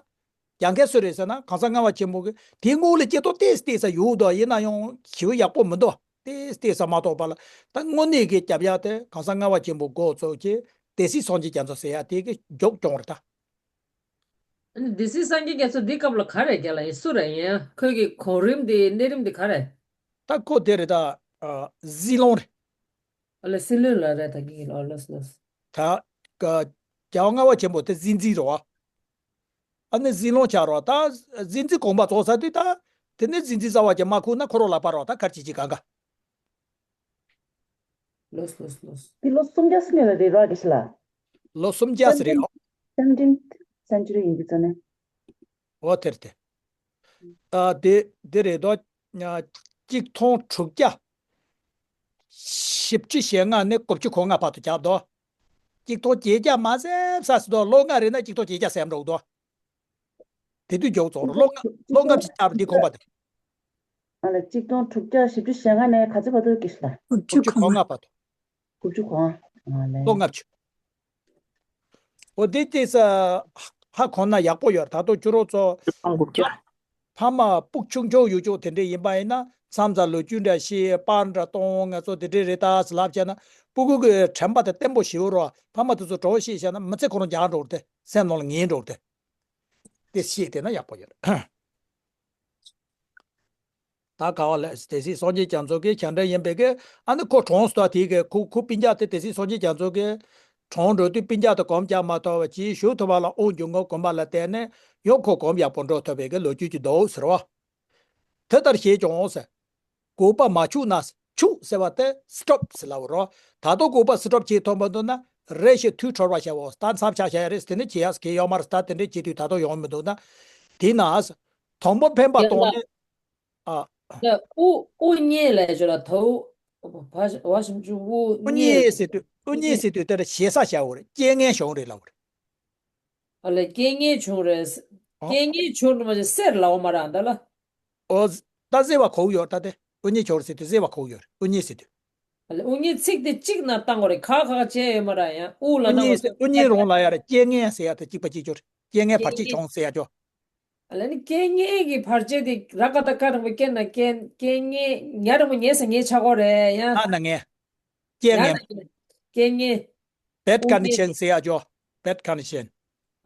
རྒྱབ་མཁན་སུ་རེད་ཟེར་ན་གོང་ས་ལྔ་བ་ཆེན་པོ་གིས། དེའི་སྔོན་ལ་སྐྱེ་སྟོབས་ཏོག་ཙམ་ཏོག་ཙམ་ཡོད་འདུག་ཡིན་ན་ཡང་ཞེ་པོ་ཡག་པོ་མི་འདུག་ཏེས་ཏེས་ས་མ་གཏོགས་པ་ལ། ད་དངོས་གནས་ཀྱི་རྒྱབ་ཡག་དེ་གང་ཟག་ལྔ་པ་ཆེན་པོ་འགོ་བཙུགས་ཀྱི་སྡེ་སྲིད་སངས་རྒྱས་རྒྱ་མཚོ་ཟེར་ཡག་དེ་གི་མཇུག་སྐྱོང་རེད་ད། ཨ་ནི་སྡེ་སྲིད་སངས་རྒྱས་རྒྱ་མཚོ་འདི་སྐབས་ལ་ག་རེ་རྒྱ་ལ་ཡིན་སུ་རེད་ཡིན་ཁོས་ཀྱི་གོ་རིམ་དེ་གནས་རིམ་དེ་ག་རེད། ད་ཁོ་དེ་རེད་ད། ཨ་ཟི་ལོང་རེད། ཨ་ལ་སྲིད་བློན་ལ་རེད་ད་གི་ཨ་ལོས་ལོས། ད་ཀ་རྒྱལ་བ་ལྔ་པ་ཆེན་པོ་དེ་ཟི་འཛིན་རེད་བ། ཨ་ནི་ཟི་ལོང་ཆགས་རོགས་ད། ཟི་འཛིན་གོང་པ་ཚོགས་ས་དུས་ད། དེ་ནས་ཟི་འཛིན་རྩ་བ་ཅན་མ་ཁུག་ན་ཁོ་རོ་ལ་པ་རོགས་ད་གར་ཅི་ཅི་གང་ག་ལོས་ལོས་ལོས། འདི་ལོ་སུམ་བརྒྱ་སྔོན་ལ་རེད་རོགས་གི་ཤི་ལ། ལོ་སུམ་བརྒྱ་ཟེར་རེད་ཨོ། སེམ་ཊིན་སེན་ཅུ་རི་ཡིན་གྱི་ཚོ་ནས། ཨོ་དེར་དེ། ཨ་དེ་དེ་རེད་དོ། གཅིག་སྟོང་དྲུག་བརྒྱ། བཞི་བཅུ་ཞེ་ལྔ་ནས་དགུ་བཅུ་གོ་ལྔ་བར་དུ་རྒྱག་དོ། གཅིག་སྟོང་བརྒྱད་བརྒྱ་མ་ཟེབ་ས་སི་དོ་ལོ་ལྔ་རེད་ན་གཅིག་སྟོང་བརྒྱད་བརྒྱ་ཟེར་འགྲོ་དོ། དེ་དུས་མགྱོགས་ཚོར་ལོ་ལྔ་ལོ་ལྔ་བཅུ་རྒྱག་འདི་གོང་པ་དེ། ཨ་ལ་གཅིག་སྟོང་དྲུག་བརྒྱ་བཞི་བཅུ་ཞེ་ལྔ་ནས་ག་ཚོད་བར་དུ་གི་ཤི་ལ། དགུ་བཅུ་གོ་ལྔ་བར་དུ། དགུ་བཅུ་གོ་ལྔ། ཨ་ལས། ལོ་ལྔ་བཅུ། འོ་དེ་ལྟས་ས་ཧ་གོ་ན་ཡག་པོ་ཡོད་ད་དུང་ཅུ་རོ་ཚོ། ཨང་དགུ་བརྒྱ། ཕ་མ་སྤུ་ཆུང་ཆུང་ཡུལ་ཕྱོགས་དེ་འདྲས་ཡིན་པ་ཡིན་ན་མཚམས་མཚམས་ལོ་རྒྱུས་འདྲ་ཤེས་པར་འདྲ་གཏོང་ང་ཚོ་དེ་འདྲས་རེད་ད་ཟེར་ལབ་བྱས་ན་སྤུ་གུ་གི་དྲན་པ་དེ་བརྟན་པོ་ཞེ་པོ་རོ་ཕ་མ་དེ་ཚོ་གྲོགས་ཤེས་བྱས་ན་མི་ཚེ་ཁོ་རང་རྒྱག་འགྲོ་རེད་དེ་སེམས་ནང་ལ་ངེས་འགྲོ་རེད་དེ། དེ་ཤེས་བསྡད་ན་ཡག་པོ་ཡོད། ད་ག་བ་ལས་སྡེ་སྲིད་སངས་རྒྱས་རྒྱ་མཚོ་གི་བྱང་འདྲེན་ཡིན་པའི་གི་ཨ་ནི་ཁོ་གྲོངས་སོང་དེ་གི་ཁོ་ཁོ་སྤུན་ཀྱག་དེ་སྡེ་སྲིད་སངས་རྒྱས་རྒྱ་མཚོ་གི་གྲོངས་འགྲོ་དུས་སྤུན་ཀྱག་དེ་གོམ་རྒྱག་མ་ཐུབ་པ་ཅིག་ཞུ་ཐུབ་པ་ལ་དབང་སྒྱུར་མཁན་དགོན་པ་ལ་བརྟེན་ནས་ཡང་ཁོ་གོམ་ཡག་པོ་འགྲོ་ཐུབ་པའི་གི་ལོ་རྒྱུས་ཀྱི་འདུག་ཟེར་བ། དེ་ལྟར་བྱས་ཀྱང་ཟེར། དགོས་པ་མ་འཆུག་ན་འཆུག་ཟེར་བ་དེ་སི་ཊོབ་ཟེར་ལབ་རོ། ད་དུང་དགོས་པ་སི་ཊོབ་བྱེད་ཐུབ་མི་འདུག་ན་རེ་ཞིག་དུས་འཁྲོར་བ་བྱའོ། ད་མཚམས་ཆག་བྱ་ཡ་རེད་དེ་ནི་བྱེད་ཡ་སྐད་ཡོད་མ་རེད། ད་དེ་འདྲའི་བྱེད་དུས་ད་དུང་ཡོང་མི་འདུག་ན། དེས་ན། དང་པོ་འཕེན་པ་ཡང་གཏོང་ལ། ནས། ཨ། ལ་དབུ་དབུ་བརྙེས་ལས་བརྗོད་ལ་དོ། བ་བ་ཞིམ་ཆུ་དབུ་དབུ་བརྙེས་བརྙེས་ཟེར་དུས་དབུ་བརྙེས་ཟེར་དུས་དེར་ཞེ་ས་བྱའོ་རེད། རྐྱེན་ངན་བྱུང་རེད་ལབ་རེད། ཨ་ལས་རྐྱེན་ངན་བྱུང་རེད། ཨོ། རྐྱེན་ངན་བྱུང་རེད་མ་ཟད་སེར་ལའོ་མ་ར་འདི་ལ། ཨོ། ད་བཟེ་བ་གོ་ཡོད་ད་དེ་དབུ་བརྙེས་བྱུང་རེད་ཟེར་དུས་བཟེ་བ་གོ་ཡོད་རེད། དབུ་བརྙེས་ཟེར་དུས། ཨ་ལས་དབུ་བརྙེས་ཚིག་དེ་གཅིག་ན་བཏང་དགོས་རེད། ཁ་ཁ་བྱས་ཡོད་མ་ར་ཡང་དབུ་ལ་དབུ་ན་བརྙེས་ཟེར་དབུ་བརྙེས་རང་ལ་ཡ་རེད། རྐྱེན་ངན་ཟེར་ཡ་དེ་གཅིག་པ་གཅིག་གྱུར་རེད། རྐྱེན་ངན་བར་ཆད་བྱུང་ཟེར་ཡ་ཅོ། ཨ་ལས་ནི་རྐྱེན་ངན་གྱི་བར་ཆད་དེ་ར་ཀ་ད་ཀ་རིང་པོ་རྐྱེན་ན་རྐྱེན་རྐྱེན་ངན་ཉ་རིང་པོ་ཉལ་ས་ཉལ་ཆ་གོ་རེད་ཡ། ཨ་ན་ངན། རྐྱེན་ཡ་ངན། ན་ངན། རྐྱེན་ངན། bad དབུ་མའི་condition ཟེར་ཡ་ཅོ། bad condition།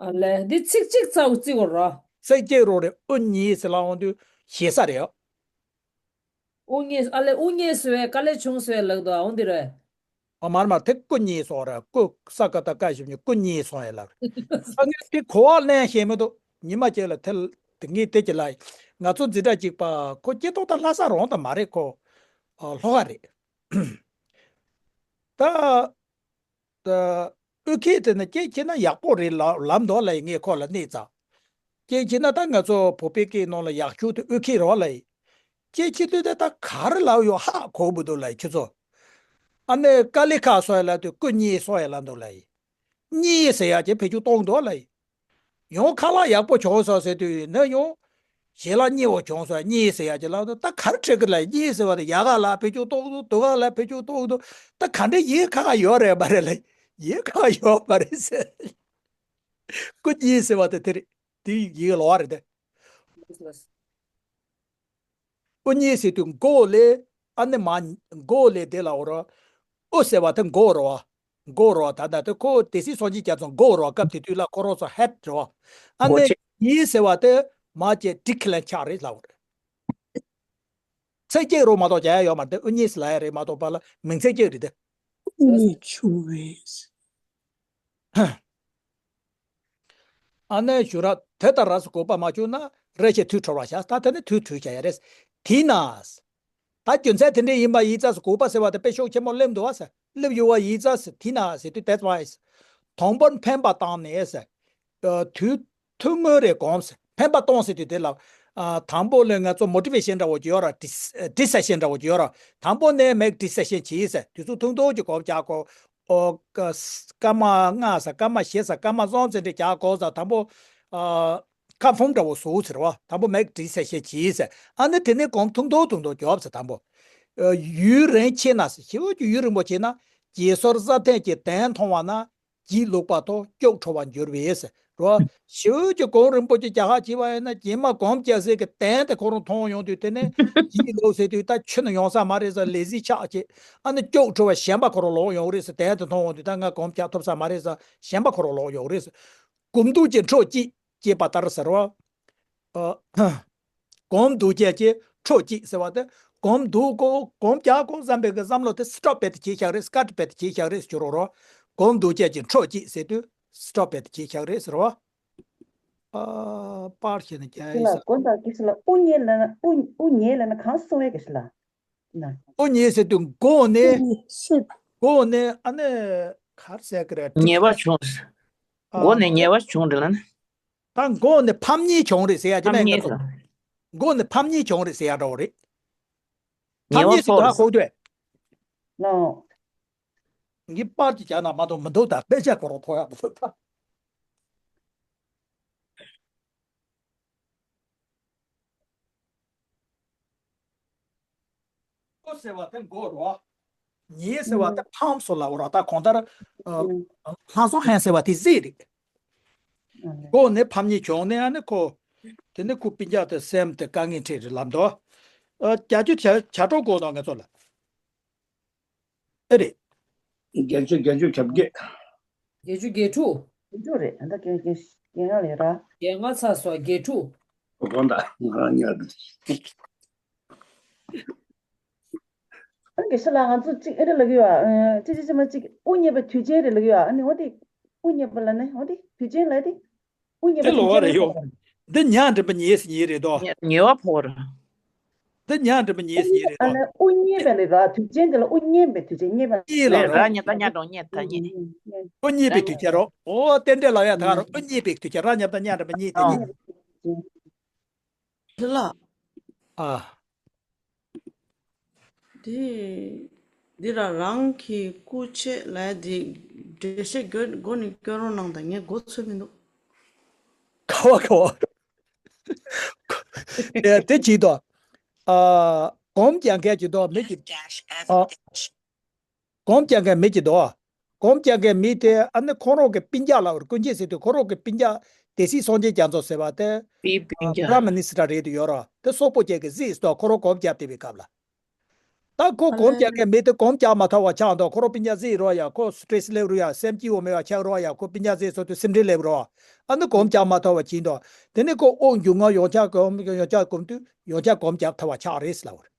ཨ་ལས་འདི་ཚིག་གཅིག་རྩ་བ་བརྩི་དགོས་རོ། ཚིག་གཅིག་རོ་རེད། དབུ་བརྙེས་ཟེར་ལ་འོང་དུས་ཞེ་ས་རེད། དབུ་བརྙེས་ཨ་ལས་དབུ་བརྙེས་ཟེར་བའི་དཀའ་ལས་བྱུང་ཟེར་བའི་ལག་ཏུ་འོང་འདི་རེད། ཨ་མར་མར་དེ་སྐུ་བརྙེས་སོགས་རེད། སྐུ་ས་ཀ་ད་ཀ་ཞིབ་ཉིན་སྐུ་བརྙེས་སོང་ཡ་ལགས། ས་ངས་དེ་གོ་བ་ལེན་ཤེས་མི་འདུག་ཉི་མ་གཅིག་ལ་དེ་དེ་ངས་དེ་གྱི་ལ་ང་ཚོ་འཛིན་གྲྭ་གཅིག་པ་ཁོ་སྐྱེ་ཐོག་ད་ལྷ་ས་རོང་ད་མ་རེད་ཁོ། ཨ་ལྷོ་ཁ་རེད། ད། ཨ་དབུས་ཁུལ་དེ་ནི་སྐྱེས་ཁྱེར་ན་ཡག་པོ་རེད་ལ་ལབ་འདུག་ལ་ངས་ཁོ་ལ་གནས་ཚ། སྐྱེས་ཁྱེར་ན་ད་ང་ཚོ་བོད་པའི་སྐད་ནང་ལ་ཡག་ཤོས་དེ་དབུས་ཁུལ་རེད་ལ། སྐྱེས་ཁྱེར་དུས་དེ་ད་ག་རེ་ལབ་ཡོད་ཧ་གོ་མི་འདུག་ལ་ཁྱེད་ཚོ། ཨ་ནི་དཀའ་ལས་ཁག་སོང་ཡ་ལབ་དུས་སྐུ་བརྙེས་སོང་ཡ་ལབ་འདུག་ལ། བརྙེས་ཟེར་ཡ་ཅིག་བེད་སྤྱོད་གཏོང་འདུག་ལ། ཡང་ཁ་ལག་ཡག་པོ་བྱུང་སོང་ཟེར་དུས་ནི་ཡང་ཞལ་ལག་མཉེས་པོ་བྱུང་སོང་། བརྙེས་ཟེར་ཡ་ཅིག་ལབ་འདུག་ད་ག་རེ་འཕྲད་གི་ལ། བརྙེས་ཟེར་བ་དེ་ཡག་ག་ལ་བེད་སྤྱོད་གཏོང་འདུག་སྡུག་ག་ལ་བེད་སྤྱོད་གཏོང་འདུག་ད་ག་འདྲ་ཡིན་ཁ་ཁ་ཡོད་རེད་མ་རེད་ལ། ཡིན་ཁ་ཁ་ཡོད་མ་རེད་ཟེར། སྐུ་བརྙེས་ཟེར་བ་དེ་དེ་རེད། དེ་ཡི་གེ་ལོགས་རེད་དེ། དབུ་བརྙེས་ཟེར་དུས་མགོ་ལས་ཨ་ནི་མ་མགོ་ལས་དེ་ལ་འོ་ར། དབུ་ཟེར་བ་དེ་མགོ་རོ། མགོ་རོ་ད་ལྟ་དེ་ཁོ་སྡེ་སྲིད་སངས་རྒྱས་རྒྱ་མཚོ་མགོ་རོ་སྐབས་དེ་དུས་ལ་ཁོ་རོ་སོ་ཧེད་རོ། ཨ་ནི་མགོ་ཅན། ཡིན་ཟེར་བ་དེ་མ་ཅེ་ཌི་ཁི་ལན་ཆགས་རེད་ལབ་རེད། ཚིག་གཅིག་རོ་མ་གཏོགས་བྱ་ཡ་ཡོད་མ་རེད་དེ། དབུ་བརྙེས་ལ་ཡ་རེད་མ་གཏོགས་པ་ལ་མིང་ཚིག་གཅིག་རེད་དེ། དབུ་མའི་ཆུ་བས། ཨ་ནེ་ཞུ་ར་དེ་ལྟར་ར་སུ་དགོས་པ་མ་བྱུང་ན་རེ་ཞིག་དུས་འཁྲོར་བ་བྱ། ད་དེ་ནི་དུས་འཁྲོལ་བྱ་ཡ་རེད། དེས་ན། ད་རྒྱུ་མཚན་དེ་འདྲ་ཡིན་པ་ཡིན་ཙང་སུ་དགོས་པ་ཟེར་བ་དེ་དཔེ་ཤུགས་ཆེན་པོ་སླེབས་འདུག་བ་ཟེར། སླེབས་ཡོད་བ་ཡིན་ཙང་ཟེར། དེས་ན་ཟེར་དུས་that's why། དང་པོར་འཕེན་པ་བཏང་ནས་ཟེར། དུས་ཐུང་ངུ་རེ་གོམས་ཟེར། འཕེན་པ་གཏོང་ཟེར་དུས་དེ་ལ། ཨ་དང་པོ་ལས་ང་ཚོ་མོ་ཊི་ཝེ་ཤན་འདྲ་བོ་ཅིག་ཡོད་ར། ཌི་ཌི་སི་ཨེ་ཤན་འདྲ་བོ་ཅིག་ཡོད་ར། དང་པོ་ནས་མེག་ཌི་སི་ཨེ་ཤན་བྱེད་ཟེར། དུས་ཚོད་ཐུང་ཐུང་ཅིག་གོམས་རྒྱག་གོ། ཨོ་ཀ་སྐར་མ་ལྔ་ཟེར། སྐར་མ་བཞི་ཟེར། སྐར་མ་གསུམ་ཟེར་འདྲ་རྒྱག་གོ་ཟེར། དང་པོ་ཨ་ཁ་ཕུང་འདྲ་བོ་བཟོ་ཟེར་བ། དང་པོ་མེག་ཌི་སི་ཨེ་ཤན་བྱེད་ཟེར། ཨ་ནི་དེ་ནས་གོམས་ཐུང་ཐུང་ཐུང་ཐུང་རྒྱོབ་ཟེར། དང་པོ་ཨ་ཡུན་རིང་ཆེ་ན་ཟེར། ཞེ་པོ་ཅིག་ཡུན་རིང་པོ་བྱས་ན་བརྗེད་སོར་རྩ་ཐན་གྱི་དན་མཐོང་བ་ན། བརྗིད་ལུག་པ་ཐོག་སྐྱུག་བྲོ་བར་འགྱུར་བས་ཟེར། རོ། ཞེ་པོ་ཅིག་གོང་རིན་པོ་ཆེ་རྒྱ་ཁ་བྱས་པ་ཡིན་ན་རྗེས་མ་གོམ་རྒྱག་སའི་གི་དོན་དེ་ཁོ་རང་མཐོང་ཡོང་དུས་དེ་ནས་ཡིད་ལོག་ཟེར་དུས་ད་ཁྱོན་ནས་ཡོང་ས་མ་རེད་ཟེར་ལས་གཟི་ཆགས་བྱས་ཨ་ནི་སྐྱུག་བྲོ་བ་ཞེན་པ་ཁོ་རང་ལོག་ཡོང་གི་རེད་ཟེར། དོན་དེ་མཐོང་ཡོང་དུས་ད་ང་གོམ་རྒྱག་ཐུབ་ས་མ་རེད་ཟེར་ཞེན་པ་ཁོ་རང་ལོག་ཡོང་གི་རེད་ཟེར། གོམ་འདུག་ཅེས་འཕྲོ་གཅིག་ཅེས་པ་ལྟར་ཟེར་བ། ཨ། གོམ་འདུག་ཅེས་ཀྱི་འཕྲོ་གཅིག་ཟེར་བ་དེ་གོམ་འདུག་གོ་གོམ་རྒྱག་གོ་བསམ་པའི་གི་བསམ་བློ་དེ་སི་ཊོབ་བྱས་ཏེ་བྱས་བཞག་རེད། སི་ཀ་ཊི་བྱས་ཏེ་བྱས་བཞག་རེད་ཟེར་རོ་རོ། གོམ་འདུག་ཅེས་ཀྱི་འཕྲོ་གཅིག་ཟེར་དུས་སི་ཊོབ་བྱས་ཏེ་བྱས་བཞག་རེད་ཟེར་བ། ཨ། པར་ཞིག་ནས་རྒྱག་ཡིན་ས། དགོན་དང་སྐྱེ་སྲིད་ལ་དབུ་བརྙེས་ལ་ན་དབུ་དབུ་བརྙེས་ལ་ན་གང་གསུང་བའི་སྐད་ཆ་ལ། ན། དབུ་བརྙེས་ཟེར་དུས་མགོ་ནས། མགོ་ནས་ཨ་ནི་གར་ཟེར་གི་རེད། ཉེས་པ་བྱུང་། ཨ། མགོ་ནས་ཉེས་པ་བྱུང་རེད་ལ་ན། ད་མགོ་ནས་ཕམ་ཉེས་བྱུང་རེད་ཟེར་ཡ་ཅི་ཕམ་མེད་ཉེས་ང་ཚོ། ལ། མགོ་ནས་ཕམ་ཉེས་བྱུང་རེད་ཟེར་ཡ་འདྲ་བོ་རེད། ཕམ་ཉེས་ཟེར་དུས་ཧ་གོ་དུས། ལོ། ངའི་པར་གྱི་རྒྱ་ནག་མ་གཏོགས་མི་འདུག་ད་དཔེ་ཆ་ཁོ་རང་མཐོང་ཡག་མི་འདུག་ད། མགོ་ཟེར་བ་དེ་མགོ་རོ། ཉེས་ཟེར་བ་དེ་ཕམ་སོ་ལ་འོ་ར་ད་གང་ལྟར། ལྷ་སོང་ཧན་ཟེར་བ་དེ་གཟིགས་རེད། མགོ་ནས་ཕམ་ཉེས་བྱུང་ནས་ཨ་ནི་ཁོ། དེ་ནི་ཁོ་སྤུན་ཀྱག་དེ་སེམས་དེ་དཀའ་ངལ་འཕྲད་རེད་ལབ་འདུག་ཨ། བརྒྱད་ཅུ་བྱ་བྱ་གྲོགས་གོ་དང་ངེད་ཚོ་ལ། ཨེ་རེད། བརྒྱད་ཅུ་བརྒྱད་ཅུ་གྱ་བརྒྱད། བརྒྱད་ཅུ་གྱ་དྲུག་བརྒྱད་ཅུ་རེད། ཨ་ད་གྱ་གྱ་གྱ་ལྔ་ལས་ར། གྱ་ལྔ་ཚར་སོང་། གྱ་དྲུག་གོ་གོ་ད་ང་ཉག་ཨ་ནི་དགེ་བཤེས་ལགས་ང་ཚོ་གཅིག་ཨེ་འདྲ་ལབ་ཀྱི་ཡོད་ཨ། ཅི་ཅི་ཅི་མ་གཅིག་དབུ་བརྙེས་པའི་དུས་ཆེན་རེད་ལབ་ཀྱི་ཡོད་ཨ། ཨ་ནི་འོ་དེ་དབུ་བརྙེས་པ་ལ་ནི་འོ་དེ་དུས་ཆེན་ལ་དེ། དབུ་བརྙེས་པའི་དེ་ལོ་དུས་བ་ཆེན་རེད་ལ་ཡོད། འདི་ཉག་འདྲེན་པ་ཉེས་སུ་ཉེས་རེད་དོ། ཉེ་ཉེ་བ་ཕོག་ར། འདི་ཉག་འདྲེན་པ་ཉེས་སུ་ཉེས་རེད་དོ། ཨ་ལས་དབུ་བརྙེས་པའི་ལས་ར་དུས་ཆེན་དེ་ལ་དབུ་བརྙེས་པའི་དུས་ཆེན་བརྙེས་པ་ཉེས་ལ་ལས་ར། ར་ཉག་ད་ཉག་འགྲོ་ཉེས་ད་ཉེས། དབུ་བརྙེས་པའི་དུས་ཆེན་རོ། ཨོ་རྟེན་འབྲེལ་ལ་ཡ་ད་རོ་དབུ་བརྙེས་པའི་དུས་ཆེན་ར་ཉག་ད་ཉག་འདྲེན་པ་ཉེས་དེ་ཉེས། དེ་ལ། ཨ། འདི། འདི་ར་རང་གི་སྐུ་ཆས་ལ་འདི་འགྲེལ་བཤད་དགོས་དགོས་ནི་སྐྱོན་རོགས་གནང་དང་། ངས་མགོ་ཚོས་མི་འདུག་ཁ་བ་ཁ་བ། ཨེ་དེ་ཅིག་དོ། ཨ། གོམ་རྒྱག་མཁན་ཅིག་དོ་མི་ཅིག་ཨ། གོམ་རྒྱག་མཁན་མི་ཅིག་འདུག་གོམ་རྒྱག་མཁན་མི་དེ་ཨ་ནི་ཁོ་རང་གི་སྤུན་ཀྱག་ལ་བར་སྐུ་མཁྱེན་ཟེར་དུས་ཁོ་རང་གི་སྤུན་ཀྱག་སྡེ་སྲིད་སངས་རྒྱས་རྒྱ་མཚོ་ཟེར་བ་དེ། པི་པིན་ཀྱ། Prime Minister་རེད་དུ་ཡོད་ར་དེ་སོག་པོ་ཅན་གྱི་གཟིགས་སུ་ཁོ་རང་གོམ་རྒྱག་བསྡད་པའི་སྐབས་ལ། ད་ཁོ་གོམ་རྒྱག་མཁན་མི་དེ་གོམ་རྒྱག་མ་ཐུབ་པ་ཆགས་འདུག་ཁོ་རང་སྤུན་ཀྱག་གཟིགས་རོགས་ཡ། ཁོ་སི་ཊེ་སི་སླེབས་རོགས་ཡ། སེམས་སྐྱིད་པོ་མེད་པ་ཆགས་རོགས་ཡ། ཁོ་སྤུན་ཀྱག་གཟིགས་སོ་དུས་སེམས་ཁྲལ་སླེབས་རོགས། ཨ་ནི་གོམ་རྒྱག་མ་ཐུབ་པ་ཕྱིན་འདུག་དེ་ནས་ཁོ་དབང་སྒྱུར་ངོ་ཡོངས་ཁྱབ་གོམ་ཡོངས་ཁྱབ་གོམ་དུས་ཡོངས་ཁྱབ་གོམ་རྒྱག་ཐུབ་པ་ཆགས་རེད་ཟེར་ལབ་པ་རེད།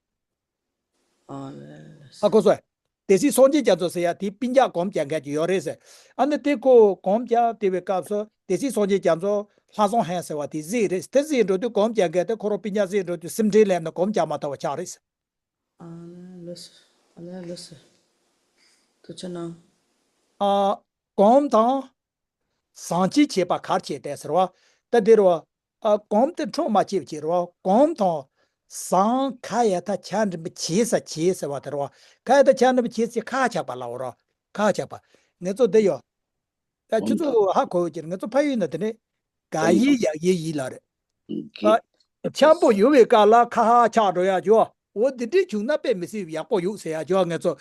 ཨ་ལས། ཨ་ཁོ་ཚོས། སྡེ་སྲིད་སངས་རྒྱས་རྒྱ་མཚོ་ཟེར་ཡ་དེ་སྤུན་ཀྱག་གོམ་རྒྱག་མཁན་ཅིག་ཡོད་རེད་ཟེར། ཨ་ནི་དེ་ཁོ་གོམ་རྒྱག་བསྡད་པའི་སྐབས་སུ་སྡེ་སྲིད་སངས་རྒྱས་རྒྱ་མཚོ་ལྷ་སྲུང་ཧན་ཟེར་བ་དེ་གཟིགས་རེད། དེ་གཟིགས་འགྲོ་དུས་གོམ་རྒྱག་མཁན་དེ་ཁོ་རང་སྤུན་ཀྱག་གཟིགས་འགྲོ་དུས་སེམས་ཁྲལ་སླེབས་ནས་གོམ་རྒྱག་མ་ཐུབ་པ་ཆགས་རེད་ཟེར། ཨ་ལས་ལོས། ཨ་ལས་ལོས། ཐུགས་རྗེ་གནང་། ཨ། གོམ་དང་། ཟངས་ཆས་བྱེད་པ་གར་བྱེད་དེ་ཟེར་བ། ད་འདིར་བ། ཨ། གོམ་དེ་འཕྲོ་མ་བྱེད་ཅེས་རོ། གོམ་དང་། ཟངས་ཁ་ཡ་ད་ཆ་འགྲིམ་པ་བྱེད་ས་བྱེད་ཟེར་བ་དེ་རོ། ཁ་ཡ་ད་ཆ་འགྲིམ་པ་བྱེད་ཟེར་ཁ་ཆག་པ་ལ་འོ་རོ། ཁ་ཆག་པ། ངེད་ཚོ་འདི་ཡོ། ད་ཁྱོད་ཚོ་ཧ་གོ་ཡོད་ཀྱི་རེད། ངེད་ཚོ་ཕ་ཡུལ་ན་དེ་ནས། དགའ་ཡི་ཡག་ཡི་ཡི་ལ་རེད། ཨ། འཆམ་པོ་ཡོད་པའི་སྐབས་ལ་ཁ་ཁ་ཆག་འགྲོ་ཡ་ཅོ། འོ་འདི་འདྲས་བྱུང་ན་དཔེ་མི་སྲིད་ཡག་པོ་ཡོད་ཟེར་ཡ་ཅོ། ངེད་ཚོ་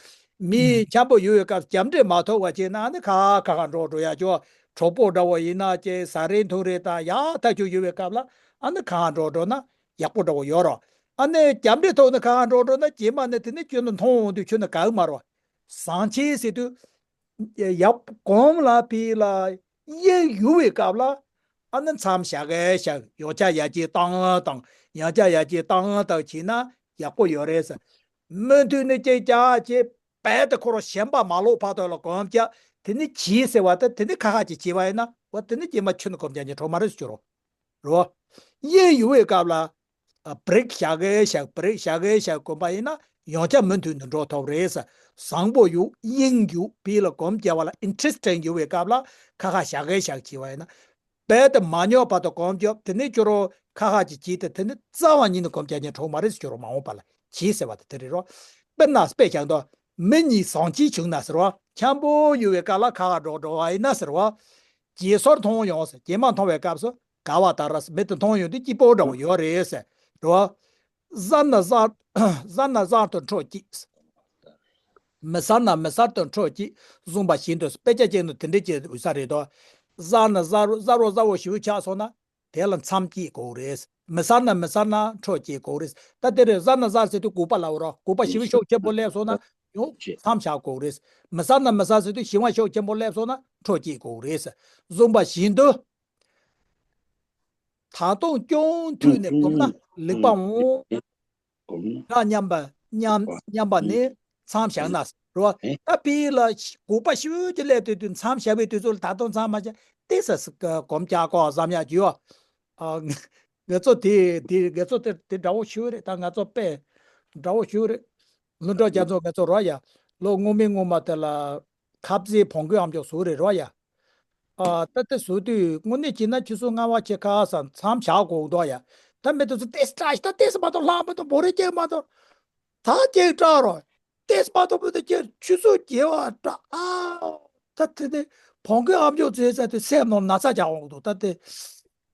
མི་འཆམ་པོ་ཡོད་པའི་སྐབས་རྒྱབ་འདྲེས་མ་ཐོབ་པ་བྱས་ན་ཨ་ནི་ཁ་ཁ་ཁ་འགྲོ་འགྲོ་ཡ་ཅོ། གྲོགས་པོ་འདྲ་བོ་ཡིན་ན་ཅེ་ཟ་རེས་འཐུང་རེས་དང་ཡག་ཐག་ཆོད་ཡོད་པའི་སྐབས་ལ་ཨ་ནི་ཁ་ཁ་འགྲོ་འགྲོ་ན་ཡག་པོ་འདྲ་བོ་ཡོད་རོ། ཨ་ནི་རྒྱབ་འདྲེས་ཐོབ་ནས་ཁ་ཁ་འགྲོ་འགྲོ་ན་རྗེས་མ་ནས་དེ་ནས་ཁྱོད་ནི་མཐོང་འོང་དུས་ཁྱོད་ནི་དགའ་གི་མ་རོ། ཟངས་ཆས་ཟེར་དུས། ཡབ་གོང་ལ་ཕི་ལ་གཡས་གཡུག་པའི་སྐབས་ལ་ཨ་ནི་མཚམས་བཞག་གི་བཞག་ཡོ་ཆ་ཡ་གྱི་བཏང་བཏང་ཡང་ཆ་ཡ་གྱི་བཏང་བཏང་བྱས་ན་ཡག་པོ་ཡོད་རེད་ཟེར། མུ་མཐུད་ནས་ཅིག་ཅག་ཅེས་རྦད་དེ་ཁོ་རང་ཞེན་པ་མ་ལོག་བར་དུ་ལ་གོམས་རྒྱག་དེ་ནི་གྱིས་ཟེར་བ་དེ་དེ་ནི་ཁ་ཁ་ཅིག་བྱས་པ་ཡིན་ན་འོ་དེ་ནི་སྐྱེས་མ་ཆུ་ནི་གོམས་རྒྱག་ཉེན་གྲོགས་མ་རེད་ཟེར་གྱི་རོ། རོ། གཡས་གཡུག་པའི་སྐབས་ལ། ཨ། བྷི་རེག་བཞག་གི་བཞག་བྷི་རེག་བཞག་གི་བཞག་གོམ་པ་ཡིན་ན་ཡོངས་ཁྱབ་མུ་མཐུད་ནས་འགྲོ་ཐུབ་རེད་ཟེར། བཟང་པོ་གཡུག་གཡེང་གཡུག་བི་ལ་གོམ་རྒྱག་པ་ལ་ཨིན་ཊེ་རེ་སི་ཊིང་གཡུག་པའི་སྐབས་ལ་ཁ་ཁ་བཞག་གི་བཞག་བྱས་པ་ཡིན་ན། རྦད་དེ་མ་ཉོག་བར་དུ་གོམ་རྒྱབ་དེ་ནས་ཁྱོད་རང་ཁ་ཁ་ཅིག་བྱས་ཏེ་དེ་ནས་རྩ་བ་ཉིད་ནས་གོམ་རྒྱག་ཉེན་གྲོགས་མ་རེད་ཟེར། ཁྱོད་རང་མ་འོངས་པ་ལ་གྱིས་ཟེར་བ་དེ་དེ་རེད་རོ། དཔེར་ན་དཔེ་བཞག་དོ། མི་གཉིས་ཟངས་ཆས་བྱུང་ན་ཟེར་བ། འཆམ་པོ་ཡོད་པའི་སྐབས་ལ་ཁ་ཁ་འགྲོགས་འགྲོགས་པ་ཡིན་ན་ཟེར་བ། གྱེས་སོར་མཐོང་ཡོང་ཟེར། གྱེས་མ་མཐོང་བའི་སྐབས་སུ་དགའ་བ་ལྟར་ར་ཟེར། མི་དེ་མཐོང་ཡོང་དུས་སྐྱིད་པོ་འདྲ་བོ་ཡོད་རེད་ཟེར། རེད་བ། གཟར་ན་གཟར། གཟར་ན་གཟར་དུ་འཕྲོ་སྐྱིད། མི་གཟར་ན་མི་གཟར་དུ་འཕྲོ་སྐྱིད་གསུངས་པ་བཞིན་དུ་དཔེ་ཆ་ཅིག་ནང་དེ་འདྲ་ཅིག་ཡོད་ས་རེད་དོ། གཟར་ན་གཟར་གཟར་རོ་གཟར་བོ་ཞེ་པོ་ཆགས་སོང་ན་དེ་ལ་མཚམས་སྐྱེལ་དགོས་རེད། མི་གཟར་ན་མི་གཟར་ན་འཕྲོ་སྐྱེལ་དགོས་རེད། ད་དེ་རེད། གཟར་ན་གཟར་ཟེར་དུས་དགུ་པ་ལབ་རོགས། དགུ་པ་ཞེ་པོ་ཤུགས་ཆེན་པོ་སླེབས་སོང་ན་ཡང་མཚམས་བཞག་དགོས་རེད། མི་གཟར་ན་མི་གཟར་ཟེར་དུས་ཞི་བ་ཤུགས་ཆེན་པོ་སླེབས་སོང་ན་འཕྲོ་སྐྱེལ་དགོས་རེད། གསུམ་པ་བཞིན་དུ། ད་དུང་སྐྱོན་མཐུད་ནས་བསྒོམས་ན་ལེགས་པ་འོང་། འདྲ་མཉམ་པ་མཉམ་མཉམ་པ་ནི་མཚམས་བཞག་ན་རོ། ད་ཕི་ལ་དགུ་པ་ཤུགས་ཀྱིས་སླེབས་དུས་དུས་མཚམས་བཞག་པའི་དུས་ཚོད་ལ་ད་དུང་མཚམས་མ་བཞག་དེ་ས་སྒོམ་རྒྱག་གོ་བསམ་ཡག་རྒྱུ་ཡོད། ང་ཚོ་དེ་དེ་ང་ཚོ་དེ་དེ་འདྲ་བོ་ཤུགས་རེད། ད་ང་ཚོ་དཔེ་འདྲ་བོ་ཤུགས་རེད། ལྷུན་གྲུབ་རྒྱ་མཚོ་ང་ཚོ་རོ་ཡ། ལོ་སྔོན་མའི་སྔོན་མ་དེ་ལ་ཁབ་ཟས་བོང་གུའི་ཨམ་ཅོག་བཟོ་རེད་རོ་ཡ། ཨ་ད་དེ་བཟོ་དུས་དངོས་གནས་བྱས་ན་ཆུ་ཚོད་ལྔ་པ་ཕྱེད་ཀ་ཙམ་མཚམས་བཞག་དགོས་འདུག་ཡ། ད་མི་དེ་ཚོ་ཏེས་སྐྲག་ཤི། ད་ཏེས་མ་གཏོགས་ལྷག་མ་གཏོགས་བོ་རེ་སྐྱེལ་མ་གཏོགས། ད་སྐྱེལ་སྐྲག་རོ། ཏེས་མ་གཏོགས་མི་དེ་སྐྱེལ་ཆུ་ཚོད་བརྒྱད་པ་སྐྲག་ཨ། ད་དེ་ནས་བོང་གུའི་ཨམ་ཅོག་བཟོས་ཚར་དུས་སེམས་ནང་ན་ཚ་རྒྱག་འོང་འདུག་ད་དེ་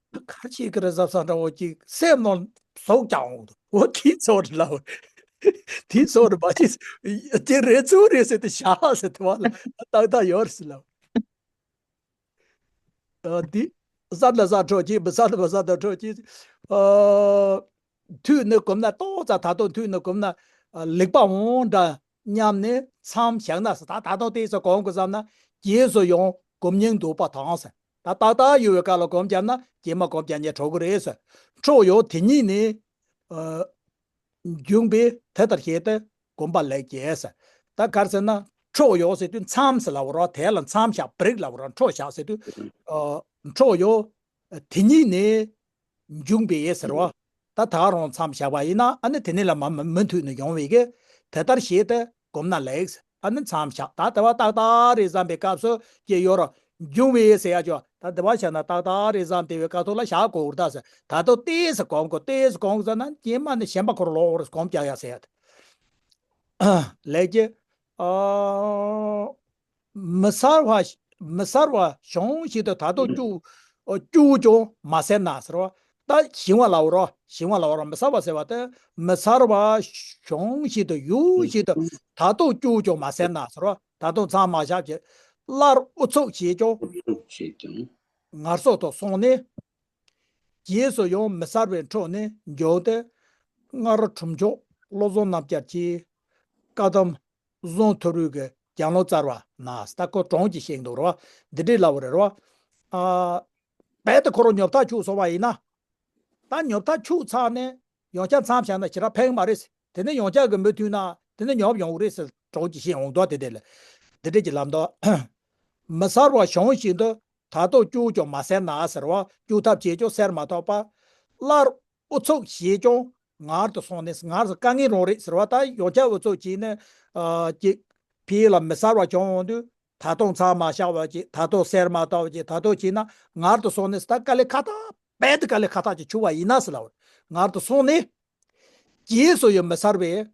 ག་རེ་བྱེད་ཀྱི་རེད་བསམ་བསམ་འདྲ་བོ་ཅིག་སེམས་ནང་ཟུག་རྒྱག་འོང་འདུག་འོ་དེ་ཚོ་རེད་ལབ། དེ་ཚོ་རེད་མ་གཏོགས་དེ་རེད་ཚུལ་རེད་ཟེར་ཏེ་བཞག་ཟེར་དེ་བ་ལ་ཏག་ཏག་ཡོད་རེད་ཟེར་ལབ། ཨ་འདི་གཟར་ན་གཟར་འཕྲོ་སྐྱེལ། མི་གཟར་ན་མི་གཟར་ན་འཕྲོ་སྐྱེལ། ཨ་མཐུད་ནས་བསྒོམས་ན་ཏོག་ཙམ་ད་དུང་མཐུད་ནས་བསྒོམས་ན་ཨ་ལེགས་པ་འོང་འདྲ་མཉམ་ནས་མཚམས་བཞག་ན་ཟེར། ད་ད་དུང་དེ་ཚོ་གོང་གི་བསམ་ན་རྗེས་སུ་ཡང་སྒོམ་སྙིང་འདོད་པ་དང་ཟེར། ད་ཏག་ཏག་ཡོད་པའི་སྐབས་ལ་སྒོམ་བརྒྱབ་ན་རྗེས་མ་སྒོམ་རྒྱག་ཉེན་འཕྲོ་གི་རེད་ཟེར། འཕྲོ་ཡང་དེ་ཉིད་ནི་ཨ། འབྱུང་བས་དེ་ལྟར་ཞེས་ཏེ་བསྒོམ་པ་ལེགས་ཀྱི་ཟེར། ད་ག་རེ་ཟེར་ན་འཕྲོ་ཡོད་ཟེར་དུས་མཚམས་ཟེར་ལབ་པ་རེད། དེ་ལ་མཚམས་བཞག་བྲེག་ལབ་པ་རེད། འཕྲོ་བཞག་ཟེར་དུས་ཨ་འཕྲོ་ཡོད་དེ་ཉིད་ནས་འབྱུང་བས་ཟེར་བ། ད་ད་རུང་མཚམས་བཞག་པ་ཡིན་ན་ཨ་ནི་དེ་ནས་ལ་མ་མ་མུ་མཐུད་ནས་ཡོང་བའི་གི་དེ་ལྟར་ཞེས་ཏེ་བསྒོམ་ན་ལེགས་ཟེར། ཨ་ནི་མཚམས་བཞག་ད་ལྟ་བ་ཏག་ཏག་རེད་བསམ་པའི་སྐབས་སུ་སྐྱེ་ཡོད་རོ། འབྱུང་བའི་ཟེར་ཡ་ཅོ། ད་ལྟ་བ་བཞག་ན་ཏག་ཏག་རེད་བསམ་དེ་བའི་སྐབས་ཐོག་ལ་བཞག་དགོས་རེད་ད་ཟེར། ད་ལྟ་ཏོག་ཙམ་སྒོམ་དགོས། ཏོག་ཙམ་སྒོམ་དགོས་ཟེར་ན་རྗེས་མ་ནི་ཞེན་པ་འཁོར་ལོག་རེད། སྒོམ་རྒྱག་ཡ་ཟེར་ཡ་དེ་ལས་ཀྱི་ཨ། མི་གཟར་བ་མི་གཟར་བ་གཞུང་བཞིན་དུ་ད་དུང་སྐྱུག་སྐྱུག་ཀྱང་མ་གཟར་ན་ཟེར་བ། ད་ཞི་བ་ལབ་པ་རོ། ཞི་བ་ལབ་པ་རོ། མི་གཟར་བ་ཟེར་བ་དེ་མི་གཟར་བ་གཞུང་བཞིན་དུ་ཡུལ་བཞིན་དུ་ད་དུང་སྐྱུག་ཀྱང་མ་གཟར་ན་ཟེར་བ། ད་དུང་མཚམས་མ་བཞག་ཅིག་སླར་ཨུ་ཚུགས་བྱས་ཀྱང་ངལ་གསོ་དུ་སོང་ནས། རྗེས་སུ་ཡང་མི་གཟར་བའི་འཕྲོ་ནི་འབྱུང་སྟེ། སྔར་གྲུབ་མཆོག་བློ་བཟང་རྣམ་རྒྱལ་གྱིས་བཀའ་གདམས་གཟུངས་ཐོར་བུའི་གི་ལྗང་ལོ་བཙལ་བ་ན་ད་ཁོ་གྲོང་གི་ཤིང་འདུག་རོ། འདི་འདྲའི་ལབ་པ་རེད་རོ། ཨ་རྦད་དེ་ཁོ་རང་ཉོབ་ཐག་ཆོད་སོང་བ་ཡིན་ན། ད་ཉོབ་ཐག་ཆོད་ཚར་ནས་ཡང་བསྐྱར་མཚམས་བཞག་ན་ཞེ་དྲག་ཕན་གི་མ་རེད། དེ་ནས་ཡང་བསྐྱར་གི་མུ་མཐུད་ན་དེ་ནས་ཉོབ་ཡོང་གི་རེད་ཟེར་གྲོང་གི་ཤིང་འོང་དོ། དེ་དེ་ལ་འདི་འདྲ་གྱི་ལམ་དོ། མི་གཟར་བ་གཞུང་བཞིན་དུ་ད་དུང་སྐྱུག་ཀྱང་མ་གཟར་ན་ཟེར་བ། སྐྱུག་ཐབས་བྱས་ཀྱང་གཟར་མ་ཐུབ་པ། སླར་ཨུ་ཚུགས་བྱས་ཀྱང་ངལ་དུ་སོང་ནས། ངལ་དུ་དཀའ་ངལ་རང་རེད་ཟེར་བ། ད་ཡང་བསྐྱར་ཨུ་ཚུགས་བྱས་ནས་ཨ་ཅིག་ཕི་ལ་མི་གཟར་བ་བྱུང་འོང་དུས། ད་དུང་མཚམས་མ་བཞག་པ་ཅིག་ད་དུང་གཟར་མ་ཐུབ་པ་ཅིག་ད་དུང་བྱས་ན་ངལ་དུ་སོང་ནས། ད་དཀའ་ལས་ཁག་ཐག་རྦད་དེ་དཀའ་ལས་ཁག་ཐག་ཅིག་ཆུ་བ་ཡིན་ན་ཟེར་ལབ་པ། ངལ་དུ་སོང་ནས། རྗེས་སུ་ཡང་མི་གཟར་བའི།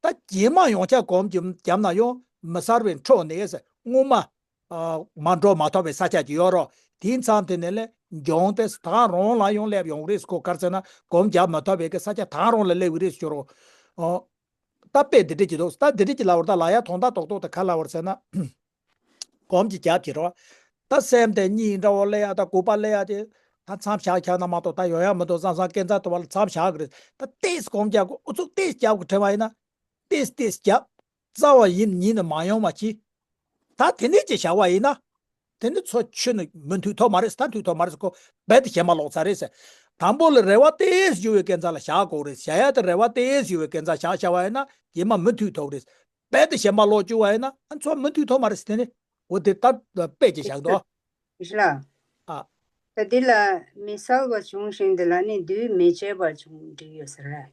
ད་རྗེས་མ་ཡང་བསྐྱར་སྒོམ་བརྒྱབ་ན་ཡང་མི་གཟར་བའི་འཕྲོ་ནས་སྔོན་མ་ཨ་མར་འགྲོ་མ་ཐུབ་པའི་ས་ཆ་ཅིག་ཡོད་རོ། དེའི་མཚམས་དེ་ནས་ལས་འབྱུང་སྟེ་ད་རུང་ལ་ཡང་སླེབས་ཡོང་གི་རེད། ཁོ་ག་རེ་ཟེར་ན་སྒོམ་རྒྱག་མ་ཐུབ་པའི་གི་ས་ཆ་ད་རུང་ལ་སླེབས་ཀྱི་རེད་ཟེར་རོ། ཨོ། ད་དཔེ་འདི་འདྲ་ཅིག་འདུག་ད་འདི་འདྲ་ཅིག་ལབ་པ་ད་ལ་ཡ་དོན་དག་རྡོག་རྡོག་དེ་ག་ལབ་པ་རེད་ཟེར་ན། སྒོམ་གྱི་རྒྱབ་ཀྱི་རོ། ད་སེམས་དེ་གཉིས་འདྲ་བོ་སླེབས་ཡ། ད་དགུ་པ་སླེབས་ཡ་དེ་ད་མཚམས་བཞག་བཞག་ན་མ་གཏོགས་ད་ཡོང་ཡ་མི་འདུག་བསམ་བསམ་སྐས་འཛེག་ཐུབ་པ་ལ་མཚམས་བཞག་གི་རེད། ད་ཏོག་ཙམ་སྒོམ་རྒྱག་དགོས། ཨུ་ཚུགས་ཏོག་ཙམ་རྒྱབ་དགོས་དྲན་པ་ཡིན་ན། ཏོག་ཙམ་ཏོག་ཙམ་རྒྱབ། རྩ་བ་ཡིན་ཉིད་ནས་མ་ཡོང་བ་གྱིས། ད་དེ་འདྲ་ཅིག་བཞག་པ་ཡིན་ན། དེ་ནི་ཚོ་ཆུ་ནི་མུ་མཐུད་ཐུབ་མ་རེད། ད་མཐུད་ཐུབ་མ་རེད། ཁོ་རྦད་དེ་ཞེན་པ་ལོག་ཚར་རེད་ཟེར། དང་པོ་ལ་རེ་བ་ཏོག་ཙམ་ཡོད་པའི་སྐས་འཛེག་ལ་བཞག་དགོས་རེད། བཞག་ཡ་དེ་རེ་བ་ཏོག་ཙམ་ཡོད་པའི་སྐས་འཛེག་བཞག་བཞག་པ་ཡིན་ན་རྗེས་མ་མུ་མཐུད་ཐུབ་རེད། རྦད་དེ་ཞེན་པ་ལོག་བཅུག་པ་ཡིན་ན་ཨ་ཚོ་མུ་མཐུད་ཐུབ་མ་རེད་ཟེར། དེ་ནི་འོ་དེ་ད་དཔེ་ཅིག་བཞག་འདུག་ཨ་ལ། ཨ། ད་འདི་ལ་མི་གཟར་བ་བྱུང་ཞིང་དེ་ལ་ནི་འདུས་མི་བྱས་པ་བྱུང་འདྲི་ཡོད་ཟེར།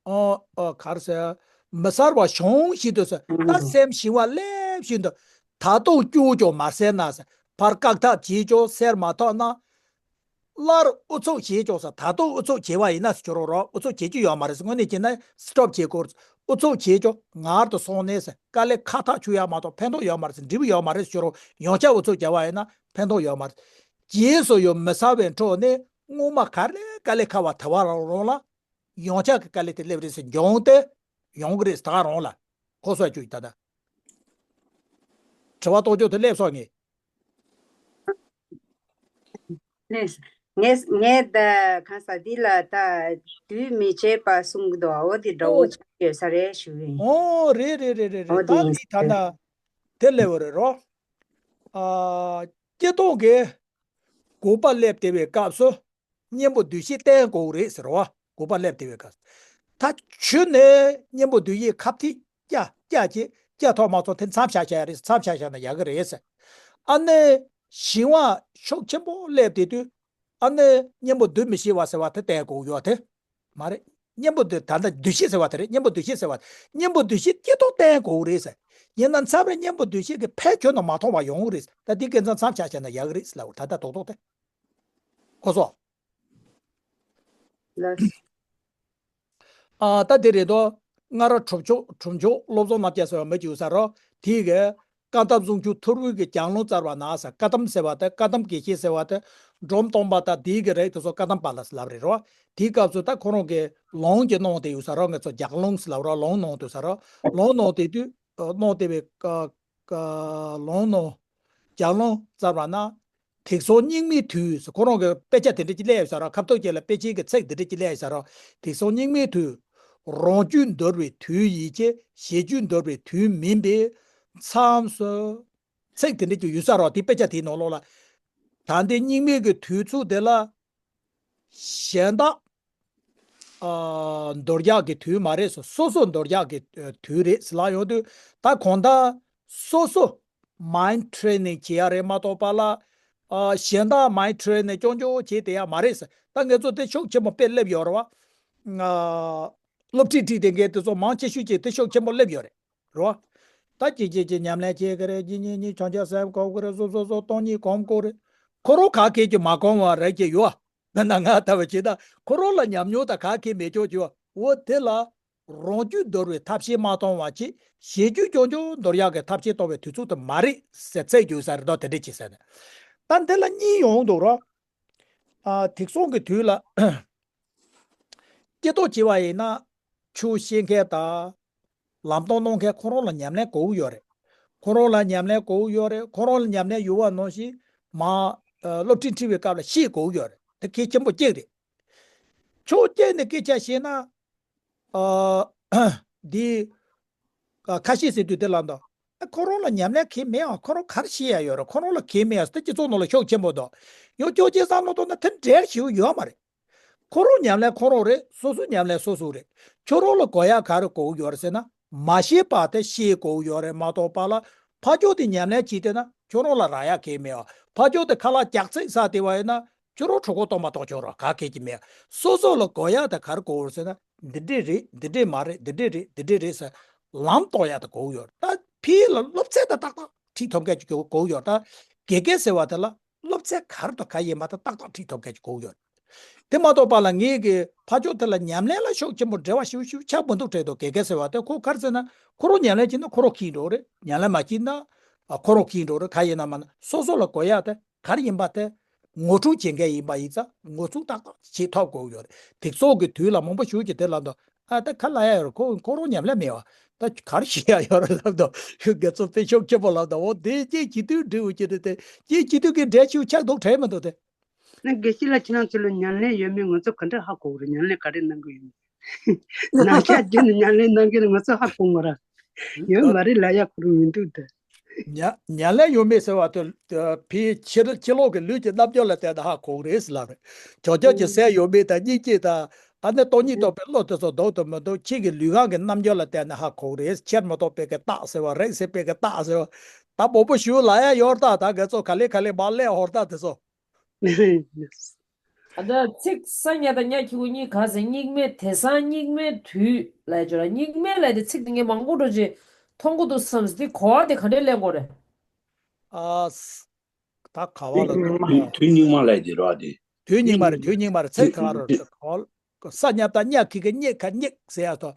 ཨོ་ཨོ་ག་རེ་ཟེར། མི་གཟར་བ་གཞུང་བཞིན་དུ་ཟེར། ད་སེམས་ཞི་བ་སླེབས་བཞིན་དུ། ད་དུང་སྐྱུག་ཀྱང་མ་གཟར་ན་ཟེར། ཕར་བཀག་ཐབས་བྱས་ཀྱང་གཟར་མ་ཐུབ་ན། སླར་ཨུ་ཚུགས་བྱས་ཀྱང་ཟེར། ད་དུང་ཨུ་ཚུགས་བྱས་པ་ཡིན་ན་ཟེར་ཁྱོད་རང་རོགས། ཨུ་ཚུགས་བྱེད་རྒྱུ་ཡོད་མ་རེད་ཟེར། དངོས་གནས་བྱས་ན་སི་ཊོབ་བྱེད་དགོས་རེད། ཨུ་ཚུགས་བྱས་ཀྱང་ངལ་དུ་སོང་ནས་ཟེར། དཀའ་ལས་ཁག་ཐག་ཆོད་ཡ་མ་གཏོགས་ཕན་ཐོགས་ཡོད་མ་རེད་ཟེར། འབྲས་བུ་ཡོད་མ་རེད་ཟེར། ཁྱོད་རང་ཡང་བསྐྱར་ཨུ་ཚུགས་བྱས་པ་ཡིན་ན་ཕན་ཐོགས་ཡོད་མ་རེད། རྗེས་སུ་ཡང་མི་གཟར་བའི་འཕྲོ་ནས་སྔོན་མ་ག་ལས་དཀའ་ལས་ཁག་པ་དེ་བ་རང་རང་ལ། ཡང་བསྐྱར་གྱི་དཀའ་ལས་དེ་སླེབས་རེད་ཟེར། འབྱུང་སྟེ་ཡོང་གི་རེད་ཟེར། ད་ག་རང་ལ་ཁོ་སོགས་བཅུག་ད་ལྟ་དྲི་བ་རྟོག་དཔྱོད་དེ་སླེབས་སོང་ངས། ལགས། ངས་ངས་ད་གང་ཟག་འདི་ལ་ད་འདུས་མི་བྱེད་པ་གསུང་གི་འདུག་འོ་དེ་འདྲ་བོ་ཨོ། ཅིག་ཡོད་ས་རེད་ཞུ་གི་ཡིན། ཨོ་རེད་རེད་རེད་རེད་རེད། འོ་དེ་ད་ཡིན་འདི་ད་ས་རེད། ད་དེ་ལས་བ་རེད་རོ། ཨ། སྐྱེ་སྟོང་གི་དགུ་པ་སླེབས་བསྡད་པའི་སྐབས་སུ་གཉེན་པོ་འདུས་བྱས་བསྟེན་དགོས་རེད་ཟེར་བ། དགུ་པ་སླེབས་བསྡད་པའི་སྐབས་སུ། ད་ཆུ་ནས་གཉེན་པོ་འདུས་བྱས་ཁ་ཐིག་སྐྱ་སྐྱ་ཅེ་སྐྱ་ཐོག་མ་ཚོ་དེ་མཚམས་བཞག་བཞག་རེད། མཚམས་བཞག་བཞག་ན་ཡག་གི་རེད་ཟེར། ཨ་ནི་ཞི་བ་ཤུགས་ཆེན་པོ་སླེབས་བསྡད་དུས། ཨ་ནི་གཉེན་པོ་འདུས་མི་བྱེད་པ་ཟེར་བ་དེ་བསྟེན་དགོས་ཡོད་དེ། མ་རེད། གཉེན་པོ་འདུས་ད་ལྟ་འདུས་བྱས་ཟེར་བ་དེ་རེད། གཉེན་པོ་འདུས་བྱས་ཟེར་བ། གཉེན་པོ་འདུས་བྱས་སྐྱེ་སྟོང་བསྟེན་དགོས་རེད་ཟེར། ཡིན་ན་མཚམས་རེ་གཉེན་པོ་འདུས་བྱས་ཀྱི་ཕན་ཁྱོན་དུ་མ་མཐོང་བ་ཡོང་གི་རེད། ད་འདི་སྐད་ཆ་མཚམས་བཞག་བྱས་ན་ཡག་གི་རེད་ལབ། ད་ལྟ་རྡོག་རྡོག་དེ། གོ་སོང་། ལགས། ཨ། ད་དེ་རེད་དོ། སྔར་གྲུབ་མཆོག་གྲུབ་མཆོག་བློ་བཟང་རྣམ་རྒྱལ་ཟེར་བ་མི་ཅིག་ཡོད་ས་རོ། དེའི་གི་བཀའ་གདམས་གསུང་ཆོས་ཐོར་བུ་གི་ལྗང་རླུང་བཙལ་བ་ན་ཟེར། བཀའ་གདམས་ཟེར་བ་དེ། བཀའ་གདམས་དགེ་བཤེས་ཟེར་བ་དེ། འབྲོམ་སྟོན་པ་དང་དེའི་གི་རིགས་དེ་ཚོ་བཀའ་གདམས་པ་ལ་ལབ་རེད་རོ། དེའི་སྐབས་སུ་ད་ཁོ་རང་གི་ལུང་གི་གནང་དེ་ཡོད་ས་རོ། ང་ཚོ་ལྗང་རླུང་ཟེར་ལབ་རོ། ལུང་གནང་དེ་ཡོད་ས་རོ། ལུང་གནང་དེ་དུས་གནང་དེ་བའི་ལུང་གནང་ལྗང་རླུང་བཙལ་བ་ན། དེང་སང་སྙིགས་མའི་དུས་ཟེར། ཁོ་རང་གི་དཔེ་ཆ་དེ་འདྲ་ཅིག་སླེབས་ཡོད་ས་ར། ཁ་ཐུག་ཅིག་ལ་དཔེ་ཆའི་གི་ཚིག་དེ་འདྲ་ཅིག་སླེབས་ཡོད་ས་ར། དེང་སང་སྙིགས་མའི་དུས། རང་རྒྱུད་འདུལ་བའི་དུས་ཡིན་གྱི། གཞན་རྒྱུད་འདུལ་བའི་དུས་མིན་པའི་མཚམས་སུ། ཚིག་དེ་འདྲ་ཅིག་ཡོད་ས་ར། དེ་དཔེ་ཆ་དེའི་ནང་ལོགས་ལ། ད་ལྟའི་སྙིགས་མའི་གི་དུས་ཚོད་དེ་ལ། གཞན་དག་ཨ། འདོར་རྒྱག་གི་དུས་མ་རེད་ཟེར། སོ་སོ་འདོར་རྒྱག་གི་ཨ། དུས་རེད་ཟེར་ལབ་ཡོང་དུས། ད་གང་ལྟར་སོ་སོ་མའིན་ཌི་ཊི་རེ་ནིང་བྱེད་ཡ་རེད་མ་གཏོགས་པ་ལ། ཨ། གཞན་དག་མའིན་ཌི་ཊི་རེ་ནིང་རྐྱང་རྐྱང་བྱེད་བསྡད་ཡ་མ་རེད་ཟེར། ད་ང་ཚོ་དེ་ཤུགས་ཆེན་པོ་དཔེ་སླེབས་ཡོད་རེད་བ། ཨ། སློབ་ཁྲིད་ཁྲིད་བསྡད་མཁན་དེ་ཚོ་མང་ཆེ་ཤོས་ཀྱིས་དེ་ཤུགས་ཆེན་པོ་སླེབས་ཡོད་རེད། རེད་བ། ད་ཅིག་ཅིག་ཅིག་ཉམས་ལེན་བྱེད་ཀྱི་རེད། གཅིག་གཉིས་གཉིས་ཆང་ཆང་ཟ་གོམས་ཀྱི་རེད། སོ་སོ་སོ་སྟོང་ཉིད་གོམས་ཀྱི་རེད། ཁོ་རང་ག་གེ་ཅིག་མ་གོམས་པ་རེད་ཀྱི་ཡོད། ང་དང་ང་ལྟ་བུ་བྱས་ན་ཁོ་རང་ལ་ཉམས་མྱོང་དང་ག་གེ་མེད་ཆོག་ཅིག་ཡོད། འོ་དེ་ལ་རང་རྒྱུད་འདོར་བའི་ཐབས་ཤེས་མ་གཏོང་བ་བྱས། གཞན་རྒྱུད་རྐྱང་རྐྱང་འདོར་ཡག་གི་ཐབས་ཤེས་གཏོང་བའི་དུས་ཚོད་དུ་མ་རེད་ཟེར་ཚིག་ཡོད་ས་རེད་དོ། དེ་འདྲ་བྱེད་ས་ནས། ད་འདི་ལ་གཉིས་ཡོང་འདུག་རོ། ཨ། དེང་སང་གི་དུས་ལ། སྐྱེ་སྟོང་བྱེད་པ་ཡིན་ན། ཆོས་བཤད་མཁན་དང་། ལམ་སྟོན་གནང་མཁན་ཁོ་རང་ལ་ཉམས་ལེན་དགོས་ཀྱི་ཡོད་རེད། ཁོ་རང་ལ་ཉམས་ལེན་དགོས་ཀྱི་ཡོད་རེད། ཁོ་རང་ལ་ཉམས་ལེན་ཡོད་པ་ནང་བཞིན་མ། ཨ། སློབ་ཁྲིད་ཁྲིད་པའི་སྐབས་ལ་ཤེས་དགོས་ཀྱི་ཡོད་རེད། དེ་གལ་ཆེན་པོ་གཅིག་རེད། ཕྱོགས་གཅིག་ནས་སྐད་ཆ་བཤད་ན། ཨ། འདི། ཨ། ཁ་ཤས་ཟེར་དུས་དེ་ལ་འདུག་ཨ། ཁོ་རང་ལ་ཉམས་ལེན་གང་ཡང་མེད་ཨ། ཁོ་རང་ག་རེ་བཤད་ཡ་ཡོད་རེད། ཁོ་རང་ལ་གང་ཡང་མེད་ཨ། དེ་སྤྱི་ཚོགས་ནང་ལ་ཤུགས་ཆེན་པོ་འདུག་ཡང་ཕྱོགས་གཅིག་བསམ་བློ་གཏོང་ན་དེ་འདྲ་ཞིག་ཡོད་མ་རེད། ཁོ་རང་ཉམས་ལེན་ཁོ་རང་རེད། སོ་སོའི་ཉམས་ལེན་སོ་སོ་རེད། ཁྱོད་རང་ལ་དགོས་ཡ་ག་རེ་དགོས་ཀྱི་ཡོད་རེད་ཟེར་ན། མ་ཤེས་པ་དེ་ཤེས་དགོས་ཀྱི་ཡོད་རེད་མ་གཏོགས་པ་ལ། ཕར་ཕྱོགས་དེ་ཉམས་ལེན་བྱས་བསྡད་ན་ཁྱོད་རང་ལ་རག་ཡ་གང་ཡང་མེད་ཨ། ཕར་ཕྱོགས་དེ་ཁ་ལག་རྒྱག་ཚིག་ཟ་བསྡད་པ་ཡིན་ན། ཁྱོད་རང་གྲོད་ཁོག་སྟོང་པ་གཏོང་ཆོག་ར། ག་གེ་ཅིག་མེད། སོ་སོ་ལ་དགོས་ཡག་དེ་ག་རེ་དགོས་རེད་ཟེར་ན། འདི་འདྲས་རེད། འདི་འདྲས་མ་རེད། འདི་འདྲས་རེད། འདི་འདྲས་རེད་ཟེར་ལམ་སྟོན་ཡག་དེ་དགོས་ཡོད་རེད། ད་ཕི་ལ་སློབ་ཚན་དེ་ཏག་ཏག་ཁྲིད་ཐུབ་མཁན་ཅིག་དགོས་ཡོད། ད་དགེ་རྒན་ཟེར་བ་དེ་ལ་སློབ་ཚན་ག་རེ་དང་ག་ཡིན་མ་ད་ཏག་ཏག་ཁྲིད་ཐུབ་མཁན་ཅིག་དགོས་ཡོད་རེད། དེ་མ་གཏོགས་པ་ལ་ངེད་ཀྱི་ཕར་ཕྱོགས་དེ་ལ་ཉམས་ལེན་ལ་ཤུགས་ཆེན་པོ་འབྲེལ་བ་ཞུ་ཞུ་ཆགས་མི་འདུག་དྲན་འདུག་དགེ་རྒན་ཟེར་བ་དེ་ཁོ་ག་རེ་ཟེར་ན། ཁོ་རང་ཉམས་ལེན་བྱས་ན་ཁོ་རང་ཁེངས་འགྲོ་རེད། ཉམས་ལེན་མ་བྱས་ན་ཨ་ཁོ་རང་ཁེངས་འགྲོ་རེད། ག་ཡིན་ན་མ་ན་སོ་སོ་ལ་དགོས་ཡག་དེ་ག་རེ་ཡིན་པ་དེ། ངོ་སྤྲོད་བྱེད་མཁན་ཡིན་པ་ཡིན་ཙང་ངོ་སྤྲོད་ཏག་ཏག་བྱེད་ཐུབ་དགོས་ཡོད་རེད། དེ་ཚོ་གི་དུས་ལ་མང་པོ་ཞིག་གིས་དེ་ལབ་འདུག་ཨ་ད་ག་ལབ་ཡ་ཡོད་རེད། ཁོ་ཁོ་རང་ཉམས་ལེན་མེད་བ། ད་ག་རེ་བཤད་ཡ་ཡོད་རེད་ལབ་འདུག་ཁྱོད་དགེ་ཚོགས་དཔེ་ཤུགས་ཆེན་པོ་ལབ་འདུག་འོ་དེ་གཅིག་བྱེད་དུས་འགྲིག་འོ་ཅི་རེད་དེ། གཅིག་བྱེད་དུས་ཀྱི་འགྲེལ་ཆེ་ཆགས་འདུག་དྲན་མི་འདུག་དེ། ན་དགེ་བཤེས་ལགས། ཁྱེད་རང་ཚོ་ལ་ཉམས་ལེན་ཡོད་མེད་ང་ཚོ་ག་འདྲ་ཧ་གོ་གི་རེད། ཉམས་ལེན་ག་རེ་གནང་གི་ཡོད་མེད། ནང་ཆ་བརྒྱུད་ནས་ཉམས་ལེན་གནང་གི་རེད། ང་ཚོ་ཧ་གོ་མ་ར། ཡོད་མ་རེད་ལབ་ཡ་ཁོ་རང་མི་འདུག་ད། ཉ་ཉམས་ལེན་ཡོད་མེད་ཟེར་བ་དེ་ཕའི་ཕྱི་ཕྱི་ལོགས་ཀྱི་ལུས་ཀྱི་རྣམ་འགྱུར་ལ་བལྟས་ན་ཧ་གོ་གི་རེད་ཟེར་ལབ་རེད། ཇོ་ཇོ་གྱི་སེམས་ཡོད་མེད་དང་སྙིང་རྗེ་དང་ཨ་ནི་སྟོང་ཉིད་རྟོགས་པའི་བློ་དེ་ཚོ་འདུག་དང་མི་འདུག་ཁྱེད་ཀྱི་ལུས་ཁམས་ཀྱི་རྣམ་འགྱུར་ལ་བལྟས་ན་ཧ་གོ་གི་རེད། ཕྱིར་མི་ལྡོག་པའི་གི་རྟགས་ཟེར་བ། རེག་ཟེར་བའི་གི་རྟགས་ཟེར་བ། ད་མང་པོ་ཞུ་ལབ་ཡ་ཡོད་རེད། ད་ད་ག་ཚོད་ག་ལེ་ག་ལེ་མ་ལས་ཧོར་ད་དེ་ཚོ། ཨ་ད་ཚིག་ས་ཉ་དང་ཉ་གི་གུ་གཉིས་ག་ཟེར། སྙིགས་མའི་དེང་སང་སྙིགས་མའི་དུས་ལ་ཡ་ཅོ་ར། སྙིགས་མའི་ལ་དེ་ཚིག་དེ་ངས་མང་པོ་འགྲོ་ཅིག་མཐོང་གི་འདུག་བསམ་སྟེ་གོ་བ་དེ་ག་འདྲས་ལེན་དགོས་རེད། ཨ་ད་ག་བ་ལ་སྙིགས་མ་དུས་སྙིགས་མ་ལ་དེ་ར་དེ། དུས་སྙིགས་མ་རེད། དུས་སྙིགས་མ་རེད། ཚིག་ག་ར་ག་བ་ལ་ས་ཉ་དང་ཉ་གི་གི་སྙིགས་ག་སྙིགས་ཟེར་ཡ་ཐོ།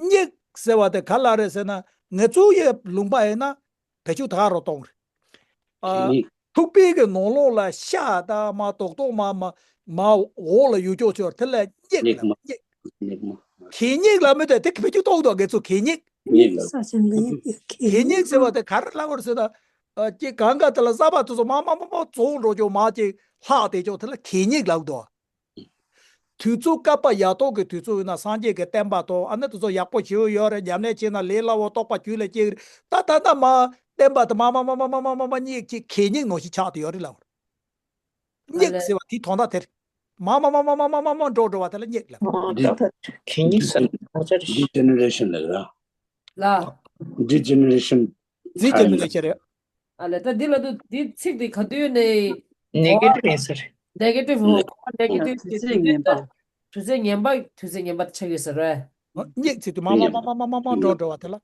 སྙིགས་ཟེར་བ་དེ་ག་ལ་རེད་ཟེར་ན་ང་ཚོ་ཡི་ལུང་པ་ཡིན་ན། བེད་སྤྱོད་ད་ག་རུ་གཏོང་རེད། ཨ། གད་སྙིགས། ཐུག་པའི་གི་ནང་ལོགས་ལ་ཤ་དང་མ་རྡོག་རྡོག་མ་མ་མ་འོག་ལ་ཡོད་ཀྱོག་ཅོག་དེ་ལ་སྙིགས་ལ་སྙིགས་མ། སྙིགས། སྙིགས་མ། གད་སྙིགས་ལ་མི་དེ་དེ་བེད་སྤྱོད་གཏོང་འདུག་ངེད་ཚོ་གད་སྙིགས། སྙིགས་ལ། ས་ཆེན་པོའི་གད་སྙིགས་ཟེར་བ་དེ་ག་རེ་ལབ་པ་རེད་ཟེར་ན། ཨ་ཅིག་གང་ག་དེ་ལ་གསར་པ་དེ་ཚོ་མ་མ་མ་མ་བཙོང་འགྲོ་ཀྱོག་མ་ཅིག་ལྷག་བསྡད་ཅོག་དེ་ལ་གད་སྙིགས་ལབ་འདུག་དུས་ཚོད་བསྐལ་པ་ཡ་ཏོག་གི་དུས་ཚོད་ཡིན་ན་སངས་རྒྱས་ཀྱི་བསྟན་པ་དང་ཨ་ནི་དེ་ཚོ་ཡག་པོ་ཞེ་པོ་ཡོད་རེད། ཉམས་ལེན་བྱས་ན་ལས་སླ་བོ་རྟོགས་པ་རྒྱུད་ལ་སྐྱེ་གི་རེད། ད་ད་ལྟ་མ་བསྟན་པ་དེ་མ་མ་མ་མ་མ་མ་མ་མ་སྙིགས་ཀྱི་གད་སྙིགས་ནང་བཞིན་ཆགས་བསྡད་ཡོད་རེད་ལབ། སྙིགས་ཟེར་བ་དེའི་དོན་དག་དེ་རེད། མ་མ་མ་མ་མ་མ་མ་མ་འགྲོ་འགྲོ་བ་དེ་ལ་སྙིགས་ལབ། གད་སྙིགས་ཟེར་ན་ཅི་རེད། Degeneration ལབ་ར། ལ། Degeneration. Degeneration རེད། ཨ་ལས་ད་འདི་ལ་དུ་འདི་ཚིག་འདི་ག་དུས་ནས་Negative ཡིན་ཟེར། Negative ཧོ་Negative དུས་ཚོད་ངན་པ། དུས་ཚོད་ངན་པ་དུས་ཚོད་ངན་པ་ཆགས་ཡོད་ཟེར་རེད། སྙིགས་ཚིག་དུས་མ་མ་མ་མ་མ་མ་མ་འགྲོ་འགྲོ་བ་དེ་ལ་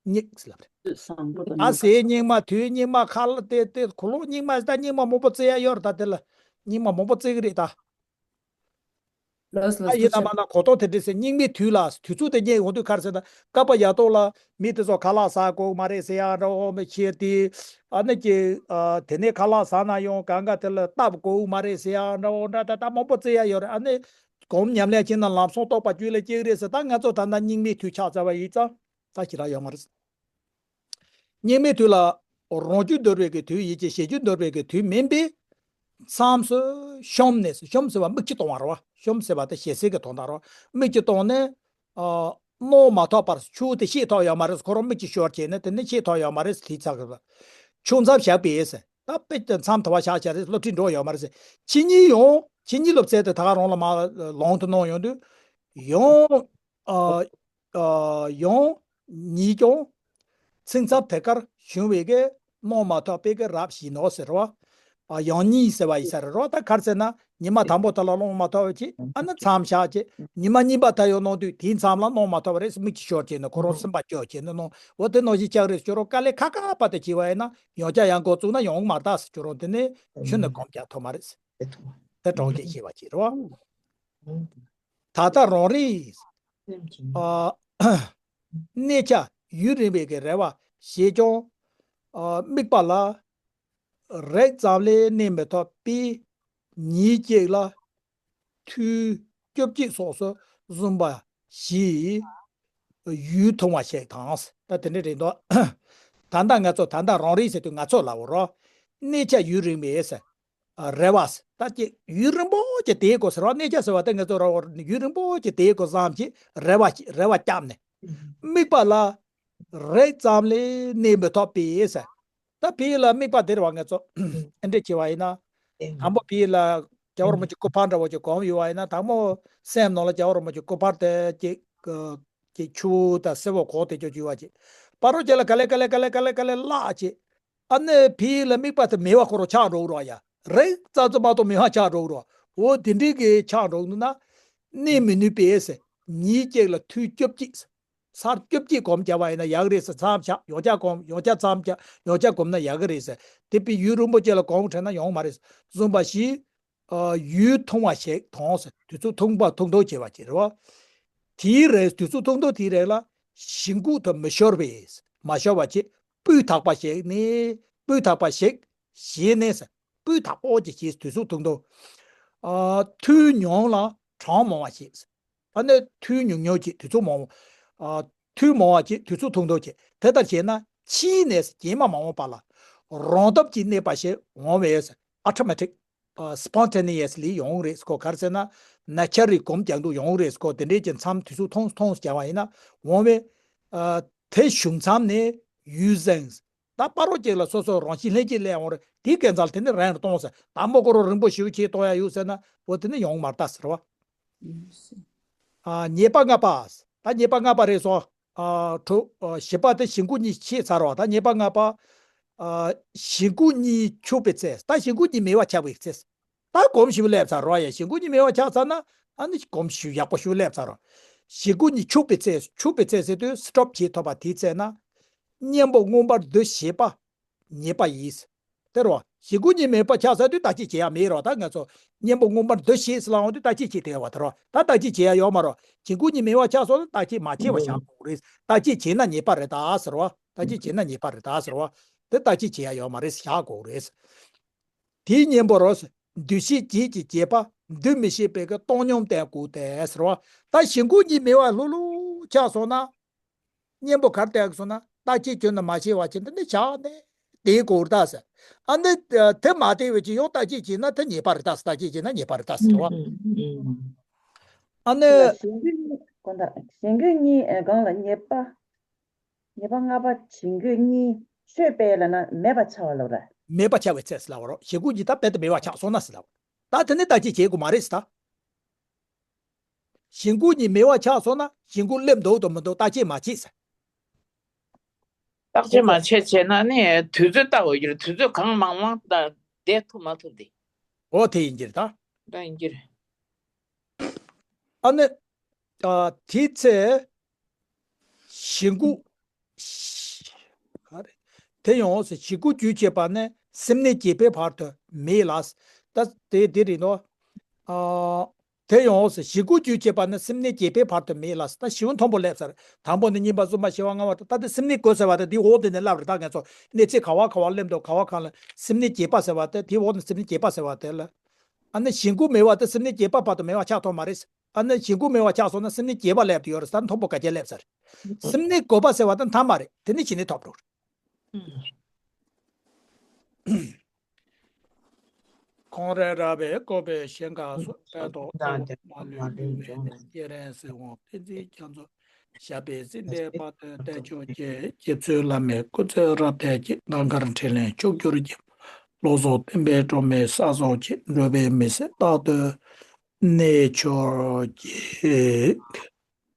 སྙིགས་ལབ་རེད། ཨ་ཟེ་སྙིགས་མ་དུས་སྙིགས་མ་ཁ་ལ་དེ་དེ་གོ་ལོག་སྙིགས་མ་ད་སྙིགས་མ་མང་པོ་བརྩི་ཡ་ཡོད་རེད། ད་དེ་ལ་སྙིགས་མ་མང་པོ་བརྩི་གི་རེད་ད། ལགས་ལགས་ཨ་ཡིན་ན་མ་ན་གོ་རྟོགས་དེ་འདྲ་ཟེར། སྙིགས་མའི་དུས་ལ་དུས་ཚོད་དེ་རྙེད་ཡོང་དུས་ག་རེ་ཟེར་ན་བསྐལ་པ་ཡ་ཏོག་ལ་མི་དེ་ཚོ་ཁ་ལག་ཟ་དགོས་མ་རེད་ཟེར་ཡ་འདྲ་བོ་མི་ཁྱེར་ཏེ་ཨ་ནི་ཀྱི་ཨ་དེ་ནས་ཁ་ལག་ཟ་ན་ཡང་གང་ག་དེ་ལ་བཏབ་དགོས་མ་རེད་ཟེར་ཡ་འདྲ་བོ་འདྲ་ད་ད་མང་པོ་བརྩི་ཡ་ཡོད་རེད། ཨ་ནི་སྒོམ་ཉམས་ལེན་བྱས་ན་ལམ་སང་རྟོགས་པ་རྒྱུད་ལ་སྐྱེ་གི་རེད་ཟེར། ད་ང་ཚོ་ད་ལྟ་སྙིགས་མའི་དུས་ཆགས་ཚར་བ་ཡིན་ཙང་ད་ཞེ་དྲག་ཡོད་མ་རེད། སྙིགས་མའི་དུས་ལ་རང་རྒྱུད་འདོར་བའི་གི་དུས་ཡིན་གྱི་གཞན་རྒྱུད་འདོར་བའི་གི་དུས་མིན་པས། མཚམས་སུ་ཤོམ་ནས་སུ། ཤོམ་ཟེར་བ་མིག་ཆུ་གཏོང་བ་རེད་བ། ཤོམ་ཟེར་བ་དེ་ཞེ་སའི་གི་དོན་དག་རེད་བ། མིག་ཆུ་གཏོང་ནས་ཨ་སྣང་མ་ཐོབ་པར་ཆུ་དེ་ཤེས་ཐུབ་ཡོད་མ་རེད། ཁོ་རང་མིག་ཆུ་ཤོར་བྱས་ནས་དེ་ནས་ཤེས་ཐུབ་ཡོད་མ་རེད། དེའི་ཚབ་གི་ཆུ་མཚམས་བཞག་པས་ཟེར། ད་དཔེ་དེ་མཚམས་དུ་བ་བཞག་བྱས་རེད། སློབ་ཁྲིད་འགྲོ་ཡོད་མ་རེད་ཟེར། ཕྱི་ཉིན་ཡང་ཕྱི་ཉིན་སློབ་ཚན་དེ་ད་ག་རང་ལ་མ་ལོང་དུ་གནང་ཡོང་དུས་ཡང་ཨ། ཨ་ཡང་ཉིད་ཀྱང་ཚིག་མཚམས་དེ་ཀར་བྱུང་བའི་གི་སྣང་མ་ཐོབ་པའི་གི་རབ་ཞི་ནོ་ཟེར་བ། ཨ་ཡང་ཉིད་ཟེར་བ་ཡི་ས་རེད་རོ། ད་ག་རེ་ཟེར་ན་ཉི་མ་དང་པོ་དེ་ལ་སྣང་མ་ཐོབ་བྱས། ཨ་ནི་མཚམས་བཞག་བྱས། ཉི་མ་གཉིས་པ་དེ་ཡང་སྣང་དུས་དེའི་མཚམས་ལ་སྣང་མ་ཐོབ་པ་རེད། མིག་ཆུ་ཤོར་བྱས་ནས་ཁོ་རང་སེམས་པ་སྐྱོ་བྱས་ནས་སྣང་། འོ་དེ་ནང་བཞིན་ཆགས་རེད། ཁྱོད་རང་དཀའ་ལས་ཁག་ཁག་པ་དེ་བྱས་པ་ཡིན་ན་ཡང་བསྐྱར་ཡང་འགོ་བཙུགས་ན་ཡོང་མ་རེད་ཟེར། ཁྱོད་རང་དེ་ནས་ཤུལ་ནས་སྒོམ་རྒྱག་ཐུབ་མ་རེད། དེ་གྲོང་ཁྱེར་ཤེས་པ་བྱེད་རོགས། ད་ལྟ་རང་རིག་ཨ་གནས་ཆ་ཡུན་རིང་བའི་གི་རེ་བ་བྱེད་ཀྱང་། ཨ་དམིགས་པ་ལ་རེག་ཙམ་ལས་གནས་མི་ཐུབ་པས། ཉིན་གཅིག་ལ་ཐུན་བཅོ་བརྒྱད་སོགས་སུ་བཟུང་བ་ཞིག་ཡུན་ཐུང་བ་ཞིག་དང་། ད་དེ་འདྲ་རེད་འདུག་ད་ལྟ་ང་ཚོ་ད་ལྟ་རང་རིག་ཟེར་དུས་ང་ཚོ་ལབ་རོགས། གནས་ཆ་ཡུན་རིང་བའི་ཟེར། རེ་བ། ད་ཅི་ཡུན་རིང་པོ་ཅིག་དེའི་སྐོར་ཟེར་བ། གནས་ཆ་ཟེར་བ་དེ་ང་ཚོ་ར་བ་ཡུན་རིང་པོ་ཅིག་དེའི་སྐོར་བསམ་གྱི་རེ་བ་རེ་བ་བརྐྱབ་ནས། དམིགས་པ་ལ་རེག་ཙམ་ལས་གནས་མི་ཐུབ་པས་ཟེར། ད་ཕི་ལ་དམིགས་པ་དེ་རེད་བ། ང་ཚོ་ཨེ་འདྲས་བྱས་པ་ཡིན་ན། དང་པོ་ཕི་ལ་རྒྱལ་བ་རིན་པོ་ཆེ་སྐུ་པར་འདྲ་བོ་ཅིག་གོན་ཡོད་པ་ཡིན་ན། དང་པོ་སེམས་ནང་ལ་རྒྱལ་བ་རིན་པོ་ཆེ་སྐུ་པར་དེ་ཅིག་ཅིག་ཆུ་དང་སེར་པོ་གོག་དེ་ཅོ་ཅོ་བ་ཅིག་པ་རོ་ཅིག་ལ་ག་ལེ་ག་ལེ་ག་ལེ་ག་ལེ་ག་ལེ་བརླག་ཅིག་ཨ་ནི་ཕི་ལ་དམིགས་པ་དེ་མེད་པ་ཁོ་རང་ཆགས་འགྲོ་གི་རེད་བ་ཡ། རེག་ཙམ་ཙམ་མ་གཏོགས་མེད་པ་ཆགས་འགྲོ་གི་རེད་བ། འོ་དེ་འདྲའི་གི་ཆགས་འགྲོ་གི་འདུག་ན། གནས་མི་ནུས་པས་ཟེར། ཉིན་གཅིག་ལ་ཐུན་བཅོ་བརྒྱད་ཟེར། ཚར་བཅོ་བརྒྱད་སྒོམ་བྱས་པ་ཡིན་ན་ཡག་གི་རེད་ཟེར། མཚམས་བཞག་ཡང་བསྐྱར་སྒོམ། ཡང་བསྐྱར་མཚམས་བཞག་ཡང་བསྐྱར་སྒོམ་ན་ཡག་གི་རེད་ཟེར། དེ་དཔེ་ཡུན་རིང་པོ་ཅིག་ལ་སྒོམ་དྲན་ན་ཡོང་མ་རེད་ཟེར། བཟུང་བ་ཞིག་ཨ་ཡུན་ཐུང་བ་ཞིག་དང་ཟེར། དུས་ཚོད་ཐུང་པ་ཐུང་ཐུང་བྱས་པ་ཅིག་རེད་བ། དེའི་རིང་དུས་ཚོད་ཐུང་ཐུང་དེའི་རིང་ལ་ཞིང་ཁུག་ཏུ་མི་ཤོར་བས། མ་ཤོར་བ་ཅིག་སྤུས་དག་པ་ཞིག་ནས་སྤུས་དག་པ་ཞིག་བྱས་ནས་ཟེར། སྤུས་དག་པོ་ཅིག་བྱས། དུས་ཚོད་ཐུང་ཐུང་། ཨ་ཐུན་ཉུང་ལ་གྲངས་མང་བ་ཞིག་ཨ་ནི་ཐུན་ཉུང་ཉུང་ཅིག་དུས་ཚོད་མང་། ཨ་ཐུན་མང་བ་ཅིག་དུས་ཚོད་ཐུང་ཐུང་ཅིག་དེ་ལྟར་བྱས་ན་ཕྱིས་ནས་རྗེས་མ་མ་འོངས་པ་ལ་རང་སྟོབས་ཀྱིས་གནས་པ་ཞིག་འོང་བས། Automatic ཨ་spontaneously ཡོང་རེད་ཟེར་གོ། ག་རེ་ཟེར་ན་ནེ་ཅར་རི་སྒོམ་རྒྱག་འདུག་ཡོང་རེད་ཟེར་གོ། དེ་འདྲའི་ཀྱི་མཚམས་དུས་ཚོད་ཐུང་ཐུང་བྱས་པ་ཡིན་ན་འོང་བས། ཨ་དེ་བྱུང་མཚམས་ནས་ཡུན་ཟིན། ད་པ་རོ་ཅིག་ལ་སོ་སོ་རང་བཞིན་ལྷན་སྐྱེས་སླེབས་འོང་རེད། དེའི་སྐས་འཛེགས་དེ་ནི་རན་རུ་གཏོང་ཟེར། དང་པོ་ཁོ་རང་རིང་པོ་ཞེ་པོ་ཅིག་གཏོང་ཡ་ཡོད་ཟེར་ན་འོ་དེ་ནི་ཡོང་མ་རེད་ད་ཟེར་བ། ཨ་ཉེས་པ་ལྔ་པ། ད་ཉེས་པ་ལྔ་པ་རེད་སོ། ཨ་དྲུག་ཨ་བཞི་པ་དེ་ཞིང་ཁུག་གཉིས་ཕྱེས་ཚར་བ། ད་ཉེས་པ་ལྔ་པ། ཨ་ཞིང་ཁུག་གཉིས་འཁྱུག་པའི་ཚེ། ད་ཞིང་ཁུག་གཉིས་མེད་པ་ཆགས་པའི་ཚེ། ད་སྒོམ་ཞིབ་སླེབས་ཚར་རོ་ཡ། ཞིང་ཁུག་གཉིས་མེད་པ་ཆགས་ཚར་ན་ཨ་ནི་སྒོམ་ཞིབ་ཡག་པོ་ཞིབ་སླེབས་ཚར་རོ། ཞིང་ཁུག་གཉིས་འཁྱུག་པའི་ཚེ། འཁྱུག་པའི་ཚེ་ཟེར་དུས་སི་ཊོབ་བྱེད་ཐུབ་པ་དེའི་ཚེ་ན། གཉེན་པོ་མངོན་པར་འདུ་བྱེད་པ་ཉེས་པ་ཡིན། དེ་རོ། ཞིང་ཁུག་གཉིས་མེད་པ་ཆགས་ཚར་དུས་བརྟག་དཔྱད་བྱེད་ཡ་མེད་རོ། ད་ང་ཚོ་གཉེན་པོ་མངོན་པར་འདུ་བྱེད་ཟེར་ལ་འོང་དུས་བརྟག་དཔྱད་བྱེད་བསྡད་པ་དེ་རོ། ད་བརྟག་དཔྱད་བྱེད་ཡ་ཡོད་མ་རོ། ཞིང་ཁུག་གཉིས་མེད་པ་ཆགས་སོང་ན་བརྟག་དཔྱད་མ་བྱས་པ་བཞག་དགོས་རེད། བརྟག་དཔྱད་བྱས་ན་ཉེས་པ་རེད་ད་ཟེར་བ། བརྟག་དཔྱད་བྱས་ན་ཉེས་པ་རེད་ད་ཟེར་བ། དེ་བརྟག་དཔྱད་བྱེད་ཡ་ཡོད་མ་རེད། བཞག་དགོས་རེད། དེའི་གཉེན་པོ་རོ། འདུ་ཤེས་བརྒྱད་ཀྱིས་བྱེད་པ་འདུ་མི་ཤེས་པའི་གི་བཏང་སྙོམས་བསྟེན་དགོས་ཏེ་ཟེར་བ། ད་ཞིང་ཁུག་གཉིས་མེད་པ་ལྷུག་ལྷུག་ཆགས་སོང་ན། གཉེན་པོ་གར་བསྟེན་དགོས་སོང་ན་བརྟག་དཔྱད་ཁྱོན་ནས་མ་བྱས་པ་ཅིག་འདི་ནི་བཞག་ནས་ དེའི་སྐོར་ད་ཟེར། ཨ་ནི་དེ་མ་བལྟས་པའི་ཅི་ཡོང་བརྟག་དཔྱད་བྱས་ན་དེ་ཉེས་པ་རེད་ད་ཟེར། བརྟག་དཔྱད་བྱས་ན་ཉེས་པ་རེད་ད་ཟེར་བ། ཨ་ནི། ཞེན་སྐུལ་གཉིས་དགོངས་དག་ཞེན་སྐུལ་གཉིས་ཨེ་གང་ལ་ཉེས་པ། ཉེས་པ་ལྔ་པ་ཞེན་སྐུལ་གཉིས་ཆོས་སྤེལ་ལབ་ན་མེད་པ་ཆགས་པ་ལབ་ར། མེད་པ་ཆགས་པའི་ཚེ་ཟེར་ལབ་པ་རོ། ཞེན་སྐུལ་གྱིས་ད་རྦད་དེ་མེད་པ་ཆགས་སོང་ན་ཟེར་ལབ་པ། ད་དེ་ནི་བརྟག་དཔྱད་བྱེད་དགོས་མ་རེད་ཟེར་ད། ཞེན་སྐུལ་གཉིས་མེད་པ་ཆགས་སོང་ན་ཞེན་སྐུལ་སླེབས་འདུག་དང་མི་འདུག་བརྟག་དཔྱད་མ་བྱེད་ཟེར། བརྟག་དཔྱད་མ་བྱས་བྱས་ན་ནི་དུས་ཚོད་ལྟ་དགོས་ཀྱི་རེད། དུས་ཚོད་གང་མང་མང་ད་བསྡད་ཐུབ་མ་ཐུབ་དེ། འོ་དེ་ཡིན་གྱི་རེད་ད། ད་ཡིན་གྱི་རེད། ཨ་ནི། ཨ། དེའི་ཚེ། ཞེན་སྐུལ། ག་རེ། དེ་ཡང་ཞེན་སྐུལ་རྒྱུ་བྱེད་པ་ནི་སེམས་ནི་བརྒྱད་པའི་བར་དུ་མེད་ལ། ད་དེ་དེ་རེད་དོ། ཨ། དེ་ཡང་ཞེན་སྐུལ་རྒྱུ་བྱེད་པ་ནི་སེམས་ནི་བརྒྱད་པའི་བར་དུ་མེད་ལ། ད་ཞེ་པོ་མཐོན་པོ་སླེབས་ཚར། དང་པོ་ནས་གཉིས་པ་གསུམ་པ་བཞི་པ་ལྔ་པ་ད་ལྟ་དེ་སེམས་ནི་དགུ་ཟེར་བ་དེ་དེའི་འོག་དེ་ནས་སླེབས་རེད་ད་ངས་ཚོ། གནས་ཚད་ག་བ་ག་བ་སླེབས་འདུག་ག་བ་གང་ལ་སེམས་ནི་བརྒྱད་པ་ཟེར་བ་དེ་དེའི་འོག་ནས་སེམས་ནི་བརྒྱད་པ་ཟེར་བ་དེ་ལ། ཨ་ནི་ཞེན་སྐུལ་མེད་པ་དེ་སེམས་ནི་བརྒྱད་པ་བར་དུ་མེད་པ་ཆགས་ཐུབ་མ་རེད། ཨ་ནི་ཞེན་སྐུལ་མེད་པ་ཆགས་སོང་ན་སེམས་ནི་བརྒྱད་པ་སླེབས་དུ་ཡོད་རེད་ཟེར། མཐོན་པོ་ག་རེ་སླེབས་ཚར། སེམས་ནི་དགུ་པ་ཟེར་བ་དེ་མཐའ་མ་རེད། དེ་ནི་ཞི་གནས་ཐོབ་འགྲོ། ཁོང་རང་རགས་པས་བསྐོར་བའི་ཞིང་ཁམས་སུ། དཔལ་ཐོག་ལྟེ་བ་མ་ལུས་འབུལ་བའི་གནས། སྐྱེ་རིང་སྲིད་དབང་བསྟན་འཛིན་རྒྱ་མཚོ། ཞབས་པད་སྲིད་མཐའི་བར་དུ་བརྟན་ཅིང་གཅེས། རྗེ་བཙུན་བླ་མའི་སྐུ་ཚེ་རབ་བརྟན་ཅིང་། ནམ་མཁའ་འཕྲིན་ལས་ཕྱུག་གྱུར་ཅིང་། བློ་བཟང་བསྟན་པའི་སྒྲོན་མེ་གསལ་སོགས་ཀྱིས། འགྲོ་བའི་མི་ཚེ་རྟག་ཏུ་གནས་གྱུར་ཅིག།